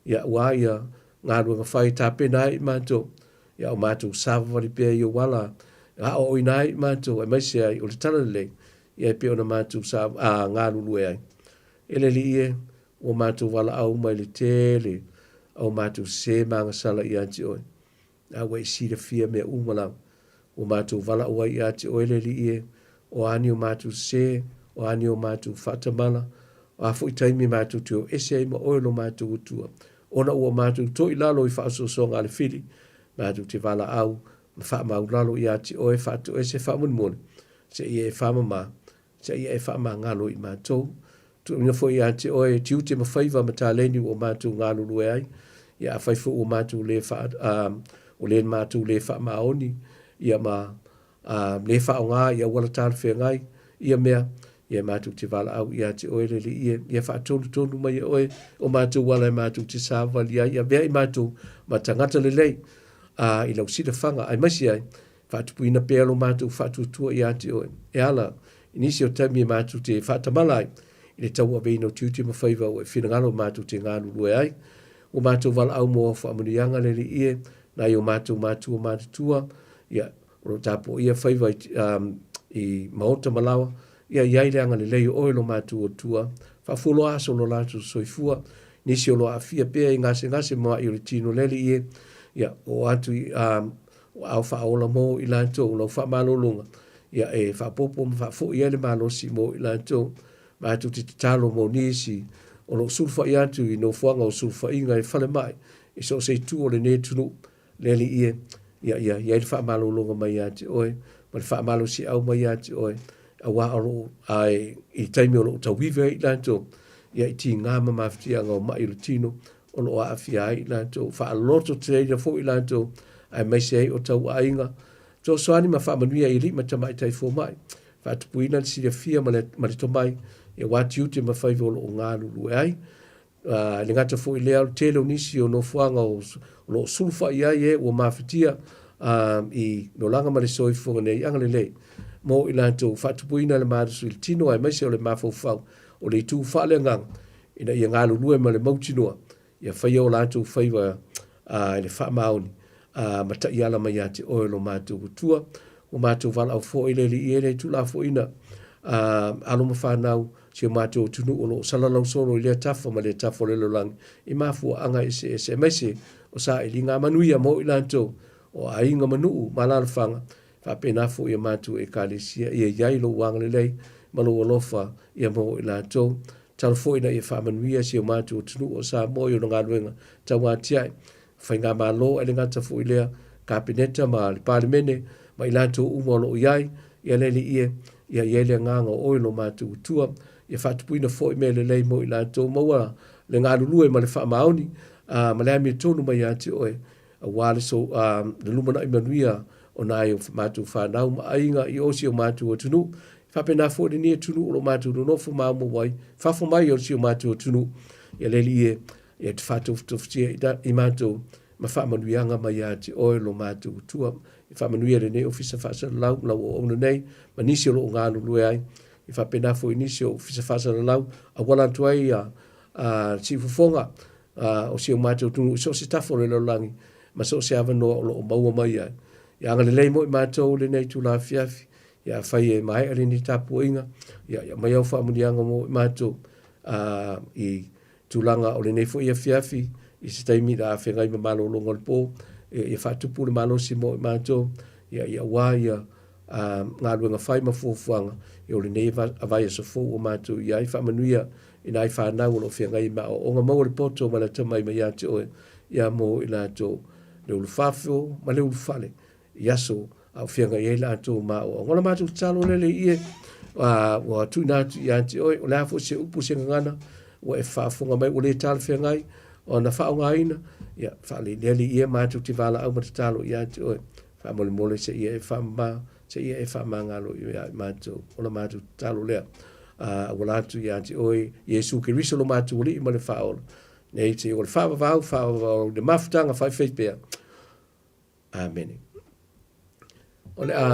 ia aua ia galuega fai e tapena ai i matou, ia o matou savavali pea i ou ala e aoaoina ai i matou, aemaise ai o le Talalelei, ia e pei ona matou sa, a, galulue ai. E le Alii e, ua matou valaau mai le tele a o matou sē ma agasala ia te oe. A ua e silafia mea uma lava. Ua matou valaau ai ia te oe le Alii e, o a ni o matou sē, o a ni o matou faatamala, o a foi taimi matou te o ese ai ma oe lo matou Atua, ona ua matou toi lalo i faaosoosoga a le fili, matou te valaau ma faamaulalo ia te oe faatoese faamolemole, seia e faamama, seia e faamagalo i matou. Tuuina foi ia te oe tiute ma faiva ma taleni ua matou galulue ai, ia afai foi ua matou le faa, ua le matou le faamaoni, ia ma le faaaoga i auala talafeagai ia mea, ia matou te valaau ia te oe le Alii e, ia faatonutonu mai e oe o matou ala e matou te savali ai, ia avea i matou ma tagata lelei i lau silafaga, aemaise ai faatupuina pea lo matou faatuatua ia te oe, e ala i nisi o taimi e matou te faatamala ai i le tauaveina o tiute ma faiva ua e finagalo matou te galulue ai. Ua matou valaau mo au faamanuiaga le Alii e, nai o matou matua matutua, ia, o lo o tapuaia faiva i, um, i maota ma laoa, ia i ai le agalelei o oe lo matou Atua, faafualoa aso lo latou soifua, nisi o lo aafia pea i gasegase ma maʻi o le tino le Alii e, ia, oo atu i, um, o ao faaola mo i latou lau faamalologa, ia e faaopoopo ma faafoi ai le malosi mo i latou. Matou te tatalo mo nisi o lo o sulufai atu i nofoaga o sulufaiga i falemai i so o se itu o lenei atunuu, le Alii e, ia, ia i ai le faamalologa mai ia te oe, ma le faamalosiau mai ia te oe, auā o lo o, ae i le taimi o lo o tauive ai i latou, ia i tigā ma mafatiaga o maʻi o le tino, o lo o aafia ai i latou, faalototeteina foi i latou, aemaise ai o tauaiga. Fesoasoani ma faamanuia i alii ma tamaitai fomai, faatupuina le silafia ma le, ma le tomai, ia aua tiute ma faiva o lo o galulue ai. Uh, le gata foi lea, o le tele o nisi o nofoaga o, o lo o sulufai ai e ua mafatia uh, i nolaga ma le soifuaga nei agalelei mo i latou faatupuina le malosi i le tino aemaise o le mafaufau o le itu faaleagaga ina ia galulue ma le mautinoa ia faia o latou faiva i le faamaoni ma taiala mai ia te oe lo matou Atua. Ua matou valaau foi le Alii e le tuulafoaiina alo ma fanau si o matou atunuu o lo o salalau solo i lea tafa ma lea tafa o le lalolagi i mafuaaga eseese aemaise o sailiga manuia mo i latou o aiga ma nuu ma alaalafaga faapena foi a matou Ekalesia ia i ai lou agalelei ma lou alofa ia mo i latou. Tatalo foi ina ia faamanuia si o matou atunuu o Samoa i ona galuega tauatiae, faigamalo ae le gata foi i lea, Kapeneta ma le Palemene ma i latou uma o lo o i ai, ia le Alii e, ia i ai le agaga o oe lo matou Atua, ia faatupuina foi mea lelei mo i latou, maua le galulue ma le faamaoni, a, ma le amiotonu mai ia te oe, aua le, so, a, le lumanai manuia o nai o matou fanau ma aiga i o si o matou atunuu. Faapena foi lenei atunuu o lo matou nonofo maumau ai, fafo mai o si o matou atunuu, ia le Alii e, ia te faatofutofutia i matou ma faamanuiaga mai ia te oe lo matou Atua. Ia faamanuia lenei ofisa faasalalau ma lau auauna nei, ma nisi o lo o galulue ai. Ia faapena foi nisi o ofisa faasalalau, auala atu ai ia a, siufofoga a, o si o matou atunuu i so o se tafa o le lalolagi, ma so o se avanoa o lo o maua mai ai. Ia agalelei mo i matou lenei itula afiafi, ia afai e maea lenei tapuaiga, ia, ia aumai au faamanuiaga mo i matou, a, i tulaga o lenei foi afiafi i se taimi la afeagai ma malologa o le po, ia faatupu le malosi mo i matou, ia aua ia galuega fai ma fuafuaga o lenei vaiaso fou ua matou i ai. Faamanuia i nai fanau o lo o feagai ma aoaoga, maua le poto ma le atamai mai ia te oe, ia mo i latou le ulufafo ma le ulufale i aso a o feagai ai latou ma aoaoga. O le matou tatalo lea le Alii e, ua tuuina atu ia te oe, o le a foi se upu se gagana ua e faafofoga mai ua le talafeagai ona faaaogaina, ia faalei le Alii e, matou te valaau ma tatalo ia te oe, faamolemole se ia e faamama, se ia e faamagalo ia i matou. O le matou tatalo lea auala atu ia te oe Iesu Keriso lo matou Alii ma le Faaola, nei te o le faavavau, faavavau le mafutaga faifai pea. Amene. O le a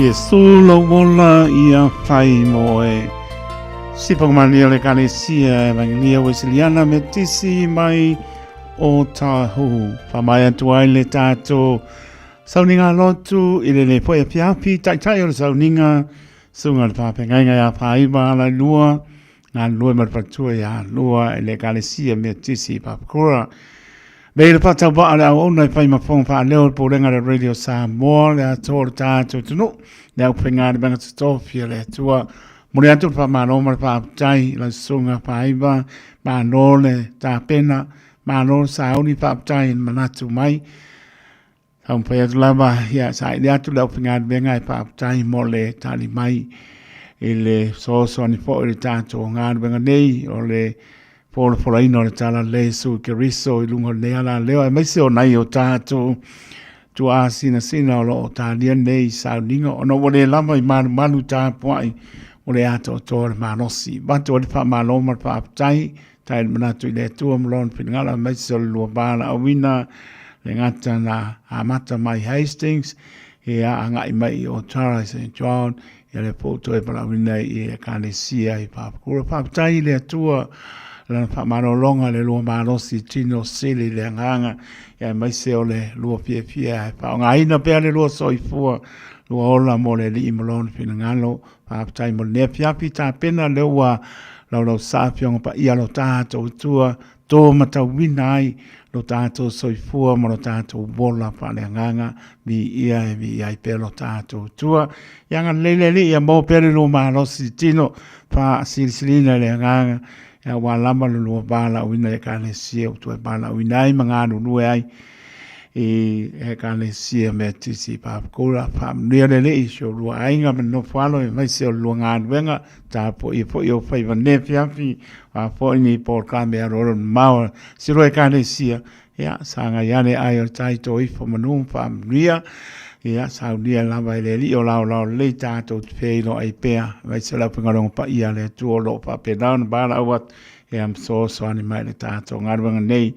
Iesu lou ola ia fai mo oe. Sipa malia le Ekalesia Evangelia Weseliana Metisi mai o Tahu. Whamai atu ai le tātou sauniga lotu i le le poe afiafi taitai o le sauniga sunga le whāpengainga ia whāiwa ala lua ngā lua ma le patua ia lua i le Ekalesia Metisi Papakura. Me le whātau waa le auauna i whai mafonga whaaleo le pōrenga le Radio Samoa le atoa o le tātou tunu le au whenga le manga totofia le atua Mole atu le whamalo ma le whaaptai la sunga whaiva malo le tāpena malo le sauni whaaptai le manatu mai Taumafai atu lava, ia, saili atu le aufaigaluega e faafetai mo le tali mai i le fesoasoani foi i le tatou galuega nei o le folafolaina o le Tala Lelei a Iesu Keriso i luga o lenei alaleo, aemaise o nai o tatou tuaasinasina o lo o talia nei sauniga ona ua le lava i malumalu tapuai o le atoatoa o le malosi. Avatu ai le faamalo ma le faafetai Tai le manatu i le Atua ma lona finagalo aemaise o le lua valaauina le gata na amata mai Hastings ia agai mai i Otara St John ia le po toe valaauina i Ekalesia i Papakura. Faafetai i le Atua lana faamalologa le lua malosi tino sili le agaga ia aemaise o le lua fiafia e faaaogaina pea le lua soifua lua ola mo le Alii ma lona finagalo. Faafetai mo lenei afiafi tapena lea ua laulausa afioga paia lo tatou Atua tō matauina ai lo tatou soifua ma lo tatou ola faaleagaga viia e viia ai pea lo tatou Atua. Ia agalelei le Alii ia maua pea le lua malosi tino faasilisilina i le agaga ia ua lava le lua valaauina i Ekalesia ua toe valaauina ai ma galulue ai i Ekalesia Metisi i Papakura. Faamanuia le Alii i si o lua aiga ma le nofo alo aemaise o le lua galuega tapuaia foi ou faiva nei afiafi a foi ni polokalame alualu mamao a si lua Ekalesia. Ia, sagai ane ai o le tai tō ifo manu ma faamanuia. Ia, saunia lava e le Alii o laolao lelei tatou te feiloai pea aemaise o le aufaigaluega paia a le Atua o lo o faapena ona valaau atu ia ma fesoasoani mai i le tatou galuega nei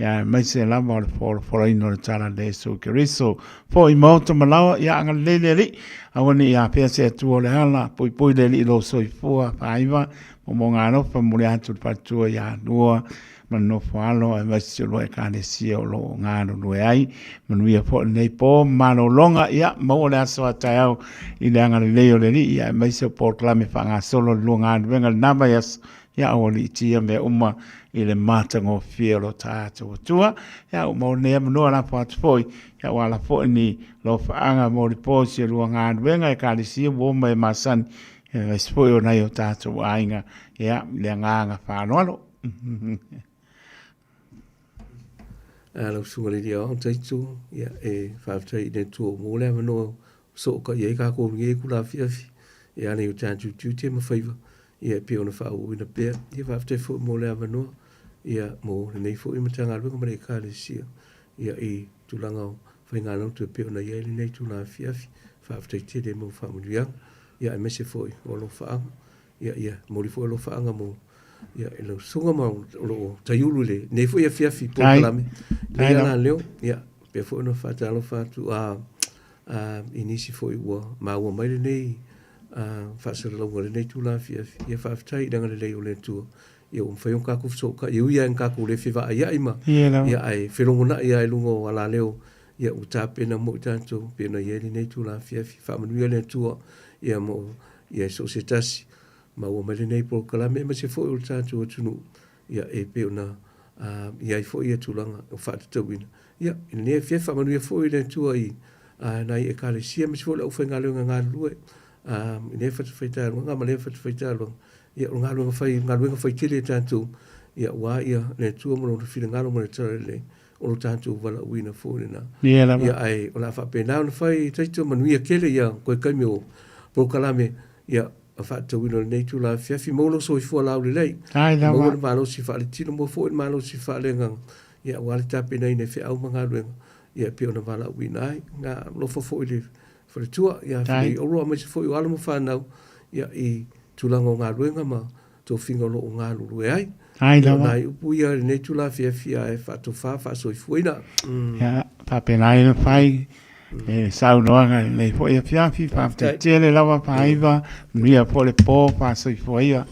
ia aemaise lava o le folafolaina o le Tala le Iesu Keriso. Foi maota ma laoa, ia agalelei le Alii, aua ne i afea se Atua o le ala, puipui le Alii i lou soifua, faaiva, momoga alofa, momoli atu le faletua ia Lua ma le nofo alo aemaise si olua Ekalesia o lo o galulue ai. Manuia foi lenei po ma malologa, ia maua le aso a taeao i le agalelei o le Alii, ia aemaise o polokalame faagasolo o le lua galuega i lena vaiaso, ia aua liitia mea uma i le matagofie o lo tatou Atua. Ia ua maua lenei avanoa lafo atu foi, ia ua ala foi ni lofaaga mo lipo i si olua galuega Ekalesia ua uma e masani, ia aemaise foi o nai o tatou aiga, ia i le agaga faaaloalo. A lau susuga i le Alii Aoao Taito, ia e faafetai i le Atua ua maua le avanoa fesootai ai tatou i lenei itula afiafi e ala i o tatou tiute ma faiva ia e pei ona faaauauina pea. Ia faafetai foi mo le avanoa ia mo lenei foi Matagaluega ma le Ekalesia ia i tulaga o faigalotu e pei ona i ai lenei itula afiafi. Faafetai tele mo faamanuiaga ia aemaise foi o alofaaga Ia, ia, momoli foi alofaaga mo ia i lau susuga ma o lo o taiulu i lenei foi afiafi polokalame. Lei ala leo, ia, pea foi ona faatalofa atu a, a, i nisi foi ua maua mai lenei a, faasalalauga i lenei itula afiafi. Ia, faafetai i le agalelei o le Atua. Ia, ua mafai ona tatou fesootai, e ui lava ina tatou le fevaaiai ma, ia, ae felogonai lava i luga o alaleo, ia, ua tapena mo i tatou, pei ona i ai lenei itula afiafi. Faamanuia le Atua, ia, mo Ia e so o se tasi, maua mai lenei polokalame aemaise foi o le tatou atunuu, ia e pei ona i ai foi ia tulaga o faatatauina. Ia, i lenei afiafi faamanuia foi le Atua i nai Ekalesia aemaise foi o le aufaigaluega galulue i lea fatafaitaluaga ma lea fatafaitaluaga. Ia, o le galuega fai, galuega fai tele a tatou, ia aua ia le Atua ma Lona finagalo ma le talalelei, o lo tatou valaauina foi lena. Ia lava. Ia, ae o le a faapena ona fai, Taito, manuia tele ia koe taimi o polokalame, ia, a faatatauina o lenei itula afiafi. Maua lou soifua laulelei. Ai lava. Maua le malosi faaletino, maua foi le malosi faaleagaga, ia, aua le tapenaina i feau ma galuega, ia, e pei ona valaauina ai. Na alofa foi le faletua, ia, Filei Olo, aemaise foi o alo ma fanau, ia, i tulaga o galuega ma tofiga o lo o galulue ai. Ai lava. O nai upu ia i lenei itula afiafi ae faatofa faasoifuaina. Ia, faapena ai ona fai. E saunoaga i lenei foi afiafi, faafetai tele lava Faiva, manuia foi le po, faasoifua ia.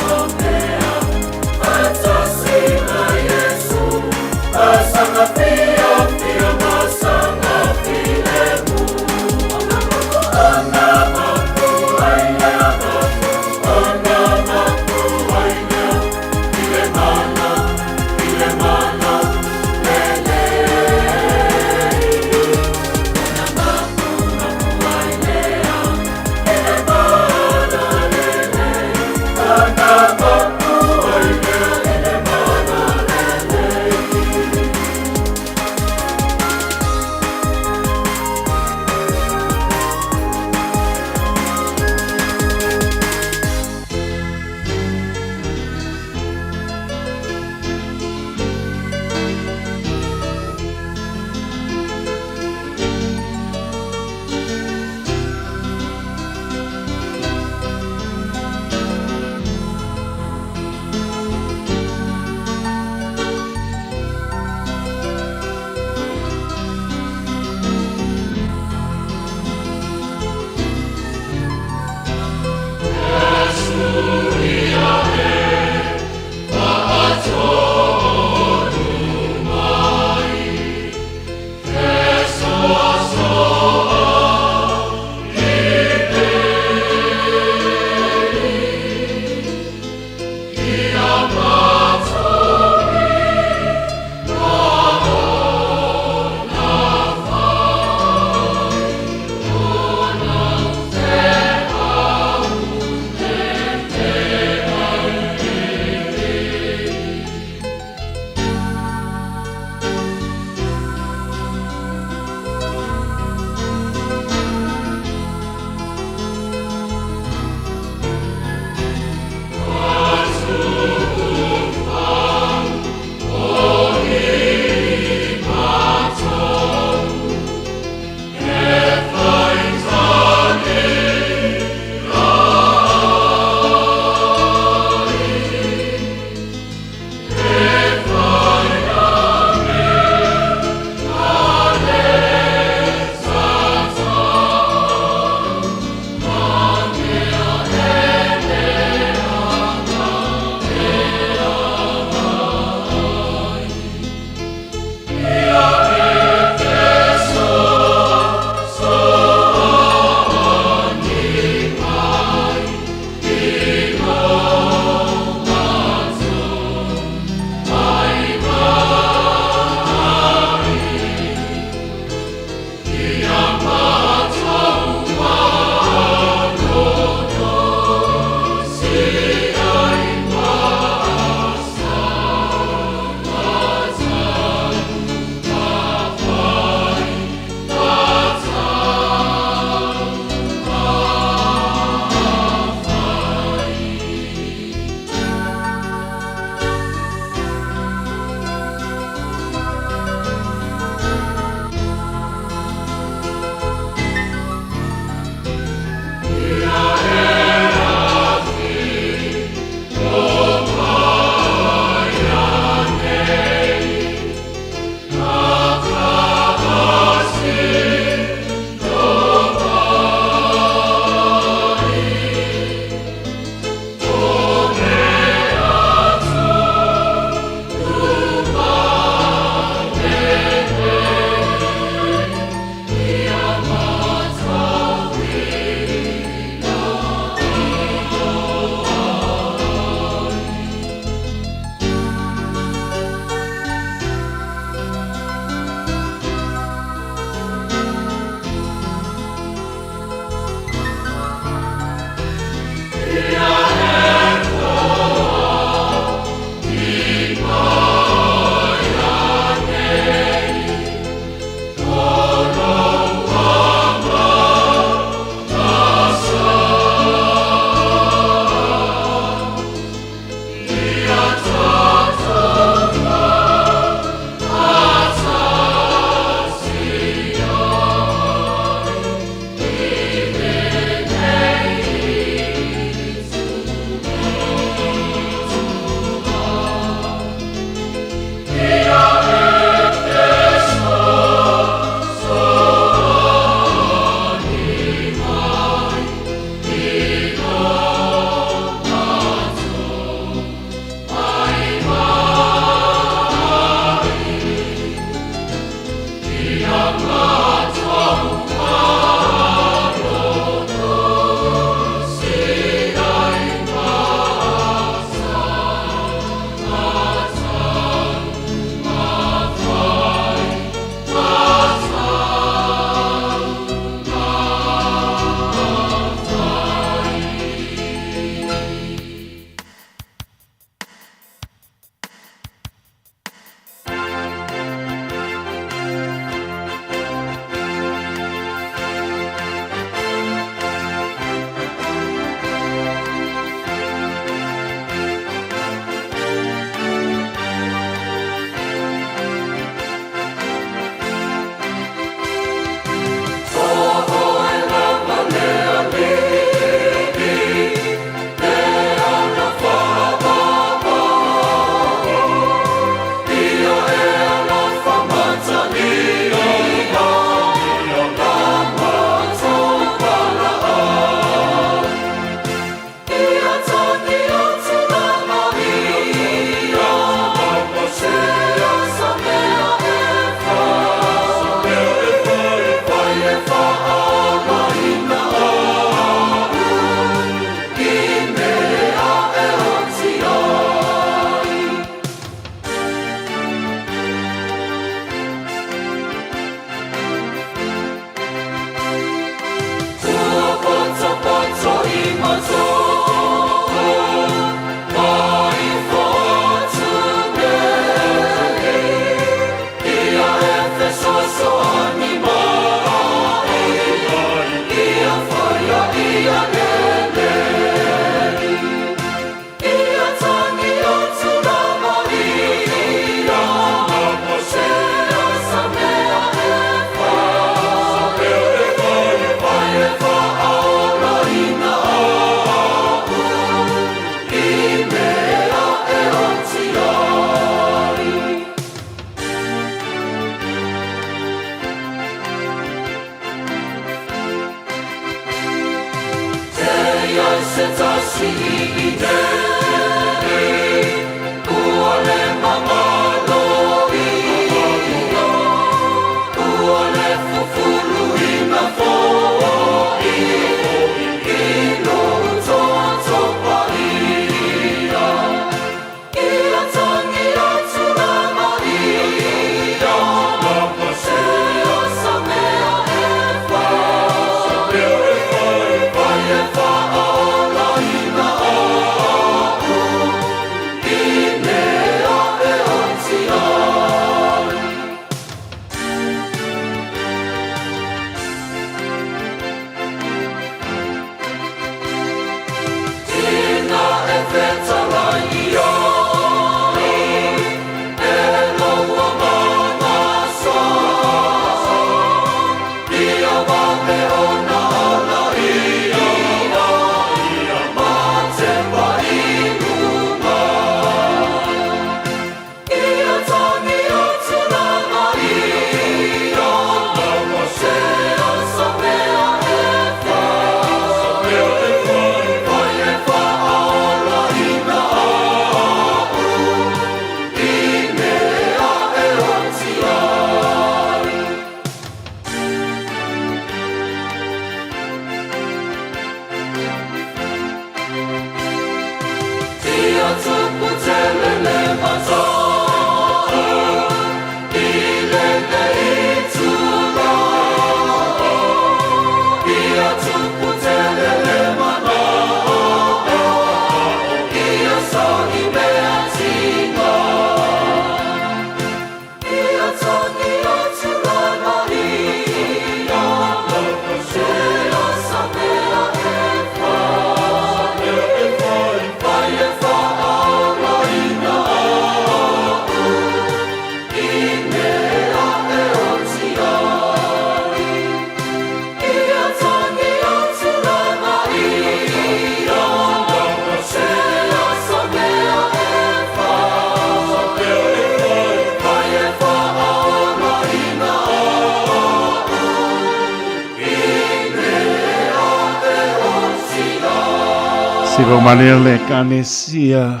Siva malia le Ekalesia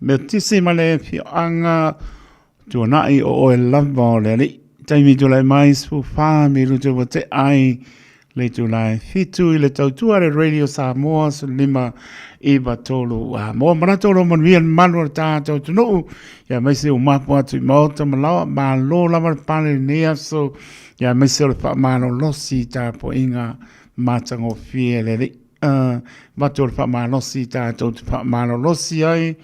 Metotisi ma le Afioaga Tuanai o oe lava o le Alii. Taimi tulai mai 14 minute ua tea ai le itula e 7 i le tautua le Radio Samoa 15 9 3 a mo manatu o lo manuia le mamalu o le tātou atunuu ia aemaise ua mapu atu i maota ma laoa malo lava le pale i lenei aso ia aemaise o le faamalolosi i tapuaiga matagofie le Alii. Avatu o le faamalosi tatou te faamalolosi ai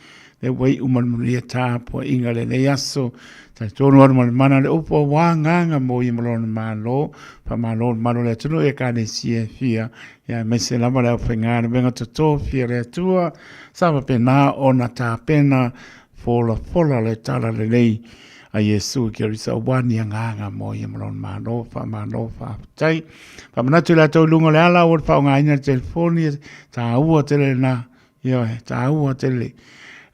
le ua iu ma le manuia tapuaiga lenei aso. Talitonu alu ma le mana le upu aua agaga mo ia ma lona Malo. Faamalo le malu o le atunuu i Ekalesia e fia, ia aemaise lava le aufaigaluega totofi a le Atua sa faapena ona tapena folafola le tala lelei a Iesu Keriso aua ni agaga mo ia ma lona Malo. Faamalo faafetai. Faamanatu i latou i luga o le ala aua le faaaogaina le telefoni, taua tele lena. Ioe, taua tele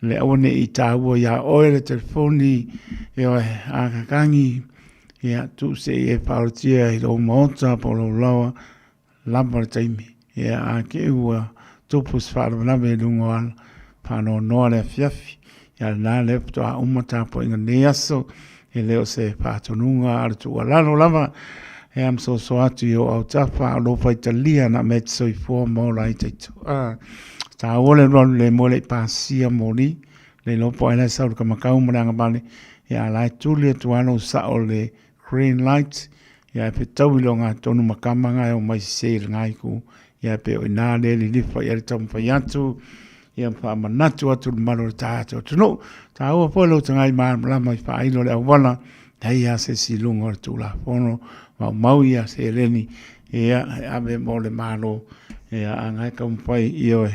le aua ne i taua iā oe le telefoni, ioe, a kakagi, ia, tuu se i e faaolatia i lou maota po o lou laoa, lava le taimi. Ia, a te i ua tupu se faalavelave i luga o ala, faanoanoa le afiafi. Ia, lena lea faatoa uma tapuaiga lenei aso, e le o se faatonuga a o le tuualalo lava, ia ma soasoa atu i ou autafa, o lou faitalia na mea e te soifua ma ola ai taito. Ah, taua le alualu le moe le i pasia moli, le iloa po o ai la e sau i le kamakau ma le agavale, ia a la e tuli atu lava lou sao i le green light, ia e fetaui le ogatotonu ma kama nga e omai sese i lena itu, ia pei o i ina lea e lilifa i ai le taumafai atu, ia ma faamanatu atu i le mamalu o le tatou atunuu. Taua foi lou tagai malamalama i faailo le auala, leai lava se isi i luga o le Tulafono, maumau ia seleni ia e ave mo le Malo, ia a na e taumafai ioe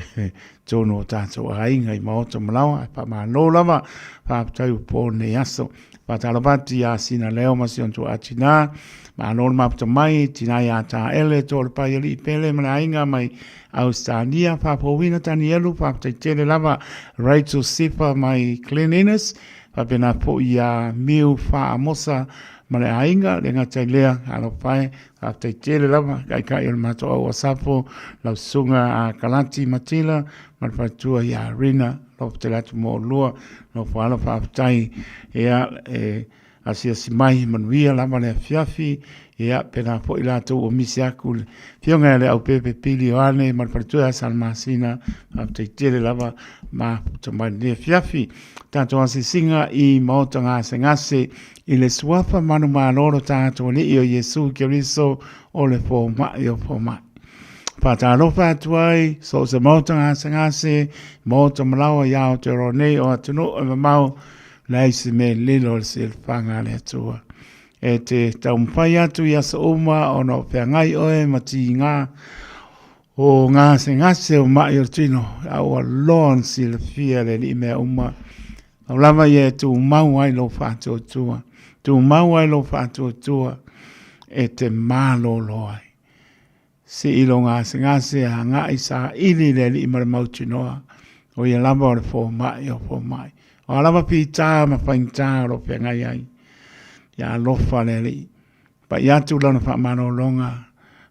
totonu o tatou aiga i maota ma laoa. Ae faamalo lava, faafetai ua po lenei aso. Faatalofa atu ia Sina Leo ma si ona tuaa tina, malo le mafuta mai, tina ia Taele, toa o le pai alii Pele ma le aiga mai Ausetalia, faafouina Tanielu, faafetai tele lava Rachel Sifa mai Glen Innes, faapena foi ia Miu Faamosa ma le aiga, le gata i lea, alofa e, faafetai tele lava, kaikai o le matou au Asafo, lau susuga a Kalati Matila ma le faletua ia Rina, alofa tele atu mo oulua, nofo alo faafetai, ia, e asiasi mai, manuia lava le afiafi, ia, pena foi latou ua misi aku le afioga ia Leaupepe Pili Ioane ma le faletua ia Salamasina, faafetai tele lava mafuta mai lenei afiafi. Tatou asiasiga i Maota Gasegase i le suafa manumalo lo tatou Alii o Iesu Keriso o le fomai o fomai. Faatalofa atu ai so o se maota gasegase, maota malaoa i Aotearoa nei o atunuu e mamao, leai se mea lilo i le silafaga a le Atua. E te taumafai atu i aso uma ona o feagai oe ma tiga. O gasegase o maʻi o le tino, a ua loa ona silafia e le Alii mea uma. Pau lava ia e tumau ai lou faatuatua, tumau ai lou faatuatua e te malolo ai. Sii lou gasegase agai saili i le Alii ma le mautinoa, o ia lava o le fomai o fomai. O a lava fita ma faigata o lo o feagai ai, ia alofa le Alii. Pai atu lana faamalologa,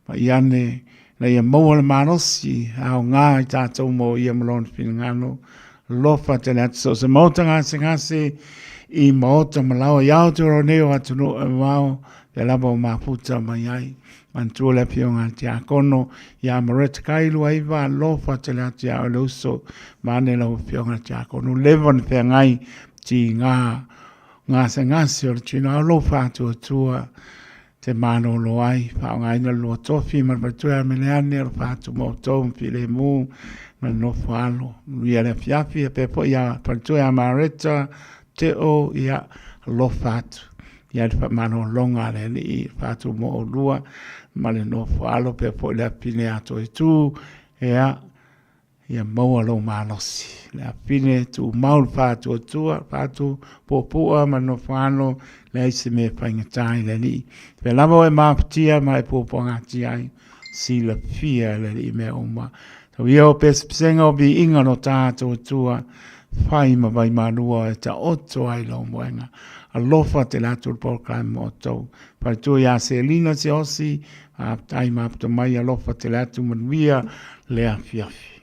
pai ane ina ia maua le malosi aoga i tatou mo ia ma lona finagalo. Alofa tele atu so o se maota gasegase i maota ma laoa i Aotearoa nei o atunuu e mamao, pea lava o mafuta mai ai. Manatua le afioga a le Tiakono ia Maretta Kailuaiva, alofa tele atu ia oe le uso, vaeane lau afioga i le Tiakono, leva ona feagai tiga gasegase o le tino, a o lou faatuatua te malolo ai, faaaogaina le lua tofi ma le faletua ia Meleane o le faatu ma outou ma filemu ma le nofo alo. Manuia le afiafi, e pea foi ia faletua ia Mareta, Teo, ia alofa atu. Ia le faamalologa a le Alii, faatu mo oulua ma le nofo alo, pea foi le afine ia Toitu, ia Ia maua lou malosi. Le afine tumau le faatuatua, faatu puapua ma le nofoalo, leai se mea e faigata i le Alii. Pea lava oe mafatia ma e puapuagatia ai, silafia e le Alii mea uma. Tau ia o pesepesega o viiga lo tatou Atua, fai ma vaimalua e taoto ai lou moega. Alofa tele atu le polokalame mo outou. Faletua ia Selina Siaosi, Faafetai mafuta mai alofa tele atu manuia le afiafi.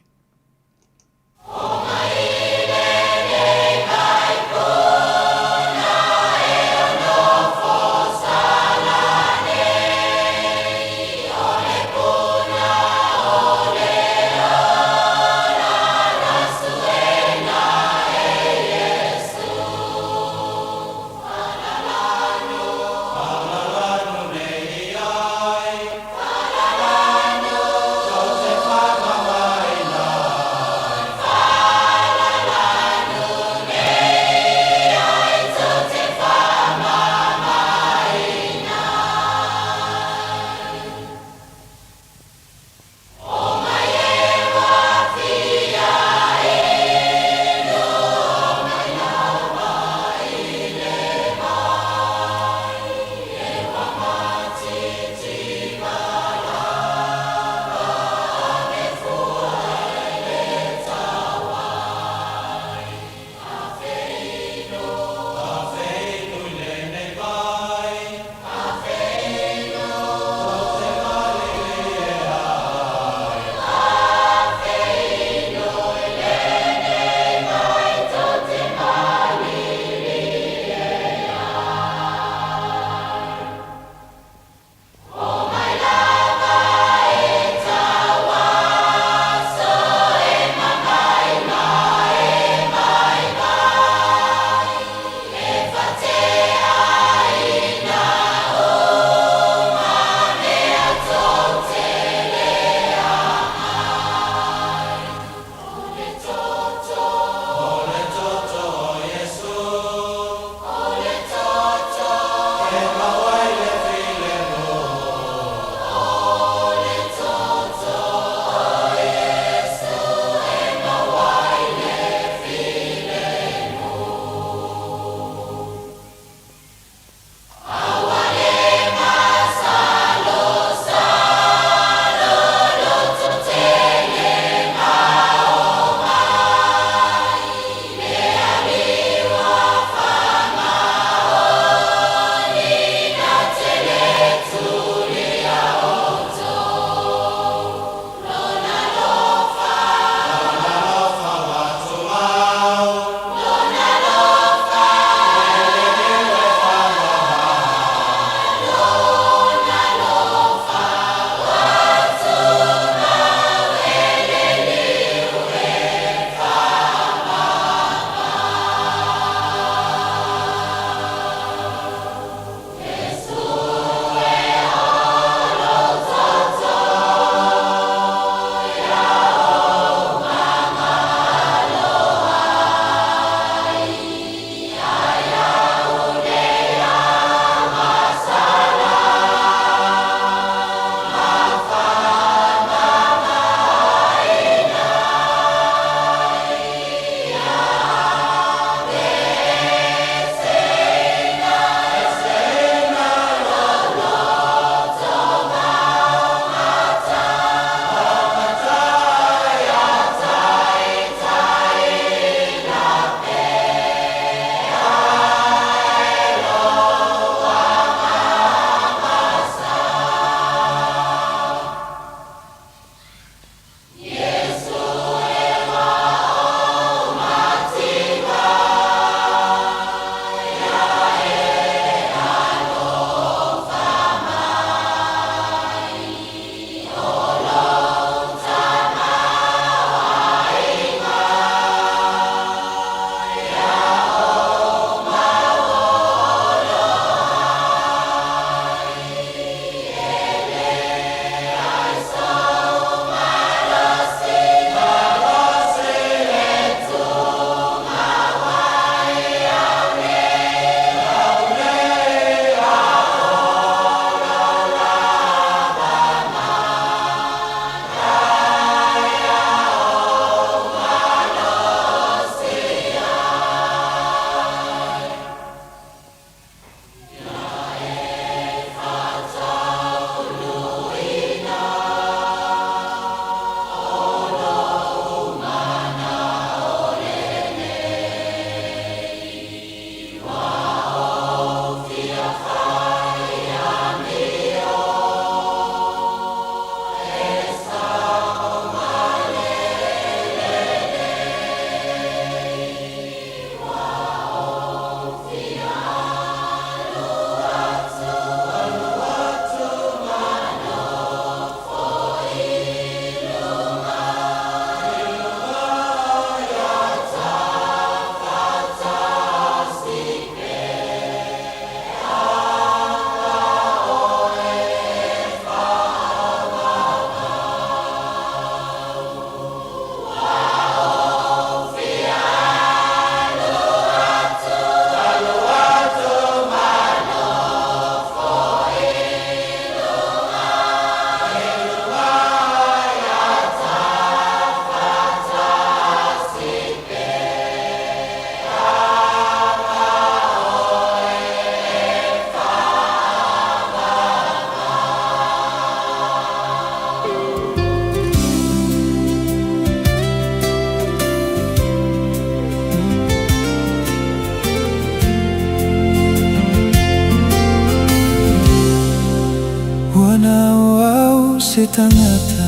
se tagata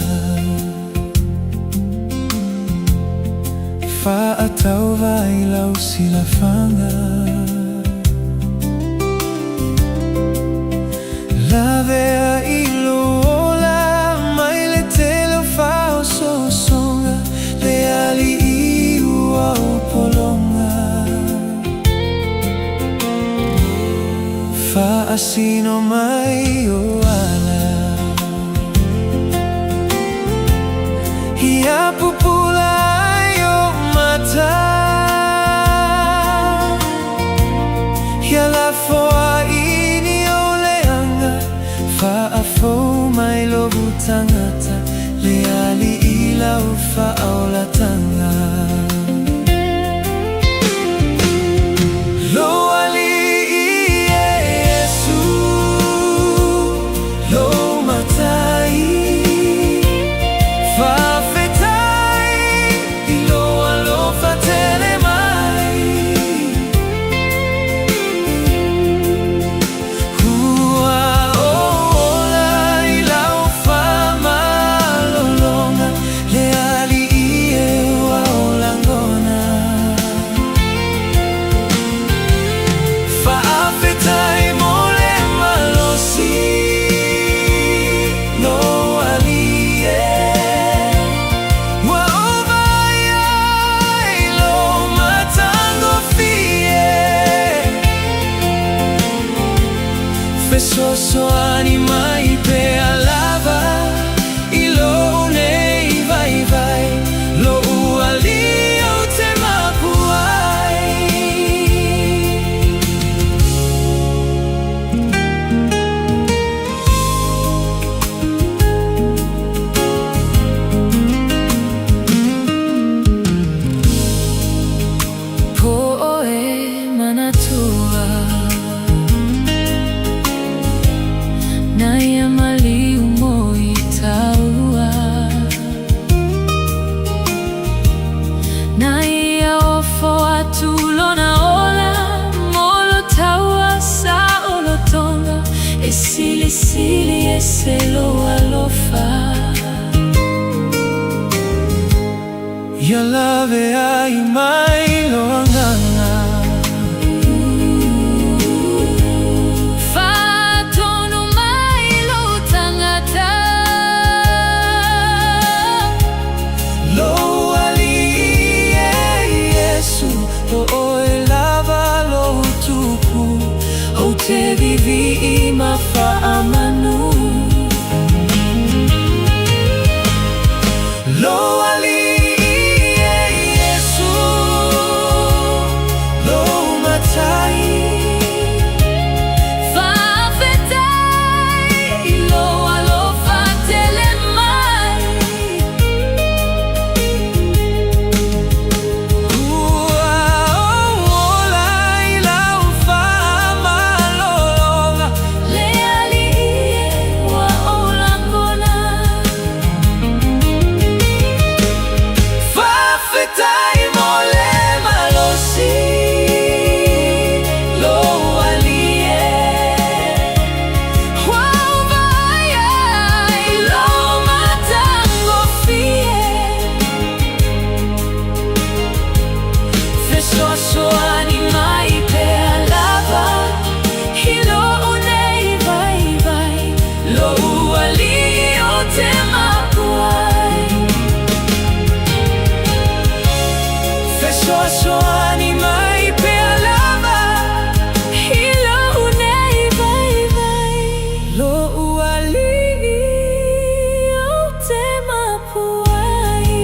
Faatauva i lau silafaga Lavea i lou ola mai le tele o faaosoosoga Le alii ua ou pologa Faasino mai ou ala Ia pupula ai ou mata Ia lafoai ni ou leaga Faafou mai lou tagata Le Alii lau faaolataga Lou Alii e Iesu Lou Matai Faafetai i lou alofa tele mai Ua ou ola i lau faamalologa Le Alii e ua ou lagona Faafetai mo le malosi Lou Alii e Ua ou vaai i lou matagofie Fesoasoani mai pea lava i lou nei vaivai Lou Alii ou te mapu ai. Po oe manatua Nai a maliu mo i taua Nai a ofo atu lona ola Mo lo taua sa o lo tonga E silisili ese lou alofa Ia laveai mai lou agaga Faatonu mai lou tagata Lou Alii e Iesu O oe lava lou Tupu Ou te viivii ma faamanu Lou Alii e Iesu Lou Matai Faafetai i lou alofa tele mai Ua ou ola i lau faamalologa Le Alii e ua ou lagona Faafetai mo le malosi Lou Alii e Ua ou vaai i lou matagofie Fesoasoani mai pea lava i lou nei vaivai Lou Alii ou te mapu ai Fesoasoani mai pea lava I lou nei vaivai Lou Alii ou te mapu ai.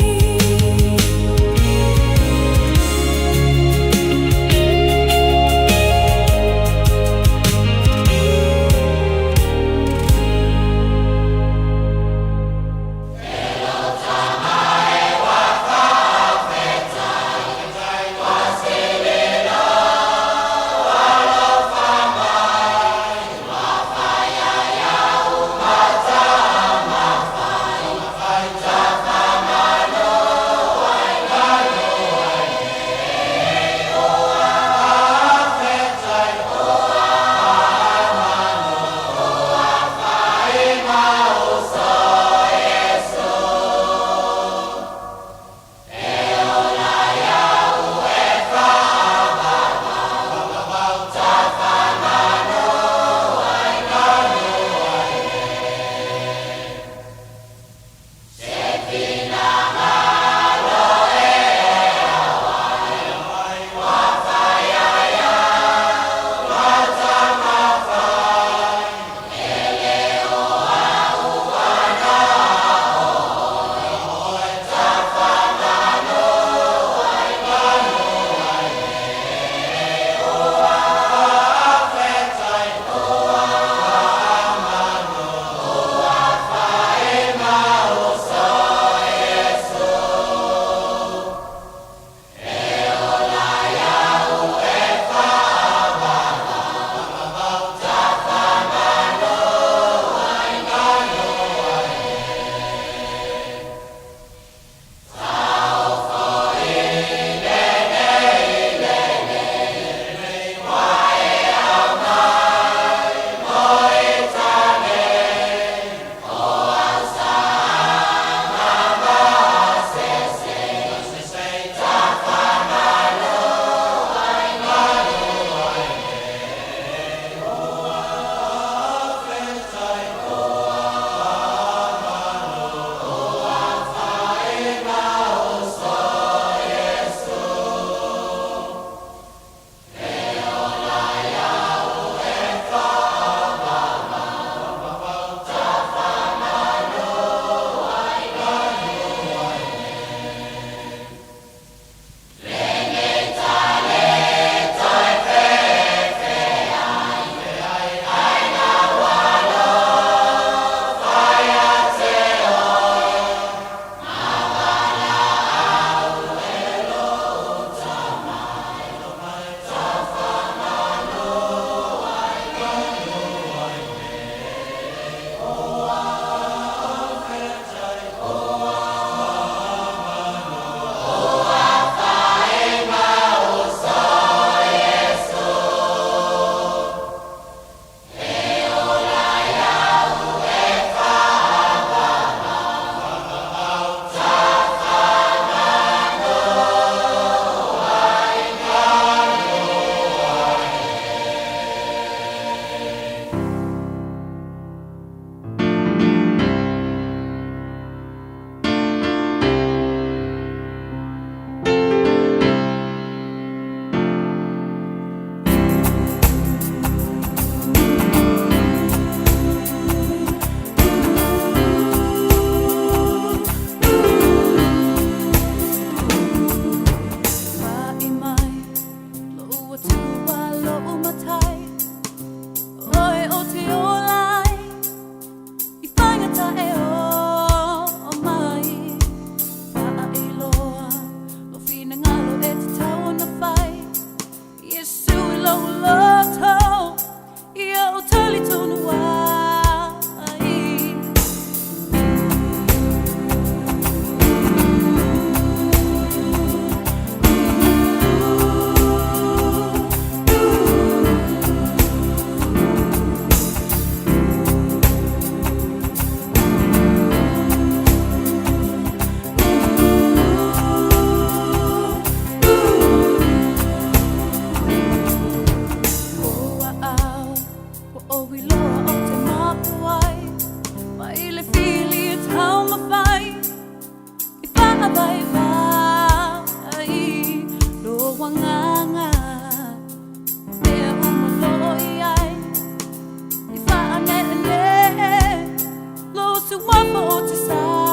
agaga mea uma loo i ai i faaneenee lou suafa o te sa.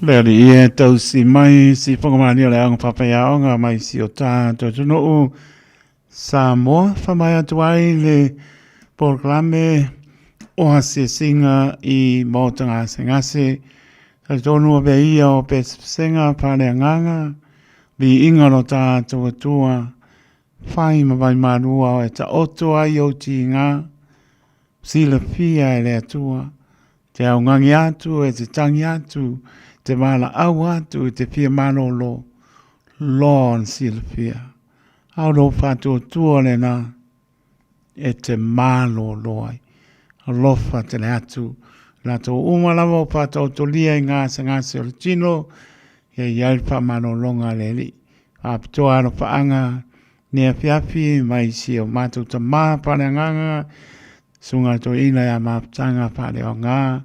Le alii e tausi mai si whakamani o le aoga whawhaiaoga mai si o tātou atunuu Samoa whamai atu ai le polokalame o asiasiga i Maota Gasegase. Talitonu o pea ia o pesepesega faaleagaga, viiga o lo tātou Atua, whai ma vaimalua o e taoto ai ou tiga, silafia e le Atua, te augagi atu e te tangi atu, te valaau atu i te fia malolo, loa ona silafia. A o lou faatuatua lena e te malolo ai. Alofa tele atu latou uma lava o faataotolia i gasegase o le tino, ia i ai le faamalologa a le Alii. Faapitoa alofaaga nei afiafi mai si o matou tama faaleagaga, Susuga Toeaina ia Mafutaga Faaleoga,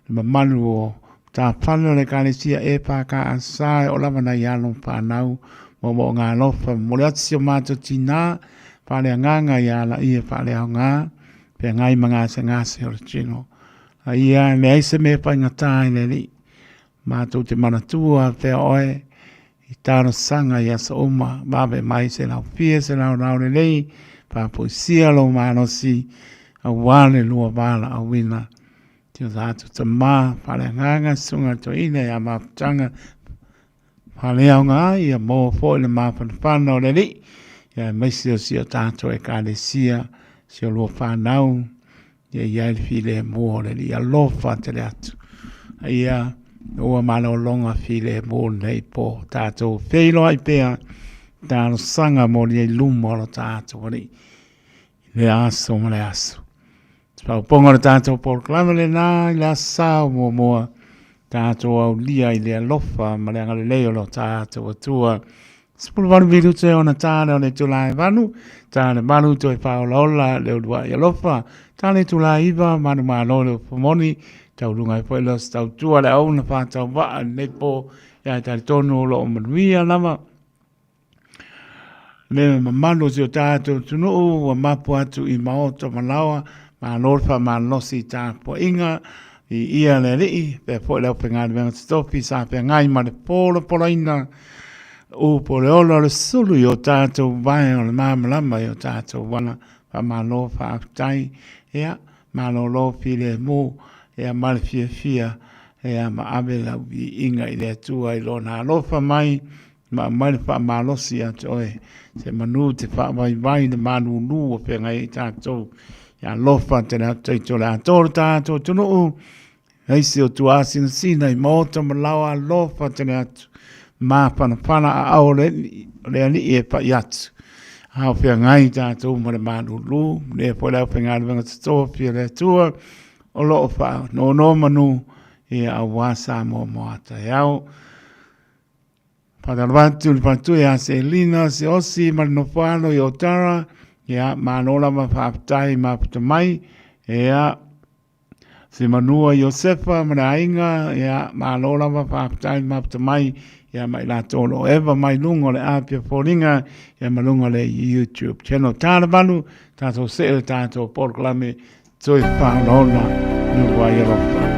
le mamalu o matafale o le Ekalesia EFKS e oo lava nai alo ma fanau moomooga alofa. Momoli atu si o matou tina faaleagaga ia Alaia Faaleaoga, feagai ma gasegase o le tino. A ia e leai se mea e faigata i le Alii. Matou te manatua pea oe i talosaga i aso uma, vave mai se laufia se laolao lelei, faafoisia lou malosi, aua le lua valaauina. Si o tatou Tama faaleagaga, Susuga i le Toeaina ia Mafutaga Faaleaoga, ia maua foi le mafanafana o le Alii, ia aemaise o si o tatou Ekalesia, si o lua fanau, Ia i ai le filemu o le Alii alofa tele atu. A ia ua malologa filemu lenei po tatou feiloai pea talosaga mo le luma o lo tatou Alii i le aso ma le aso. Se faaopoopoga o le tatou polokalame lena i le aso Sa o muamua tatou aulia i le alofa ma le agalelei o lo tatou Atua. 18 minute ona ta lea o le itula e 8, ta le 8 toe faaolaola le uluai alofa, ta le itula e 9 manumalo le upu moni, tauluga ai foi lea o se tautua le auauna faatauvaa i lenei po, ia e talitonu o lo o manuia lava le mamalu o si o tatou atunuu ua mapu atu i maota ma laoa, malo le faamalolosi i tapuaiga, viia le Alii, faapea foi le aufaigaluega totofi sa feagai ma le polapolaina upu o le ola o le sulu i o tatou vae o le malamalama i o tatou ala. Faamalo faafetai, ia, malolo filemu, ia, ma le fiafia, ia, ma ave lau viiga i le Atua i Lona alofa mai, ma aumai le faamalosi ia te oe, se manu te faavaivai le malūlū o feagai ai tatou. Ia alofa tele atu taito o le a tō le tatou atunuu, aemaise o tuasinasina i maota ma laoa alofa tele atu, mafanafana aao o le Alii e pai atu. A o feagai tatou ma le malūlū, lea foi le aufaigaluega totofi a le Atua, o lo o faanonomanu ia aua Samoa mo a taeao. Faatalofa atu i le faletui ia Selina Siaosi ma le nofoalo i Otara. Ia, malo lava faafetai mafuta mai. Ia, Simanua Iosefa ma le aiga, ia, malo lava faafetai mafuta mai. Ia, ma i latou o lo o eva mai luga o le api o foliga, ia, ma luga o le YouTube channel. Tala valu, tatou see le tatou polokalame Toe whāonaona le wai alofa.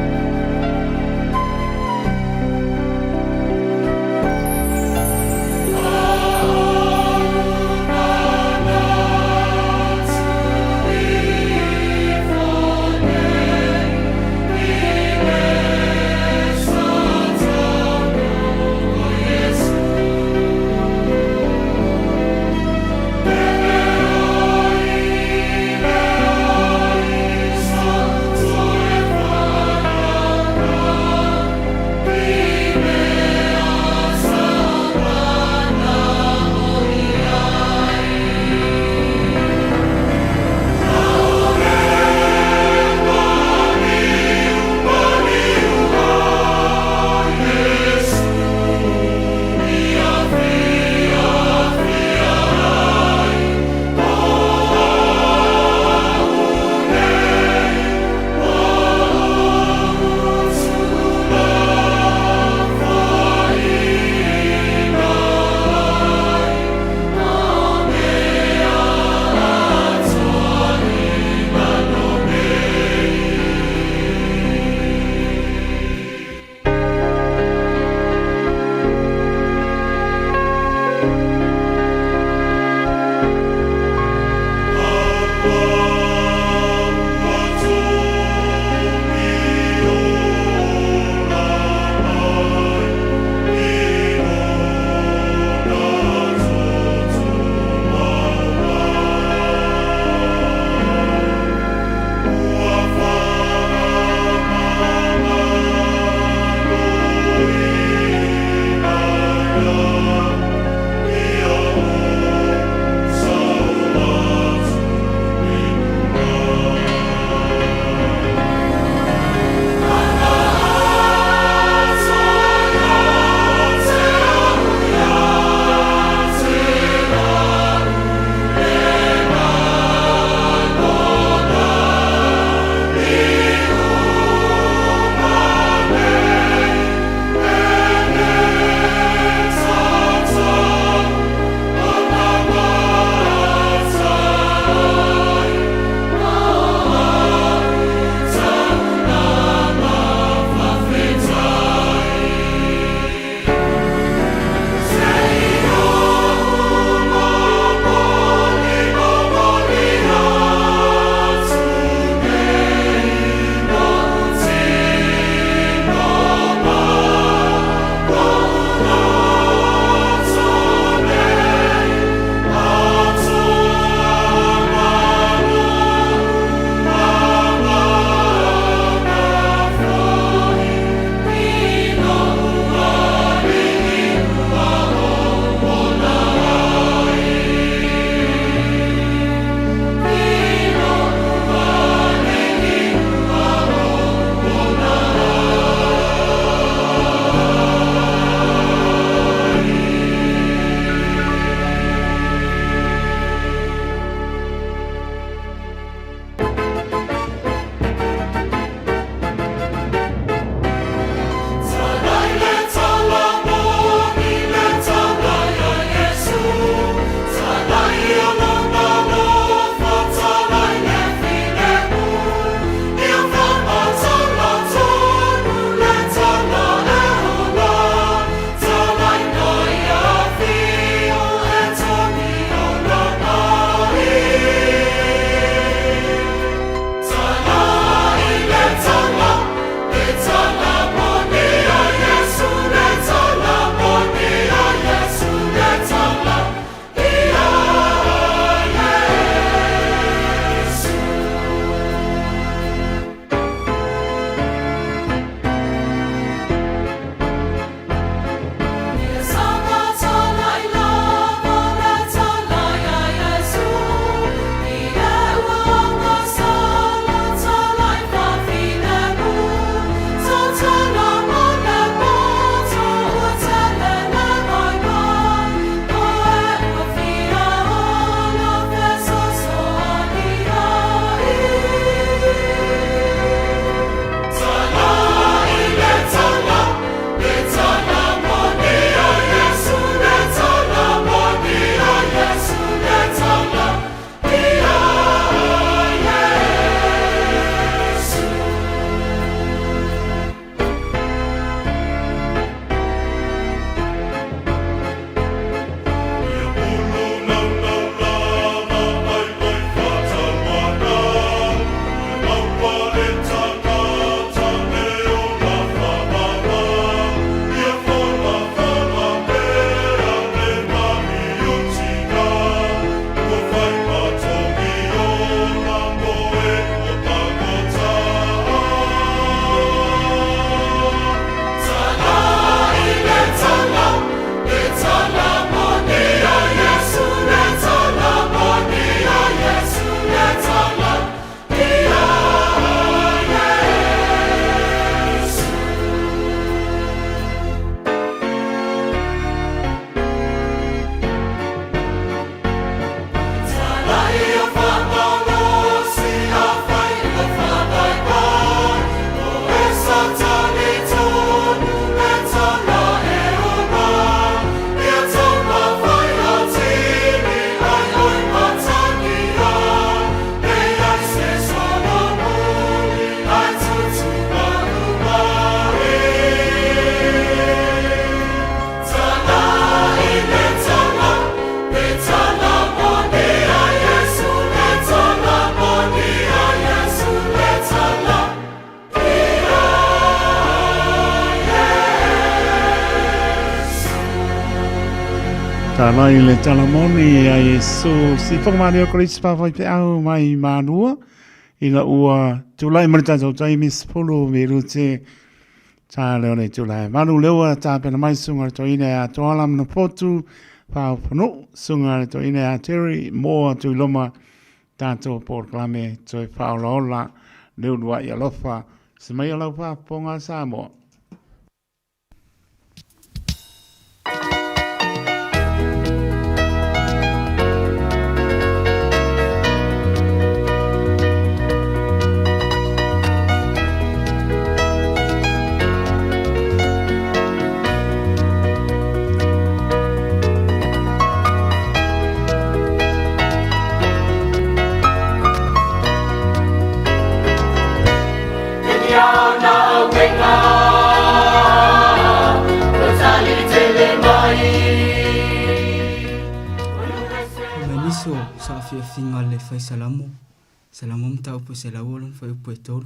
Tālai le tala moni a Iesu si whakamāne o Kolisi Pāwhai Te Au mai Mānua ina ua tūlai ma le tātou taimi sepulu me rute tā leo nei tūlai. Malu leua tā pena mai sunga le toine a Toala mana potu pāo punu sunga le toine a Terry moa tui loma tātou porokalame toe whaolaola leo lua i alofa se mai o lau whaaponga Samoa. Mai nisi o saafiafiga a le fai salamo, Salamo mataupu e 106 fuaiupu e 3.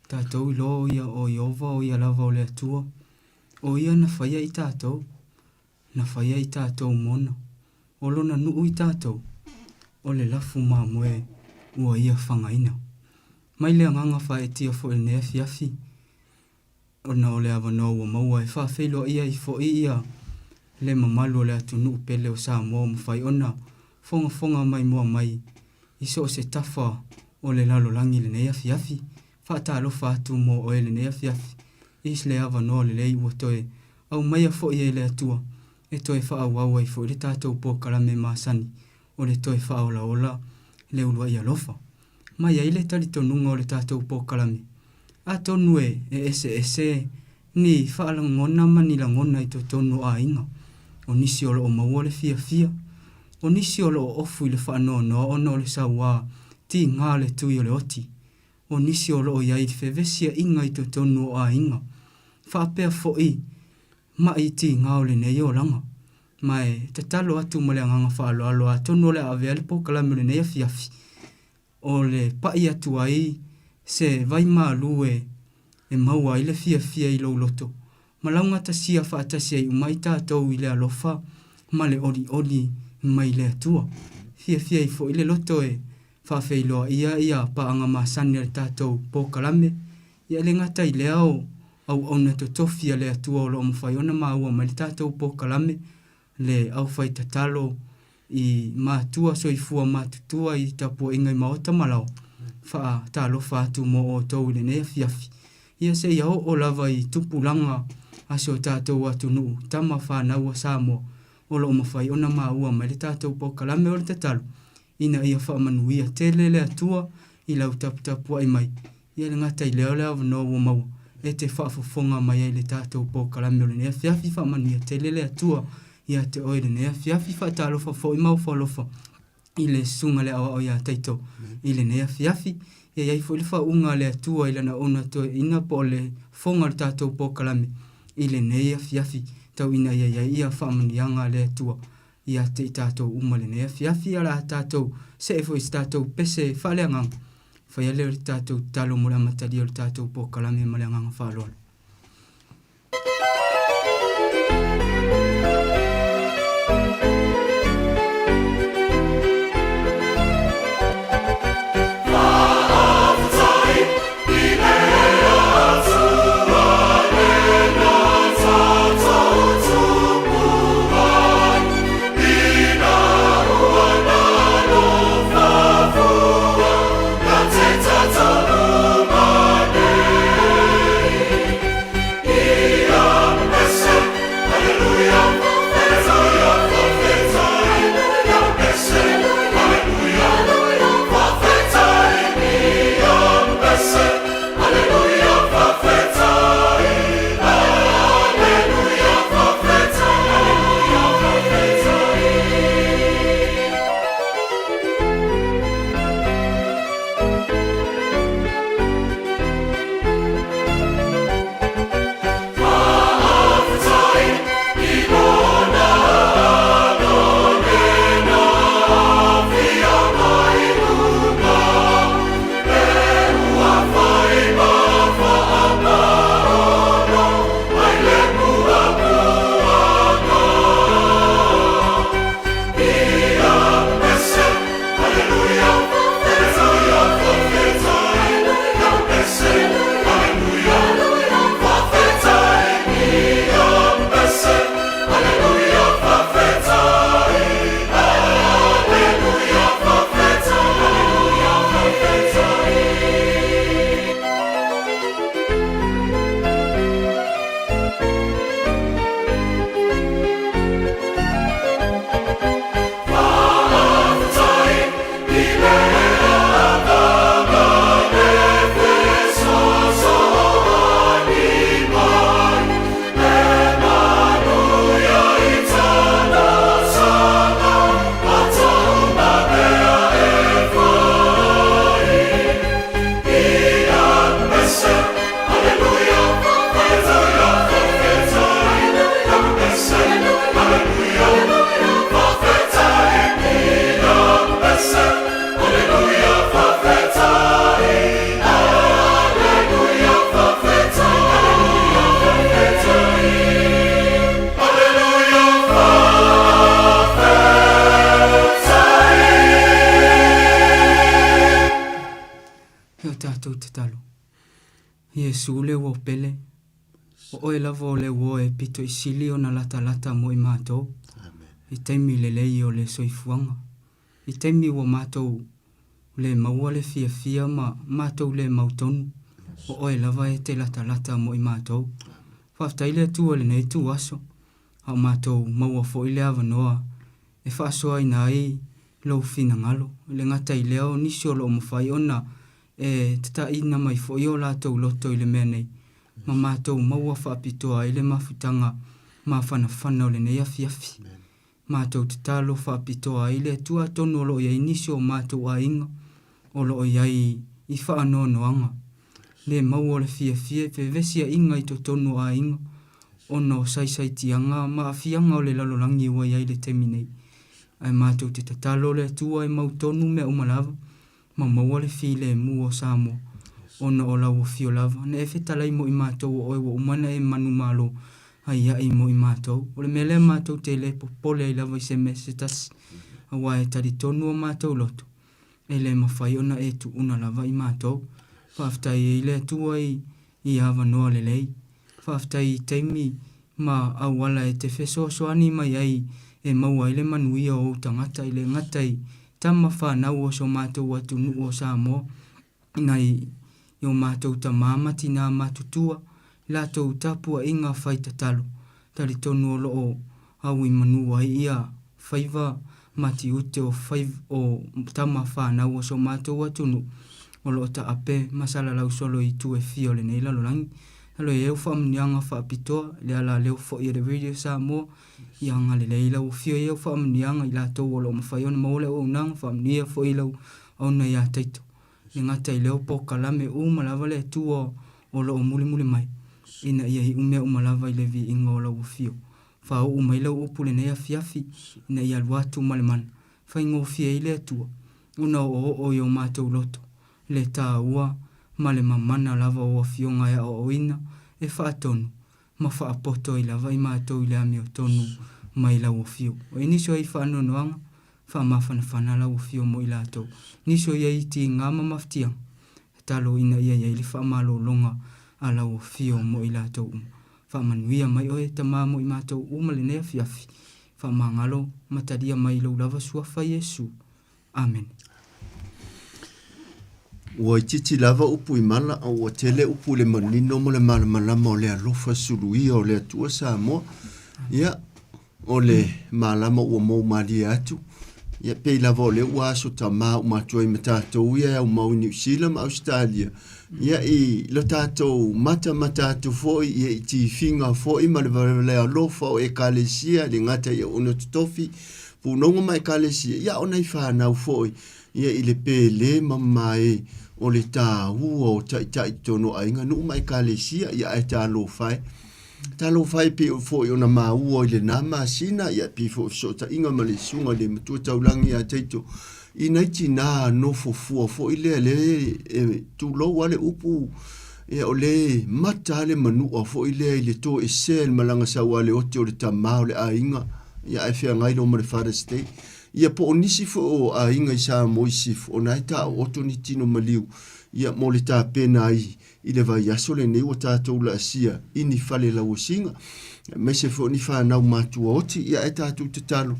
Tatou iloa o ia o Ieova o ia lava o le Atua, o ia na faia i tatou, na faia i tatou mona, o lona nuu i tatou, o le lafu mamoe ua ia fagaina. Mai le agaga faaetia foi i lenei afiafi, ona o le avanoa ua maua e faafeiloaia ai foi ia le mamalu o le atunuu pele o Samoa ua mafai ona fogafoga maimoa mai i so o se tafa o le lalolagi i lenei afiafi. Faatalofa atu mo oe i lenei afiafi i le avanoa lelei ua toe aumaia foi e le Atua e toe faaauau ai foi le tatou polokalame masani o le toe faaolaola le uluai alofa. Mai ai le talitonuga o le tatou polokalame, atonu e eseese ni faalagona ma ni lagona i totonu o aiga. O nisi o lo o maua le fiafia, o nisi o lo o ofu i le faanoanoa ona o le sauā tigā le tui o le oti. O nisi o lo o i ai fevesiaiga i totonu o aiga, faapea foi maʻi tigā o lenei olaga. Ma e tatalo atu ma le agaga faaaloalo atonu o le a avea le polokalame o lenei afiafi o le paʻi atu ai se vai malu e e maua ai le fiafia i lou loto ma laugatasia faatasi ai uma i tatou i le alofa ma le olioli mai le Atua. Fiafia ai foi le loto e faafeiloaia ia paaga masani a le tatou polokalame, ia e le gata i lea o auauna totofi a le Atua o lo o mafai ona maua mai le tatou polokalame, le aufai tatalo i matua soifua matutua i tapuaiga i maota ma laoa, faatalofa atu mo outou i lenei afiafi. Ia seia oo lava i tupulaga a si o tatou atunuu, tama fanau a Samoa o lo o mafai ona maua mai le tatou polokalame o le tatalo, ina ia faamanuia tele le Atua i lau taputapuai mai. Ia le gata i lea o le avanoa ua maua e te faafofoga mai ai i le tatou polokalame o lenei afiafi. Faamanuia tele le Atua ia te oe i lenei afiafi. Faatalofa foi ma ofo alofa i le Susuga le Aoao ia Taito i lenei afiafi. Ia i ai foi le faauuga a le Atua i Lana ona toeaina po o le fofoga o le tatou polokalame i lenei afiafi, tau ina ia i ai ia faamanuiaga a le Atua ia te i tatou uma i lenei afiafi, a o le a tatou see foi i se tatou pese faaleagaga. Faia lea o le tatou tatalo mo le amatalia o le tatou polokalame ma le agaga faaaloalo. tatalo. Iesu le uo pele, o oe lava o le uo e pito i sili ona latalata mo i matou, i taimi lelei o le soifuaga. I taimi ua matou le maua le fiafia ma matou le mautonu, o oe lava e te latalata mo i matou. Faafetai le Atua i lenei ituaso, a o matou maua foi le avanoa e faasoaina ai lou finagalo. E le gata i lea o nisi o lo o mafai ona e tataina mai foi o latou loto i le mea nei, ma matou maua faapitoa ai le mafutaga mafanafana o lenei afiafi. Matou tatalo faapitoa ai le Atua atonu o lo o i ai nisi o matou aiga o lo o i ai i faanoanoaga le maua o le fiafia i fevesiaiga i totonu o aiga ona o saisaitiaga ma aafiaga o le lalolagi ua i ai i le taimi nei. Ae matou te tatalo le Atua e mautonu mea uma lava ma maua le filemu o Samoa ona o lau afio lava na e fetalai mo i matou o oe ua uma na e manumalo aiai mo i matou. O le mea lea matou te le popole ai lava i se mea se tasi, aua e talitonu o matou loto e le mafai ona e tuuna lava i matou. Faafetai ai le Atua i i avanoa lelei. Faafetai i taimi ma auala e te fesoasoani mai ai e maua ai le manuia o ou tagata i le gata i tama fanau o so matou atunuu o Samoa, nai i o matou tama ma tinā matutua, i latou tapuaiga fai tatalo. Talitonu o lo o auimanu ai ia faiva ma tiute o o tama fanau o so matou atunuu o lo o taape ma salalau solo i itu e fia o lenei lalolagi. Alo e au faamanuiaga faapitoa i le ala leo foi a le Radio Samoa ia agalelei lau afio i au faamanuiaga i latou o lo o mafai ona maua le auaunaga faamanuia foi i lau auna ia Taito. Le gata i leo polokalame uma lava le Atua o lo o mulimuli mai ina ia iu mea uma lava i le viiga o lau afio. Faauu mai lau upu lenei afiafi ina ia alu atu ma le mana, faigofie ai le Atua ona oooo i o matou loto le taua ma le mamana lava o afioga e aoaoina, e faatonu, ma faapoto ai lava i matou i le amiotonu mai lau afio. O i nisi o ai faanoanoaga, faamafanafana lau afio mo i latou. Nisi o i ai tiga ma mafatiaga, tatalo ina ia i ai le faamalologa a lau afio mo i latou uma. Faamanuia mai oe, Tama mo i matou uma lenei afiafi. Faamagalo ma talia mai i lou lava suafa Iesu. Amene. Ua itiiti lava upu i mala, a ua tele upu i le manino ma le malamalama o le alofa suluia o le Atua Samoa. Ia, o le malama ua mou malie atu. Ia, pei lava o lea ua aso tamā uma atu ai ma tatou ia e aumau i Niu Sila ma Ausetalia. Ia, i lo tatou matamata atu foi ia i tifiga foi ma le alofa o Ekalesia, e le gata i auauna totofi, punoga ma Ekalesia, ia o nai fanau foi ia i le pele ma mamae o le tāua o taitai i totonu o aiga, nuu ma Ekalesia, ia ae talofa e. Talofa e pei foi ona maua i lenā masina, ia pei foi o fesootaiga ma le susuga i le Matua Taulagi ia Taito, i nai tinā nofo fua foi lea le e tulou a le upu, ia o le mata a le manua foi lea i le toesea i le malaga sau a le ote o le tamā o le aiga, ia ae feagai loa ma le Father's Day. Ia po o nisi foi o aiga i Samoa i Sisifo, o na e taooto ni tino maliu, ia mo le tapena ai i le vaiaso lenei ua tatou laasia i ni fale lauosiga, aemaise foi o ni fanau matuaoti, ia ae tatou tatalo,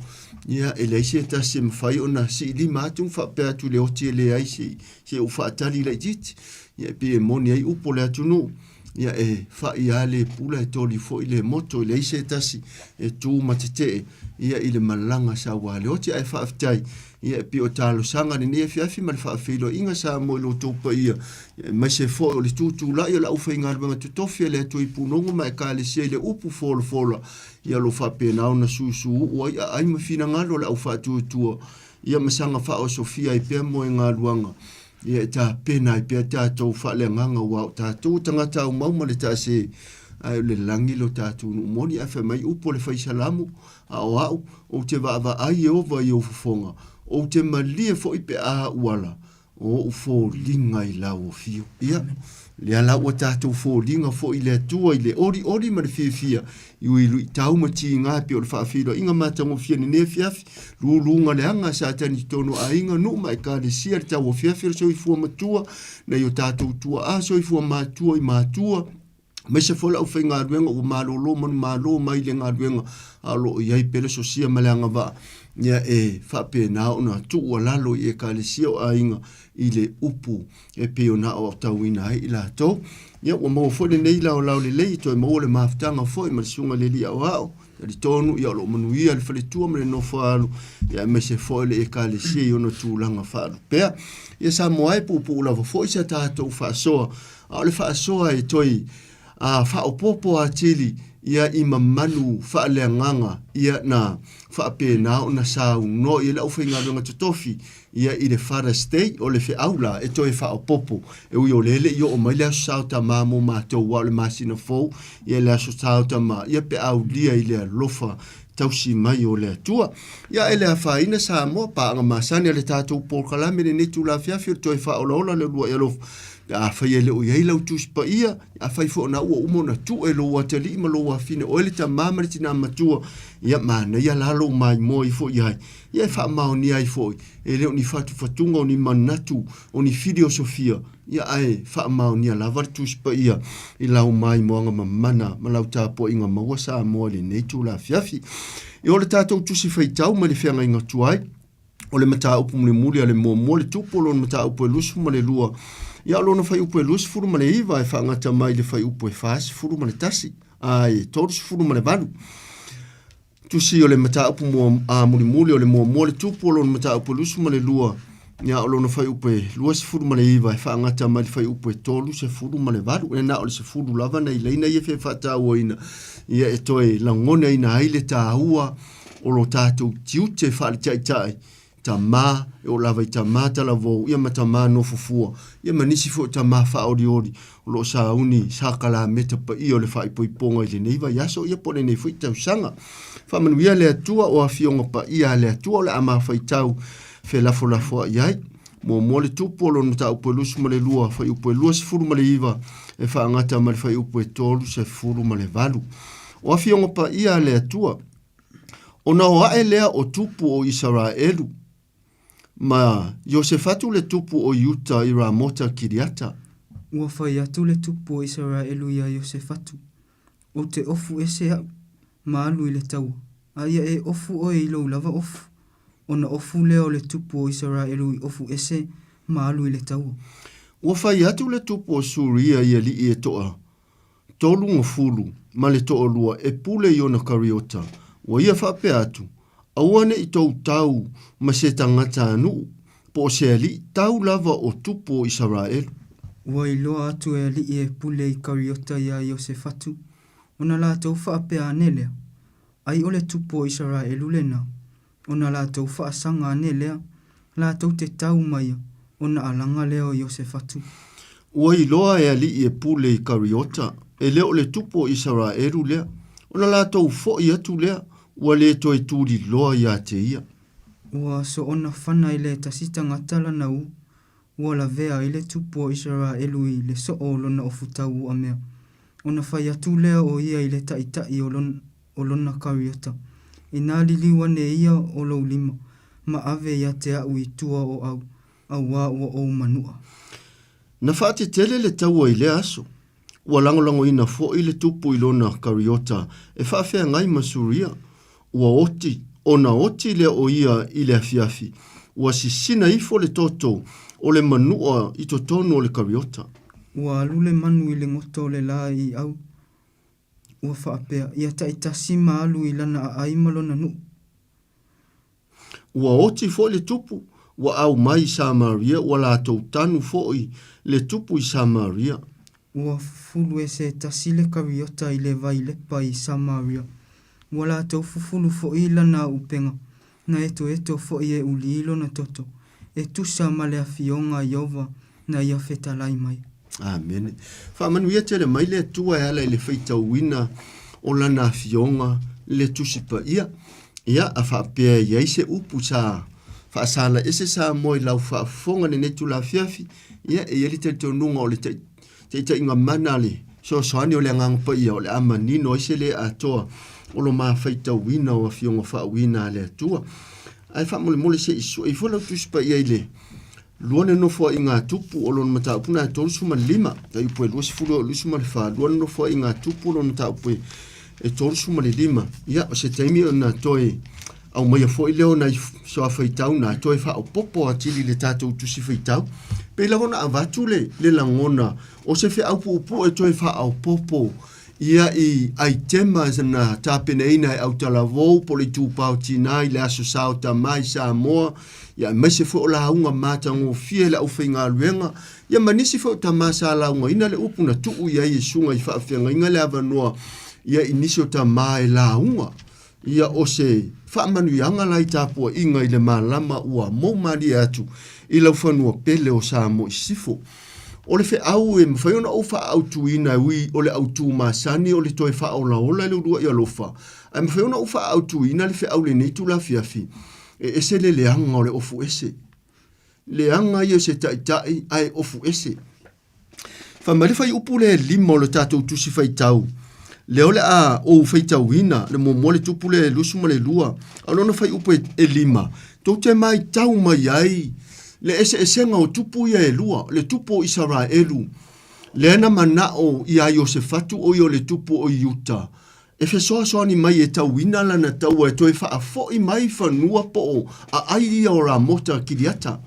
ia e leai se tasi e mafai ona siilima atu ma faapea atu i le oti e leai se se ou faatali laitiiti, ia e pei e moni ai upu o le atunuu, ia e fa'i lava le pula e toli foi le moto, e leai se tasi e tu ma tetee ia i le malaga saua a le oti. Ae faafetai, ia e pei o talosaga lenei afiafi ma le faafeiloaiga Samoa i lo outou paia, aemaise foi o le tutulai o le aufaigaluega totofi a le Atua i Punogo ma Ekalesia i le upu folafola, ia o lo o faapena ona susuuu ai aai ma finagalo o le aufaatuatua, ia ma saga faaosofia ai pea moegaluaga, ia e tapena ai pea tatou faaleagaga, aua o tatou o tagata aumau ma le taase, ae o le lagi lo tatou nuu moni. Ae fai mai upu o le fai salamo, A o au, ou te vaavaai Ieova i ou fofoga, ou te malie foi pe a ou ala, o ou foliga i lau afio. Ia, Lea la ua tatou foliga foi i le Atua i le olioli ma le fiafia i ui luitau ma tiga e pei o le faafeiloaiga matagofie i lenei afiafi, luluga leaga a Satani i totonu o aiga, nuu ma ekalesia, le tauafiafi o le soifua matua nai o tatou tuaa, soifua matua i matua, aemaise foi le aufaigaluega ua malolo manumalo mai le galuega a o lo o i ai pea le sosia ma le agavaa ia e faapena ona tuualalo i ekalesia o aiga i le upu e pei ona aoaotauina ai i latou. Ia ua maua foi lenei laolao lelei e toe maua le mafutaga foi ma le susuga i le Alii Aoao, talitonu ia o lo o manuia le faletua ma le nofo a alo, ia aemaise foi le Ekalesia i ona tulaga faalupea. Ia Samoa e puupuu lava foi sa tatou faasoa, a o le faasoa e toe a faaopoopo atili ia i mamanu faaleagaga ia na faapena ona saunoa i ai le aufaigaluega totofi ia i le Father's Day, o le feau la e toe faaopoopo, e ui o lea e le i oo mai le Aso Sa o Tama mo matou aua o le masina fou, ia le Aso Sa o Tama, ia pe aulia i le alofa tausi mai o le Atua. Ia e le afaina Samoa, paaga masani a le tatou polokalame lenei itula afiafi o le toe faaolaola le uluai alofa, pe afai e le o i ai lau Tusi Paia, afai foi o na ua uma ona tuu e lou atalii ma lou afine, oe le tama ma le tina matua, ia manaia la lou maimoa ifo i ai, Ia e faamaonia ai foi, e le o ni fatufatuga, o ni manatu, o ni filiosofia, ia ae faamaonia lava le Tusi Paia i lau maimoaga mamana ma lau tapuaiga maua Samoa i lenei itula afiafi. Ia o le tatou Tusi Faitau mai le Feagaiga Tuai, o le mataupu mulimuli a le muamua le tupu o lona mataupu e 22, ia o lona fuaiupu e 29 e faagata mai i le fuaiupu e 41, ae 38. Tusi o le mataupu mua, a, mulimuli o le muamua le tupu o lona mataupu e 22, ia o lona fuaiupu e 29 e faagata mai le fuaiupu e 38. E na o le 10 lava nai laina ia e fia faatauaina, ia e toe lagonaina ai le taua o lo tatou tiute faale-taitai Tama, e oo lava i tama talavou, ia ma tama nofo fua, ia ma nisi foi o tama faaolioli o lo o sauni sakalameta paia o le faaipoipoga i lenei vaiaso, ia po o lenei foi tausaga. Faamanuia le Atua o afioga paia a le Atua o le a mafaitau felafolafoai ai. Muamua le tupu o lona mataupu e 22, fuaiupu e 29, e faagata ma le fuaiupu e 38. O afioga paia a le Atua, Ona o ae lea o tupu o Isaraelu, ma Iosefatu le tupu o Iuta i Ramota Kiriata. Ua fai atu le tupu o Isaraelu iā Iosefatu, Ou te ofu ese aʻu, ma alu i le taua, a ia e ofu oe i lou lava ofu. Ona ofu lea o le tupu o Isaraelu i ofu ese ma alu i le taua. Ua fai atu le tupu o Suria i alii e toa 30 ma le toalua e pule i ona kariota, ua ia faapea atu, Aua ne i tou tau ma se tagatanuu po o se alii tau lava o tupu o Isaraelu. Ua iloa atu e alii e pule i kariota iā Iosefatu, ona latou faapea ane lea, Ai o le tupu o Isaraelu lena, ona latou faasaga ane lea, latou te tau ma ia, ona alaga lea o Iosefatu. Ua iloa e alii e pule i Kariota, e le o le tupu o Isaraelu lea, ona latou foi atu lea, ua le toe tuliloa ia te ia. Ua soona fana i le tasi tagata lana u, ua lavea ai le tupu o Isaraelu i le soo o lona ofutau uamea, ona fai atu lea o ia i le taitai o lona, o lona kariota. Inā liliu ane ia o lou lima, ma ave ia te aʻu i tua o au, auā ua ou manuʻa. Na faatetele le taua i lea aso. Ua lagolagoina foi le tupu i lona kariota e faafeagai ma Suria. Ua oti, ona oti lea o ia i le afiafi, ua sisina ifo le toto o le manuʻa i totonu o le kariota. Ua alu le manu i le goto o le lā i au. Ua faapea, ia taitasi ma alu i lana aai ma lona nuu. Ua oti foi le tupu, ua au mai i Samaria, ua latou tanu foi le tupu i Samaria. Ua fufulu e se tasi le kariota i le vai lepa i Samaria. Ua latou fufulu foi i lana auupega, na etoeto foi e ulī lona toto, e tusa ma le afioga a Ieova na ia fetalai mai. Amene. Faamanuia tele mai le Atua e ala i le faitauina o Lana Afioga le Tusi Paia. Ia, a faapea e i ai se upu sa faasala ese Samoa i lau faafofoga i lenei itula afiafi, ia, e i ai le talitonuga o le taitaiga mana a le fesoasoani o le Agaga Paia o le a manino ai se le atoa o lo ma faitauina o Afioga faauuina a le Atua. Ae faamolemole se i sue ifo lau Tusi Paia i le lua le nofoaiga a Tupu o lona mataupu na e 35, tai upu e 20 o 24, lua le nofoaiga a Tupu o lona mataupu e 35. Ia, o se taimi ona toe aumaia foi lea o nai soafaitau na toe faaopoopo atili i le tatou tusi faitau. Pei lava ona avatu le, le lagona o se feau puupuu e toe faaopoopo ia i aitema na tapenaina e Autalavou po o le Itupa o Tina i le Aso Sa o Tama i Samoa, ia aemaise foi o lauga matagofie a le aufaigaluega, ia ma nisi foi o tama sa laugaina le upu na tuu i ai e susuga i faafeagaiga le avanoa ia i nisi o tama e lauga. Ia o se faamanuiaga la i tapuaiga i le malama ua mou malie atu i lau fanua pele o Samoa i Sisifo. O le feau e mafai ona ou faaautuina e ui o le autu masani o le toe faaolaola i le uluai alofa, ae mafai ona ou faaautuina le feau i lenei itula afiafi, e ese le leaga o le ofu ese. Leaga ia o se taitai ae ofu ese. Fai mai le fuaiupu lea e lima o le tatou tusi faitau, lea o le a ou faitauina, le muamua le tupu lea e 22, a o lona fuaiupu e lima, tou te matau mai ai le eseesega o tupu ia e lua, le tupu o Isaraelu, lea na manao iā Iosefatu o ia o le tupu o Iuta, e fesoasoani mai e tauina lana taua e toe faafoi mai fanua po o aai ia o Ramota Kiriata.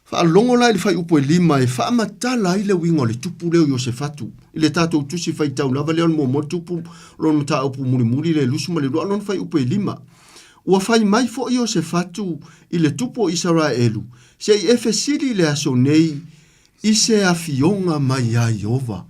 Faalogo la i le fuaiupu e lima e faamatala ai le uiga o le tupu lea o Iosefatu. I le tatou tusi faitau lava lea o le muamua tupu lona mataupu mulimuli le 22 lona fuaiupu e lima. Ua fai mai foi Iosefatu i le tupu o Isaraelu, Se i e fesili i le aso nei i se afioga mai iā Ieova.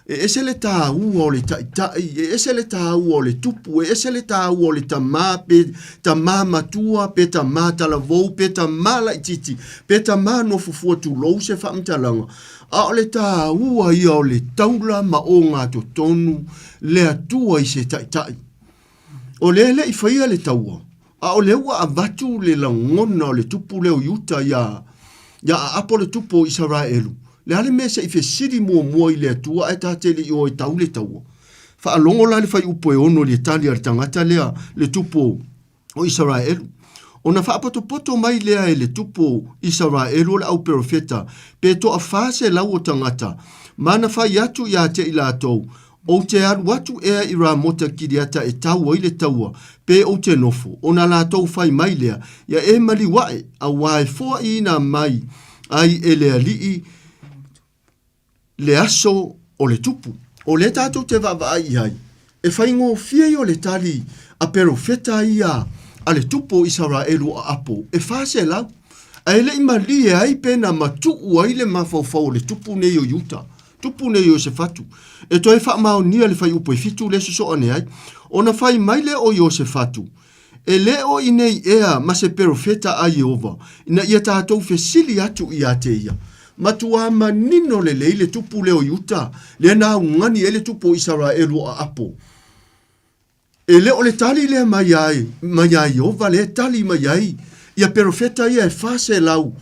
E ese le tāua o le taitai, e ese le tāua o le tupu, e ese le tāua o le tamā, pe tamā matua, pe tamā talavou, pe tamā laitiiti, pe tamā nofofua tulou se faamatalaga, a o le tāua ia o le taula ma ogatotonu le Atua i se taitai. O lea e le i faia le taua, a o lea ua avatu le lagona o le tupu lea o Iuta iā, iā Aapo le tupu o Isaraelu, le a le mea se i fesili muamua i le Atua ae ta te le i o e tau le taua? Faalogo la i le fuaiupu e ono i le tali a le tagata lea, le tupu o Isaraelu. Ona faapotopoto mai lea e le tupu o Isaraelu o le au perofeta, pe toa 400 o tagata, ma na fai atu ia te i latou, Ou te alu atu ea i Ramota Kiriata e tau ai le taua, pe ou te nofo, ona latou fai mai lea, Ia e maliu aʻe, auā e foaʻiina mai ai e le Alii le aso o le tupu. O lea tatou te vaavaai i ai, e faigofie ia o le tali a perofeta ia a le tupu o Isaraelu o Aapo, e 400, ae le i malie ai pe na matuu ai le mafaufau o le tupu nei o Iuta. Tupu nei Iosefatu, e toe faamaonia le fuaiupu e fitu lea sosoo ane ai, ona fai mai lea o Iosefatu, E le o i nei ea ma se perofeta a Ieova, ina ia tatou fesili atu ia te ia. Matuā manino lelei le tupu lea o Iuta, lea na augani ai le tupu o Isaraelu o Aapo. E le o le tali lea mai ai, mai iā Ieova lea e tali mai ai ia perofeta ia e 400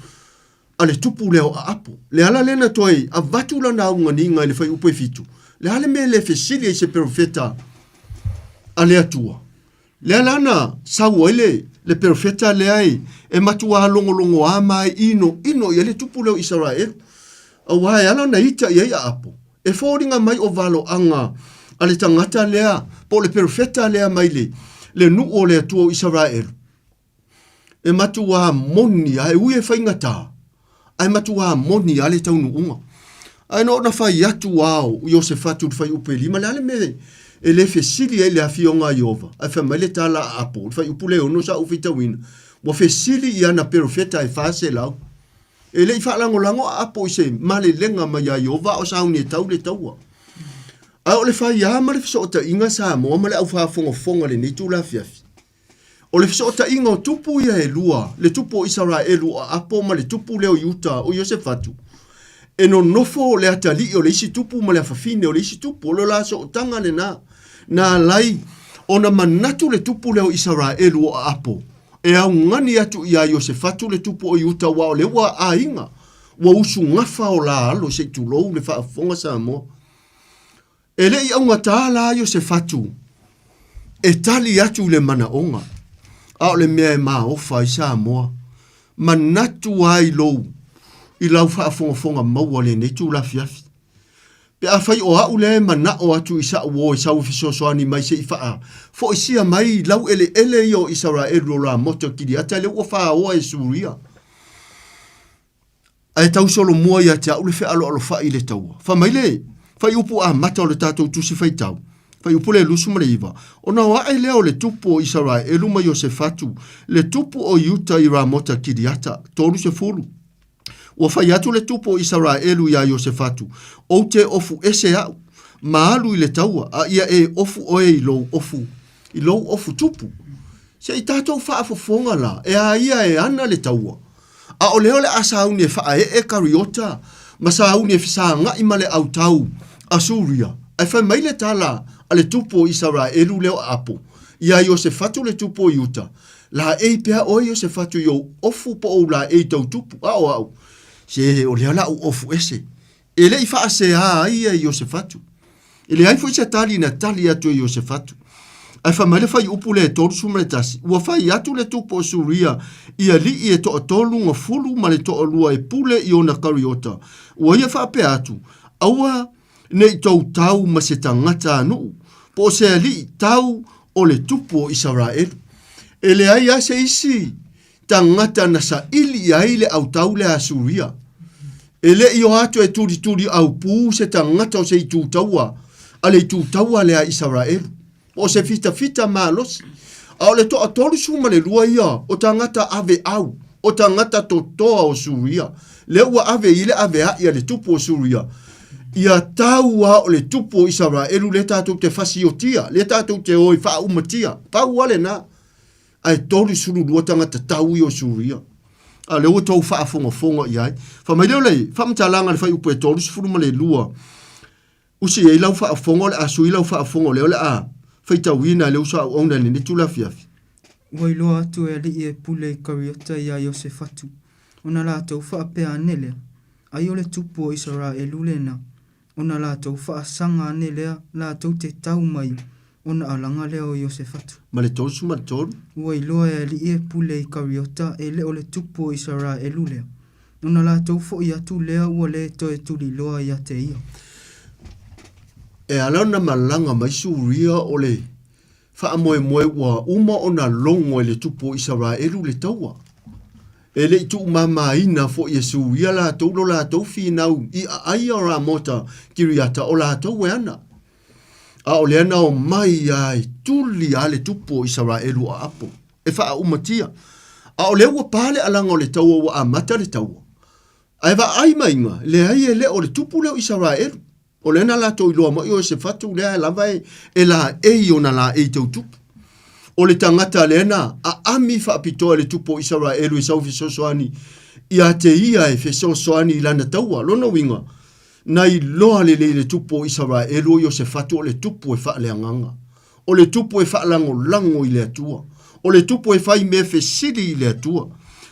a le tupu lea o Aapo. Le ala lea na toe avatu lana auganiga i le fuaiupu e fitu, le a le mea e le fesili ai se perofeta a le Atua? Lea la na sau ai le, le perofeta lea e, e matuā logologoā ma e inoino i ai le tupu lea o Isaraelu. Auā e ala ona ita i ai Aapo, E foliga mai o valoaga a le tagata lea, po o le perofeta lea mai le, le nuu o le Atua o Isaraelu, e matuā moni lava, e ui e faigata, ae matuā moni lava le taunuuga. Ae na ona fai atu lava o Iosefatu i le fuaiupu e lima, le a le mea e le fesili ai i le afioga a Ieova? Ae fai mai le tala a Apo, le fuaiupu lea e ono sa ou faitauina, ua fesili i ana perofeta e 400. E le i faalagolago a Apo i se malelega mai iā Ieova a o sauni e tau le taua. A o le faiā ma le fesootaiga Samoa ma le au faafogafoga i lenei itula afiafi. O le fesootaiga o tupu ia e lua, le tupu o Isaraelu o Apo ma le tupu lea o Iuta o Iosefatu, e nonofo le atalii o le isi tupu ma le afafine o le isi tupu. O le la sootaga lena na alai ona manatu le tupu lea o Isaraelu o Apo e augani atu iā Iosefatu le tupu o Iuta aua o lea ua aiga. Ua usugafa o la alo se i tulou le faafofoga Samoa. E le i augatā la Iosefatu e tali atu i le manaoga, a o le mea e maofa ai Samoa. Manatu ai lou i lau faafogafoga maua lenei itula afiafi. Pe afai o a'u lea e mana'o atu i sa'u uo e sau e fesoasoani mai se i faafoisia mai lau eleele ia o Isaraelu o Ramota Kiriata lea ua faoa e Suria, ae tau solomua ia te a'u le fealoalofa'i i le taua. Fai mai le fuaiupu amata o le tatou Tusi Faitau, fuaiupu le 29, Ona o a'e lea o le tupu o Isaraelu ma Iosefatu, le tupu o Iuta i Ramota Kiriata, 30. Ua fai atu le tupu o Isaraelu iā Iosefatu, Ou te ofu ese a'u, ma alu i le taua, a ia e ofu oe i lou ofu, i lou ofu tupu. Se i tatou faafofoga la, e a ia e ana le taua? A o lea o le a sauni e faaee Kariota ma sauni e fesaga'i ma le autau a Suria, ae fai mai le tala a le tupu o Isaraelu lea o Apo, iā Iosefatu le tupu o Iuta, Laei pea oe Iosefatu i ou ofu po o ou laei tau tupu, a o a'u, se o lea o le a ou ofu ese. E le i faaseā ai ia Iosefatu. E leai foi se tali na tali atu e Iosefatu. Ae fai mai le fuaiupu lea e 31, Ua fai atu le tupu o Suria i alii e toatolu gafulu ma le toalua e pule i ona kariota, ua ia faapea atu, Aua ne i tou tau ma se tagata a nuu, po o se alii tau o le tupu o Isaraelu. E leai lava se isi tagata na saili i ai le autau lea a Suria. E le i o atu e tulituli aupū se tagata o se itu taua a le itu taua lea a Isaraelu, po o se fitafita malosi, a o le toa 32 ia o tagata aveau, o tagata totoa o Suria, lea ua ave i le avea'i a le tupu o Suria, ia tau a o le tupu o Isaraelu lea tatou te fasiotia, lea tatou te o e faaumatia, pau lava lena. Ae 32 tagata tau ia o Suria. A o lea ua tou faafogafoga i ai. Fai mai lea o le faamatalaga a le fuaiupu e 32, Usi ai lau faafofoga o le a sui lau faafofoga o lea o le a faitauina e le uso a auauna i lenei itula afiafi. Ua iloa atu e alii e pule i Kariota iā Iosefatu, ona latou faapea ane lea, Ai o le tupu o Isaraelu lena, ona latou faasaga ane lea latou te tau mai ona alaga lea o Iosefatu. Ma le 33. Ua iloa e alii e pule i Kariota e le o le tupu o Isaraelu lea, ona latou foʻi atu lea ua le toe tuliloa ia te ia. E ala ona malaga mai Suria o le faamoemoe ua uma ona logo e le tupu o Isaraelu le taua. E le i tuumamaina foi e Suria latou lo latou finau i aai o Ramota Kiriata o latou e ana. A o lea na omai a e tuli a le tupu o Isaraelu o Aapo, e faaumatia. A o lea ua pa le alaga o le taua ua amata le taua. Ae vaai maiga, leai e le o le tupu lea o Isaraelu. O lea na latou iloa mai o Iosefatu lea lava e laei ona laei tau tupu. O le tagata lea na aami faapitoa e le tupu o Isaraelu e sau fesoasoani ia te ia e fesoasoani i lana taua. Lona uiga, Na iloa lelei le tupu o Isaraelu o Iosefatu o le tupu e faaleagaga, o le tupu e faalagolago i le Atua, o le tupu e fai mea fesili i le Atua.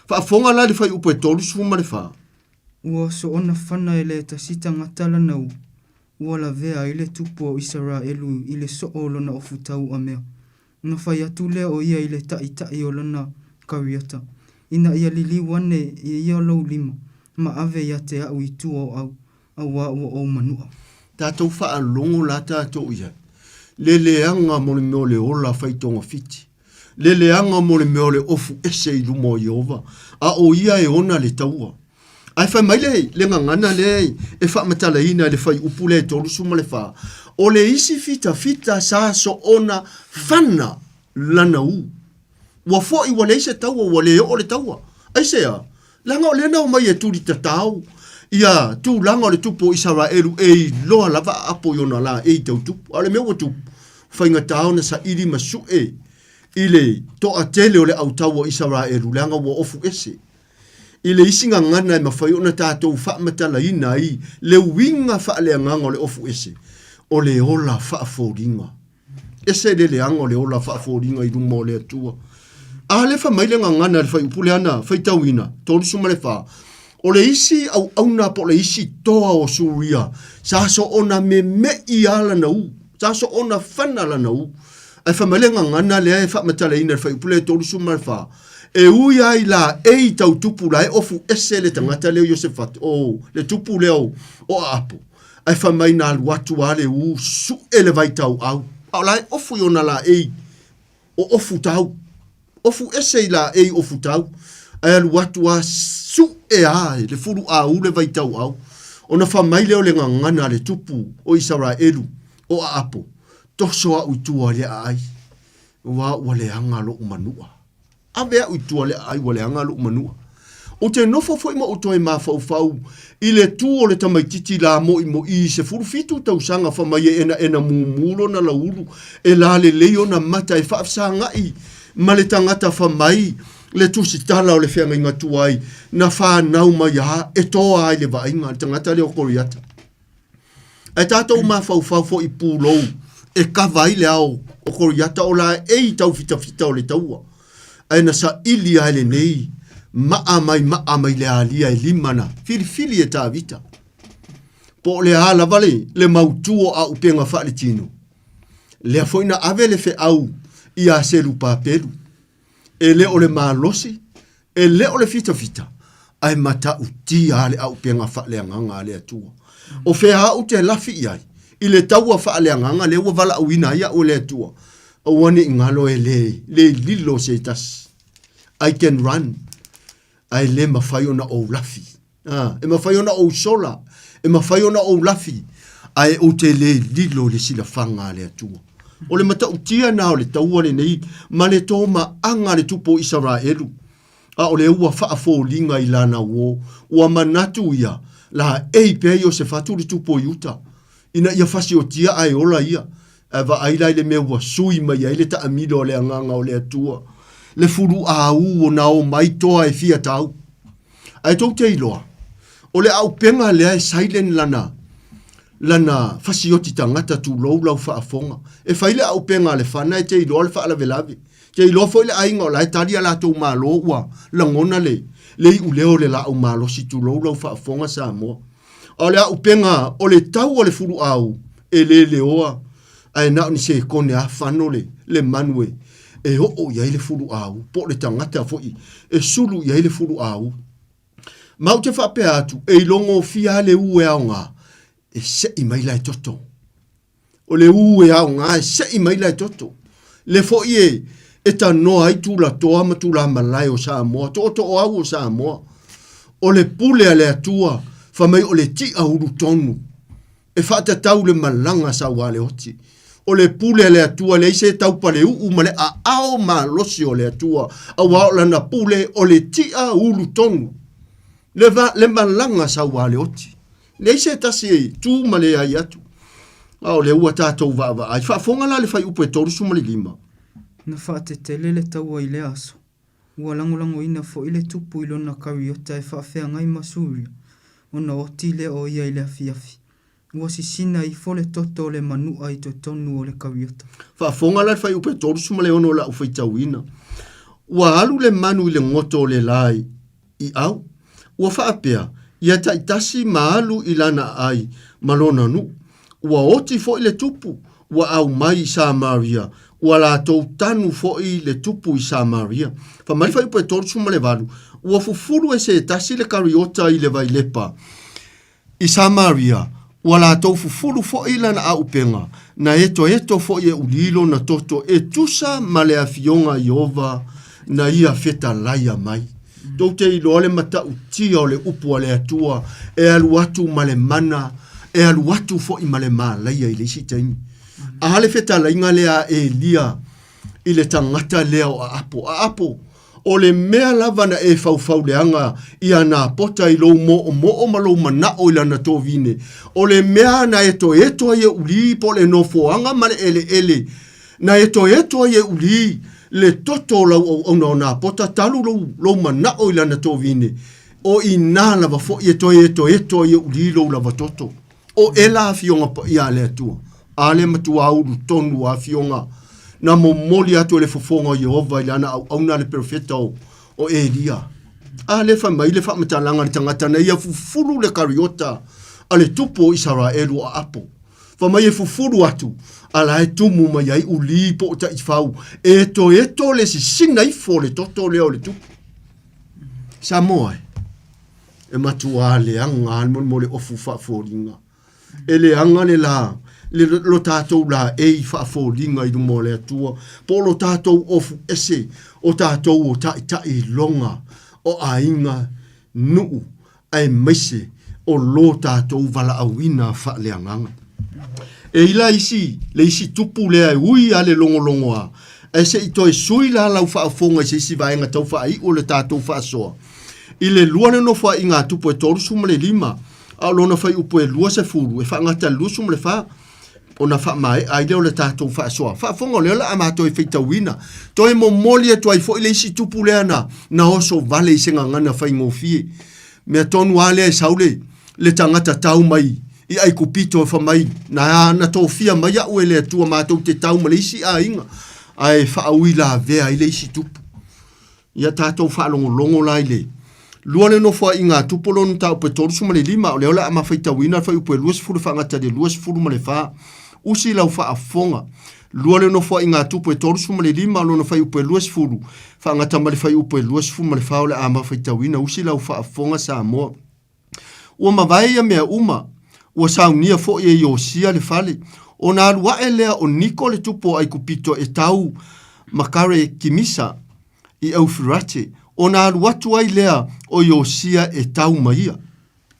Faafofoga la i le fuaiupu e 34. Ua soona fana e le tasi tagata lana u, ua lavea ai le tupu o Isaraelu i le soo o lona ofutau amea. Ona fai atu lea o ia i le taʻitaʻi o lona kariota, ina ia liliu ane e ia lou lima, ma ave ia te aʻu i tua o au, auā ua ou manuʻa. Tatou faalogo la tatou i ai, le leaga mo le mea o le ola fai togafiti, le leaga mo le mea o le ofu ese i luma o Ieova, a o ia e ona le taua. Ae fai mai le, le gagana lea e faamatalaina i le fuaiupu lea e 34, o le isi fitafita sa soona fana lana u. Ua foi ua leai se taua, ua le oo le taua. Aisea? Leaga o lea na omai e tulitatao ia tulaga o le tupu o Isaraelu e iloa lava aapo i ona laei tau tupu. A o le mea ua tupu, faigata ona saili ma sue i le toatele o le autau o Isaraelu, leaga ua ofu ese. I le isi gagana e mafai ona tatou faamatalaina ai le uiga faaleagaga o le ofu ese, o le ola faafoliga. Ese le leaga o le ola faafoliga i luma o le Atua. A lea fai mai le gagana i le fuaiupu lea na faitauina, 34, O le isi auauna po o le isi toa o Suria, sa soona memeʻi lava lana u, sa soona fana lana u. Ae fai mai le gagana lea e faamatalaina i le fuaiupu lea e 34, E ui lava i laei tau tupu la e ofu ese le tagata lea o Iosefata, o le tupu lea o Aapo, ae fai mai na alu atu lava le u suʻe le vaitauau, a o la e ofu i ona laei o ofu tau. Ofu ese i laei ofu tau, ae alu atu a suʻe a e le fuluʻāu le vaitauau. Ona fai mai lea o le gagana a le tupu o Isaraelu, o Aapo, Toso aʻu i tua i le aai, auā ua leaga loʻu manua. Ave aʻu i tua i le aai ua leaga loʻu manua. Ou te nofo foi ma ou toe mafaufau i le tu o le tamaititi la moʻimoʻi i 17 tausaga fai mai e enaena mumu lona lauulu e lalelei ona mata e faafesagaʻi ma le tagata fai mai le tusitala o le feagaiga tuai na fanau mai a e toa ai le vaaiga le tagata lea o Koriata. Ae tatou mafaufau foi i pulou e kava ai le ao o Koriata o laei taufitafita o le taua. Ae na saili lava e lenei maa mai maa mai le alia e lima na filifili e Tavita. Po o le a lava le, le mautu o aupega faaletino, lea foi na ave le feau iā Selupapelu. E le o le malosi, e le o le fitafita, ae matautia lava le aupega faaleagaga a le Atua. O fea au te lafi i ai, i le taua faaleagaga lea ua valaauina ai au e le Atua, aua ne i galo e le, le lilo se tasi. I can run, ae le mafai ona ou lafi. A, e mafai ona ou sola, e mafai ona ou lafi, ae ou te le lilo i le silafaga a le Atua. O le matautia na o le taua lenei ma le tomaaga a le tupu o Isaraelu, a o lea ua faafoliga i lana uō, ua manatu ia, laei pea Iosefatu le tupu o Iuta, ina ia fasiotia ae ola ia, ae vaai la i le mea ua sui mai ai le taamilo a le Agaga o le Atua, le fuluaū o na omai toa e fia tau. Ae tou te iloa, o le aupega lea e silent lana, lana fasioti tagata tulou lau faafoga. E fai le aupega a le fana e te iloa le faalavelave. Te iloa foi le aiga o la e tali a latou malo ua lagona le, le iuleo o le laau malosi tulou lau faafofoga Samoa. A o le aupega o le tau o le fuluau e le leoa ae na o ni sekone a fano le, le manu e, e oo i ai le fuluau po o le tagata foi e sulu i ai le fuluau. Ma ou te faapea atu, e ilogofia lava le u e aoga, e sei mai la e toto. O le u e aoga e sei mai la e toto. Le foi e, e tanoa ai tulatoa ma tulamalae o Samoa, tootooau o Samoa. O le pule a le Atua, fai mai o le ti'a ulu tonu. E faatatau le malaga saualeoti. O le pule a le Atua leai se taupaleuu ma le aao malosi o le Atua, auā o lana pule o le ti'a ulu tonu. Le, va, le malaga saualeoti. Leai se tasi e tu ma leai atu. A o lea ua tatou vaavaai. Faafofoga la le fuaiupu e 35. Na faatetele le taua i lea aso. Ua lagolagoina foi le tupu i lona kariota e faafeagai ma Suria, ona oti lea o ia i le afiafi. Ua sisina ifo le toto o le manua i totonu o le kariota. Faafofoga la le fuaiupu e 36 o lau faitauina. Ua alu le manu i le goto o le lae i au. Ua faapea, ia taitasi ma alu i lana aai ma lona nuu. Ua oti foi le tupu, ua aumai i Samaria, ua latou tanu foi le tupu i Samaria. Fai mai le fuaiupu e 38, ua fufulu e se tasi le kariota i le vailepa i Samaria, ua latou fufulu foi lana aupega, na etoeto foi e uli lona toto e tusa ma le afioga a Ieova na ia fetalaia mai. Tou te iloa le matautia o le upu a le Atua e alu atu ma le mana, e alu atu foi ma le malaia i le isi taimi. A le fetalaiga lea a Elia i le tagata lea o Aapo. Aapo, o le mea lava na e faufauleaga iā Napota i lou moomoo ma lou manao i lana tovine, o le mea na etoeto ai e uli po o le nofoaga ma le eleele na etoeto ai e uli le toto o lau auauna o Napota talu lou, lou manao i lana tovine, o inā lava foi e toe etoeto ai e uli lou lava toto. O ela afioga paia a le Atua, a le matuā ulu tonu a afioga na momoli atu e le fofoga o Ieova i lana auauna le perofeta o, o Elia. A lea fai mai le faamatalaga a le tagata na ia fufulu le kariota a le tupu o Isaraelu o aapo. Fai mai e fufulu atu, a la e tumu mai ai ulī po o taifau e etoeto le sisina ifo o le toto lea o le tupu. Samoa e, e matuā leaga lava le mo le ofu faafoliga. E leaga le la, le, lo tatou laei faafoliga i luma o le Atua, po o lo tatou ofu ese, o tatou o taitai iloga o aiga, nuu, aemaise o lo tatou valaauina faaleagaga. E i la isi, le isi tupu lea e ui a le logologoa, ae se i toe sui la lau faafofoga i se isi vaega tau faaiu o le tatou faasoa. I le lua le nofoaiga a tupu e 35, a o lona fuaiupu e 20 e faagata i le 24, ona faamaea ai lea o le tatou faasoa. Faafofoga o lea o le a matou e faitauina. Toe momoli atu ai foi le isi tupu lea na, na oso vale i se gagana faigofie. Mea tonu lava lea e sau le, le tagata tau mai i Aikupito e fai mai, na, na tofia mai au e le Atua matou te tau ma le isi aiga, ae faauilavea ai le isi tupu. Ia tatou faalogologo la i le lua le nofoaiga a Tupu lona mataupu e 35, o lea o le a mafaitauina le fuaiupu e 20 faagata i le 24. Usi lau faafofoga. Lua le nofoaiga a Tupu e 35, lona fuaiupu e 20 faagata ma le fuaiupu e 24 o le a mafaitauina. Usi lau faafofoga Samoa. Ua mavae ia mea uma, ua saunia foi e Iosia le fale. Ona alu ae lea o Niko le tupu o Aikupito e tau ma Karekimisa i Eufirate, ona alu atu ai lea o Iosia e tau ma ia.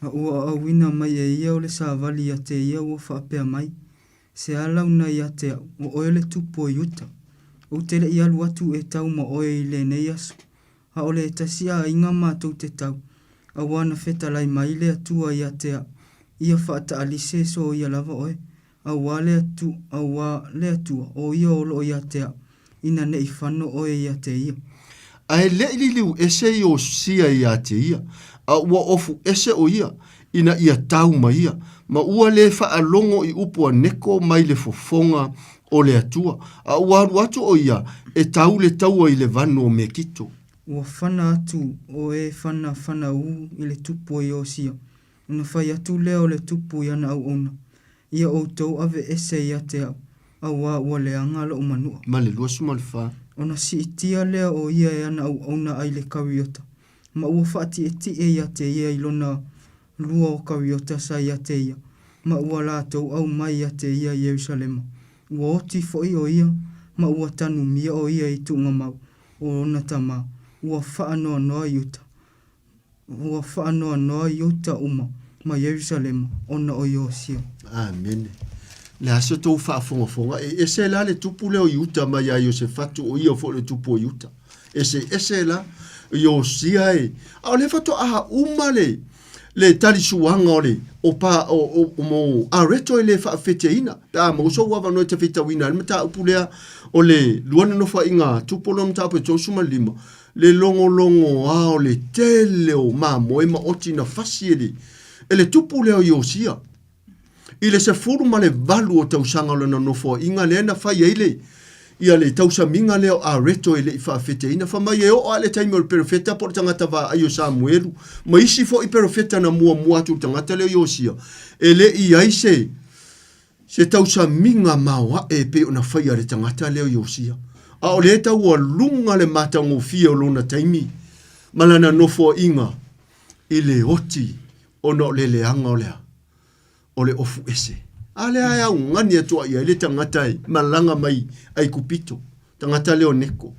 A ua aauina mai e ia o le savali ia te ia ua faapea mai, Se ala una ia te au, o oe le tupu o Iuta. Ou te le i alu atu e tau ma oe i lenei aso, A o le tasi aiga matou te tau, auā na fetalai mai le Atua ia te a'u, ia faataalise so ia lava oe, auā le Atu, auā le Atua, o ia o loo ia te a'u, ina neʻi fano oe ia te ia. A e leʻi liliu ese Iosia ia te ia, a ua ofu ese o ia, ina ia tau ma ia, ma ua le faalogo i upu a Neko mai le fofoga o le Atua, a ua alu atu ʻo ia e tau le taua i le vanu o Mekito. Ua fana atu ʻo e fana fana ū i le tupu o Iosia, ona fai atu lea o le tupu i ana auauna, Ia ʻoutou aveese ia te aʻu, auā ua leaga loʻu manuʻa. Ma le 24. Ona siitia lea o ia e ana auauna ai le kariota, ma ua faatiʻetiʻe ia te ia i lona lua o kariota sa ia te ia, ma ua latou aumai ia te ia i Ierusalema. Ua oti foʻi o ia, ma ua tanumia o ia i tuugamau o ona tama, ua faanoanoa Iuta, ua faanoanoa Iuta uma ma Ierusalema ona o Iosia. Amene. Le a se tou faafogafoga, e ese la le tupu lea o Iuta mai ia Iosefatu, o ia foi le tupu o Iuta. Eseese la Iosia e, a o lea faatoa uma le, le talisuaga o le o pa o, o, o mo areto e le faafeteina pe a maua sou avanoa e te faitauina ai le mataupu lea o le lua nonofoaiga tupu o lona mataupu e 35 le logologoa o le tele o mamoe ma oti na fasi e le e le tupu lea o Iosia I le 18 o tausaga o lana nofoaiga lea na fai ai le ia le tausamiga lea o Areto e le i faafeteina. Fai mai e oo lava i le taimi o le perofeta po o le tagata vaai o Samuelu ma isi foi perofeta na muamua atu i le tagata lea o Iosia, e le i i ai se se tausamiga maoae e pei ona faia e le tagata lea o Iosia. A o lea e taualuga le matagofie o lona taimi ma lana nofoaiga i le oti ona o le leaga o le a? O le ofu ese. A lea e augani atu ai i ai le tagata e malaga mai Aikupito, tagata lea o Neko.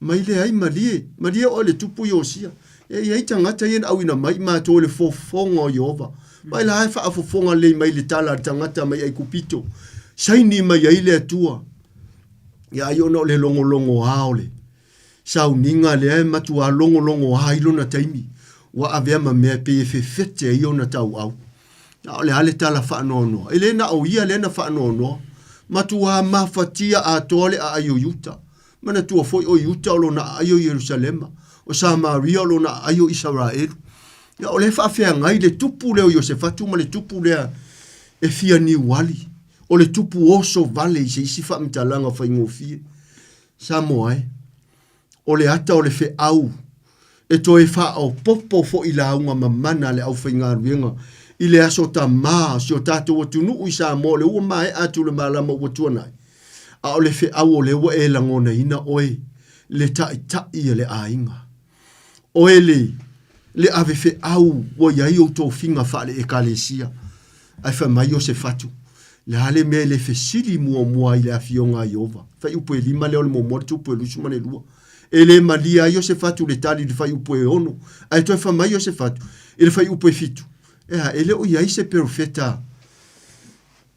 Mai leai, malie, malie oe le tupu Iosia. E i ai tagata ia na auina mai matou e le fofoga o Ieova. Mai la e faafofoga lelei mai le tala a le tagata mai Aikupito, saini mai ai le Atua. Ia ai ona o le logologoa o le sauniga lea e matuā logologoa ai lona taimi, ua avea ma mea e pei e fefete ai ona tauau. A o le a le tala faanoanoa? E le na o ia lea na faanoanoa. Matuā mafatia atoa le aai o Iuta. Manatua foi o Iuta o lona aai o Ierusalema, o Samaria o lona aai o Isaraelu. Ia, o lea e faafeagai le tupu lea o Iosefatu ma le tupu lea e fia niuali, o le tupu oso vale i se isi faamatalaga faigofie. Samoa e, o le ata o le feau E toe faaopoopo foi lauga mamana a le aufaigaluega i le Aso Tamā o si o tatou atunuu i Samoa o lea ua maea atu le malama ua tuanai, a o le feau o lea ua e lagonaina oe le taitai a le aiga. Oe le le ave feau ua i ai ou tofiga faale-Ekalesia. Ae fai mai Iosefatu, Le a le mea e le fesili muamua ai i le Afioga a Ieova? Fuaiupu e lima lea o le muamua le tupu e 22. E le malie ai Iosefatu i le tali i le fuaiupu e ono, ae toe fai mai Iosefatu i le fuaiupu e fitu, Ea, e le o i ai se perofeta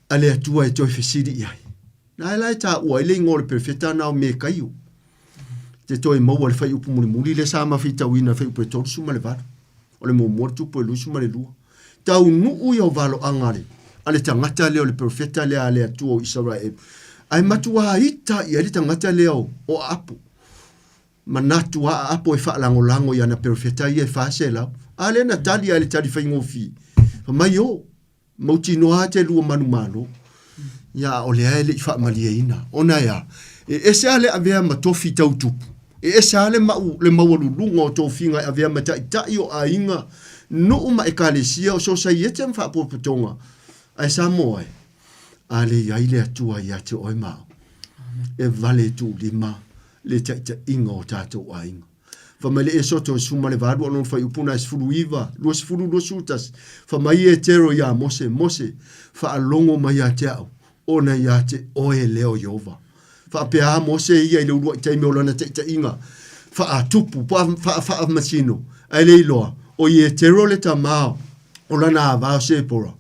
a le Atua e toe fesili i ai? Na e la e taua ai le igoa o le perofeta na o Mekaio. Te toe maua le fuaiupu mulimuli lea sa mafitauina i le fuaiupu e 38. O le muamua le tupu e 22. Taunuu ia o valoaga a le, a le tagata lea o le perofeta lea a le Atua o Isaraelu. Ae matuā ita i ai le tagata lea o, o Aapo. Manatu a Aapo e faalagolago i ana perofeta ia e 400. A lea na tali a i le tali faigofie. Fai mai, o, Mautinoa te lua manumalo, ia a o lea e le i faamalieina. Ona e a? E ese lava le avea ma tofi tau tupu, e ese lava le mau, le maualuluga o tofiga e avea ma taitai o aiga, nuu ma ekalesia, o sosaiete ma faapotopotoga. Ae Samoa e, a le i ai le Atua ia te oe ma au, e vale tuulima le taitaiga o tatou aiga. Fai mai le Esoto 18 o lona fuaiupu na e 19, 20, 21, fai mai Ietero iā Mose, Mose, faalogo mai ia te au, ona ia te oe lea o Ieova. Faapea a Mose ia i le uluai taimi o lana taitaiga faatupu, faa-faamasino, ae le iloa, o Ietero le tama o lana ava o Sepora,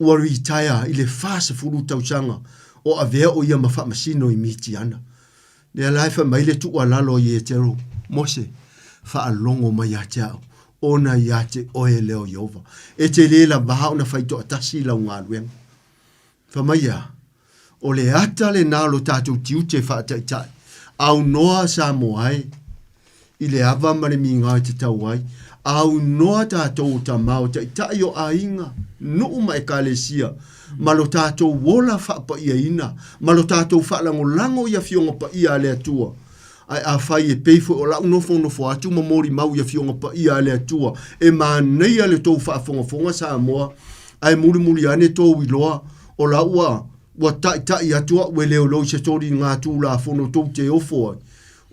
ua retire i le 40 tausaga o avea o ia ma faamasino i Mitiana. Lea la e fai mai le tuualalo a Ietero, Mose, faalogo mai ia te au, ona ia te oe lea o Ieova. E te le lavā ona fai toatasi lau galuega. Fai mai e a? O le ata lenā o lo tatou tiute faataitai, aunoa Samoa e, i le ava ma le migao e tatau ai, aunoa tatou o tama o taitai o aiga, nuu ma ekalesia, ma lo tatou ola faapaiaina, ma lo tatou faalagolago i Afioga Paia a le Atua. Ae afai e pei foi o la'u nofonofo atu ma molimau i Afioga Paia a le Atua, e manaia le tou faafogafoga Samoa, ae mulimuli ane tou iloa, o la ua ua taʻitaʻi atu aʻu e leoleo i se toliga Tulafono tou te ofo ai,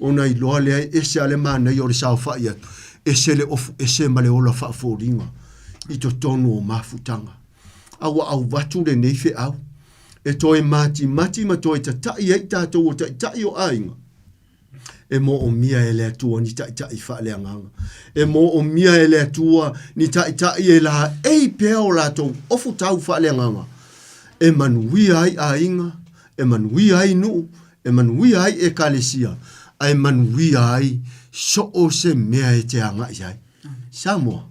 ona iloa lea e ese a le manaia o le saofaʻi atu, ese le ofu ese ma le ola faafoliga i totonu o mafutaga. A ua auvatu lenei feau e toe matimati ma toe tataʻi ai tatou o taitai o aiga, E moomia e le Atua ni taitai faaleagaga. E moomia e le Atua ni taitai e laei pea o latou ofu tau faaleagaga. E manuia ai aiga, e manuia ai nuu, e manuia ai ekalesia, a e manuia ai so o se mea e te agai ai. Samoa,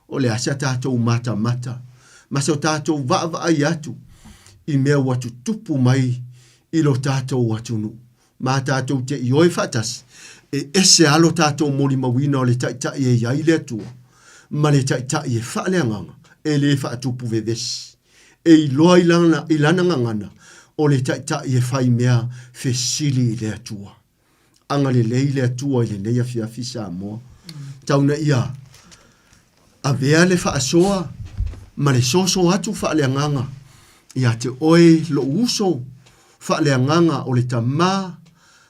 o le a se tatou matamata ma so tatou vaavaai atu i mea ua tutupu mai i lo tatou atunuu. Ma tatou te ioe faatasi, e ese lava lo tatou molimauina o le Taitai e i ai le Atua, ma le Taitai e faaleagaga, e le faatupu vevesi. E iloa i lana, i lana gagana, o le Taitai e fai mea fesili i le Atua. Agalelei le Atua i lenei afiafi Samoa. Tau na ia avea le faasoa ma le soso atu faaleagaga ia te oe lou uso faaleagaga o le tama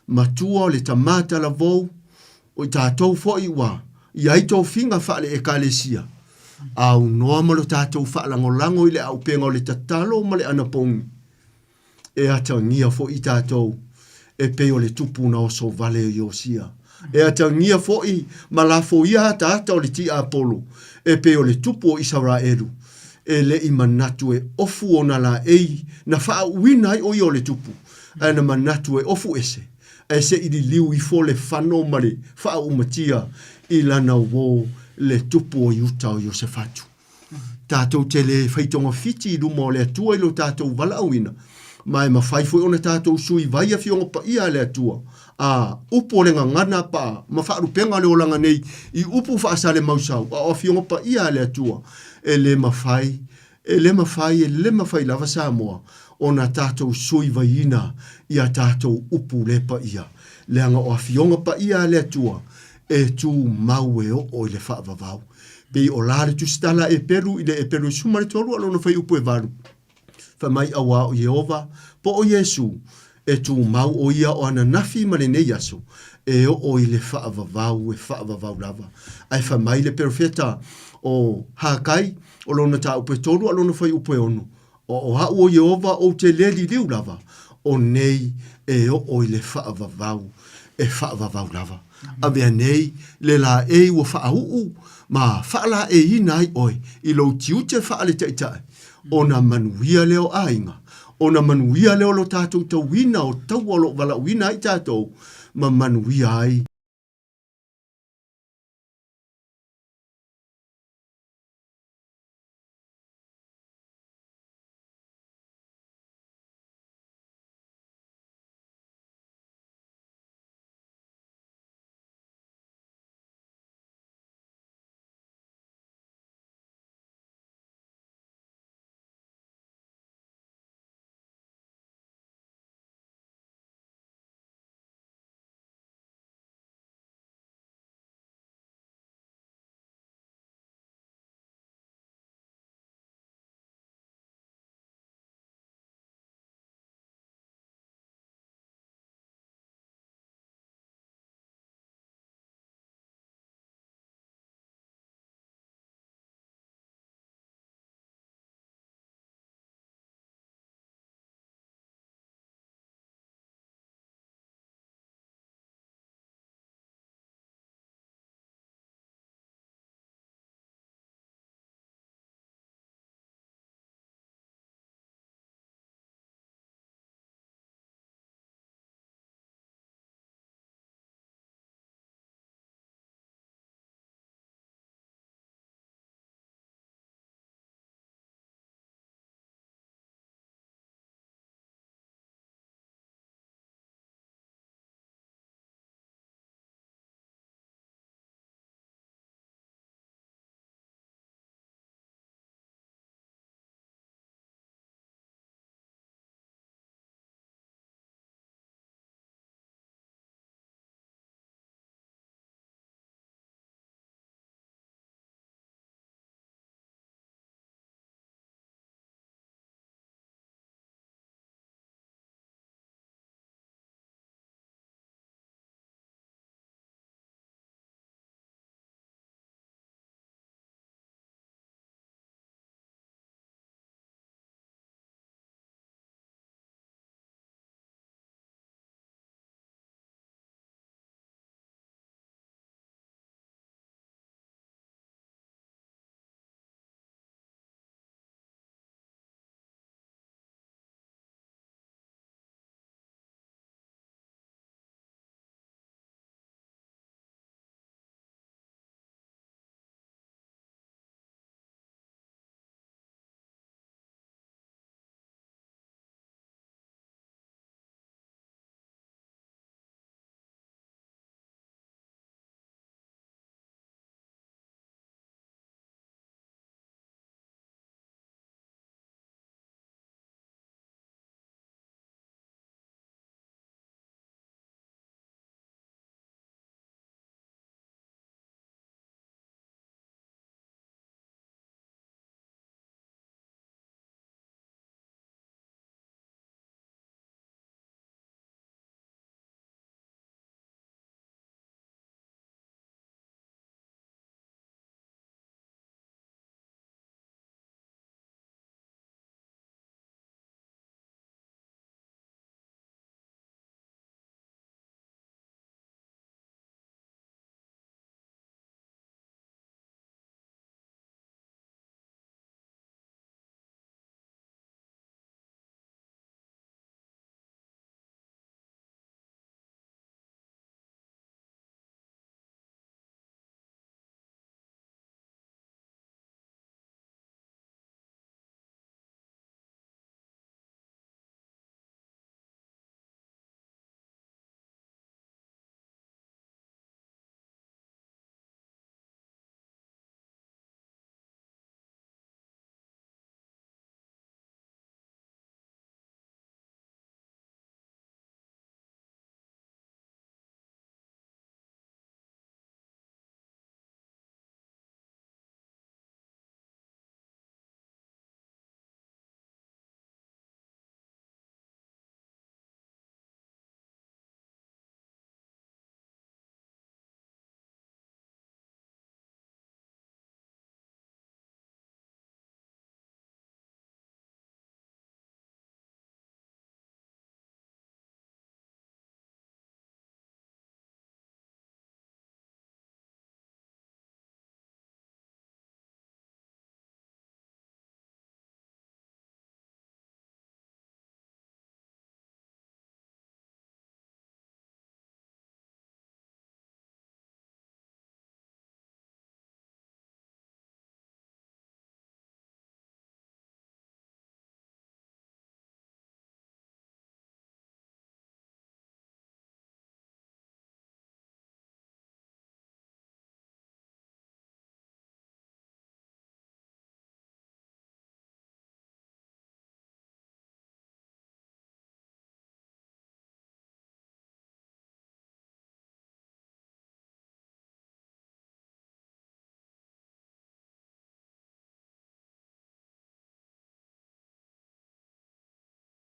matua o le tama talavou, o i tatou foi ua i ai tofiga faale-Ekalesia, aunoa ma lo tatou faalagolago i le auupega o le tatalo ma le anapogi, e atagia foi tatou e pei o le tupu na oso vale o Iosia. E atagia foi ma lafoia ataata o le tiapolo e pei o le tupu o Isaraelu, e le i manatu e ofu ona laei na faauuina ai o ia o le tupu, ae na manatu e ofu ese, ae se i liliu ifo le fano ma le faauumatia i lana uō le tupu o Iuta o Iosefatu. Tatou te le fai togafiti i luma o le Atua i lo tatou valaauina, ma e mafai foi ona tatou sui vai Afioga Paia a le Atua, a upu o le gagana pa ma faalupega o le olaga nei i upu faasalemausau, a o Afioga Paia a le Atua, e le mafai, e le mafai, e le mafai lava Samoa ona tatou sui vaiina i a tatou upu le paia, leaga o Afioga Paia a le Atua. e tumau e oo i le faavavau. Pei o la le tusitala e pelu i le Epelu 13 a lona fuaiupu e 8, fai mai auā o Ieova, po o Iesū, e tumau ʻo ia o ananafi ma lenei aso, e oo i le faavavau e faavavau lava. Ae fai mai le perofeta o Hakai, o lona mataupu e 3 a lona fuaiupu e 6, O aʻu o Ieova ou te lē liliu lava, o nei e oo i le faavavau e faavavau lava. Avea nei le laei ua faauu ma faalaeiina ai oe i lou tiute faale-taitai, ona manuia lea o aiga, ona manuia lea o lo tatou tauina o taua o lo o valaauina ai tatou, ma manuia ai.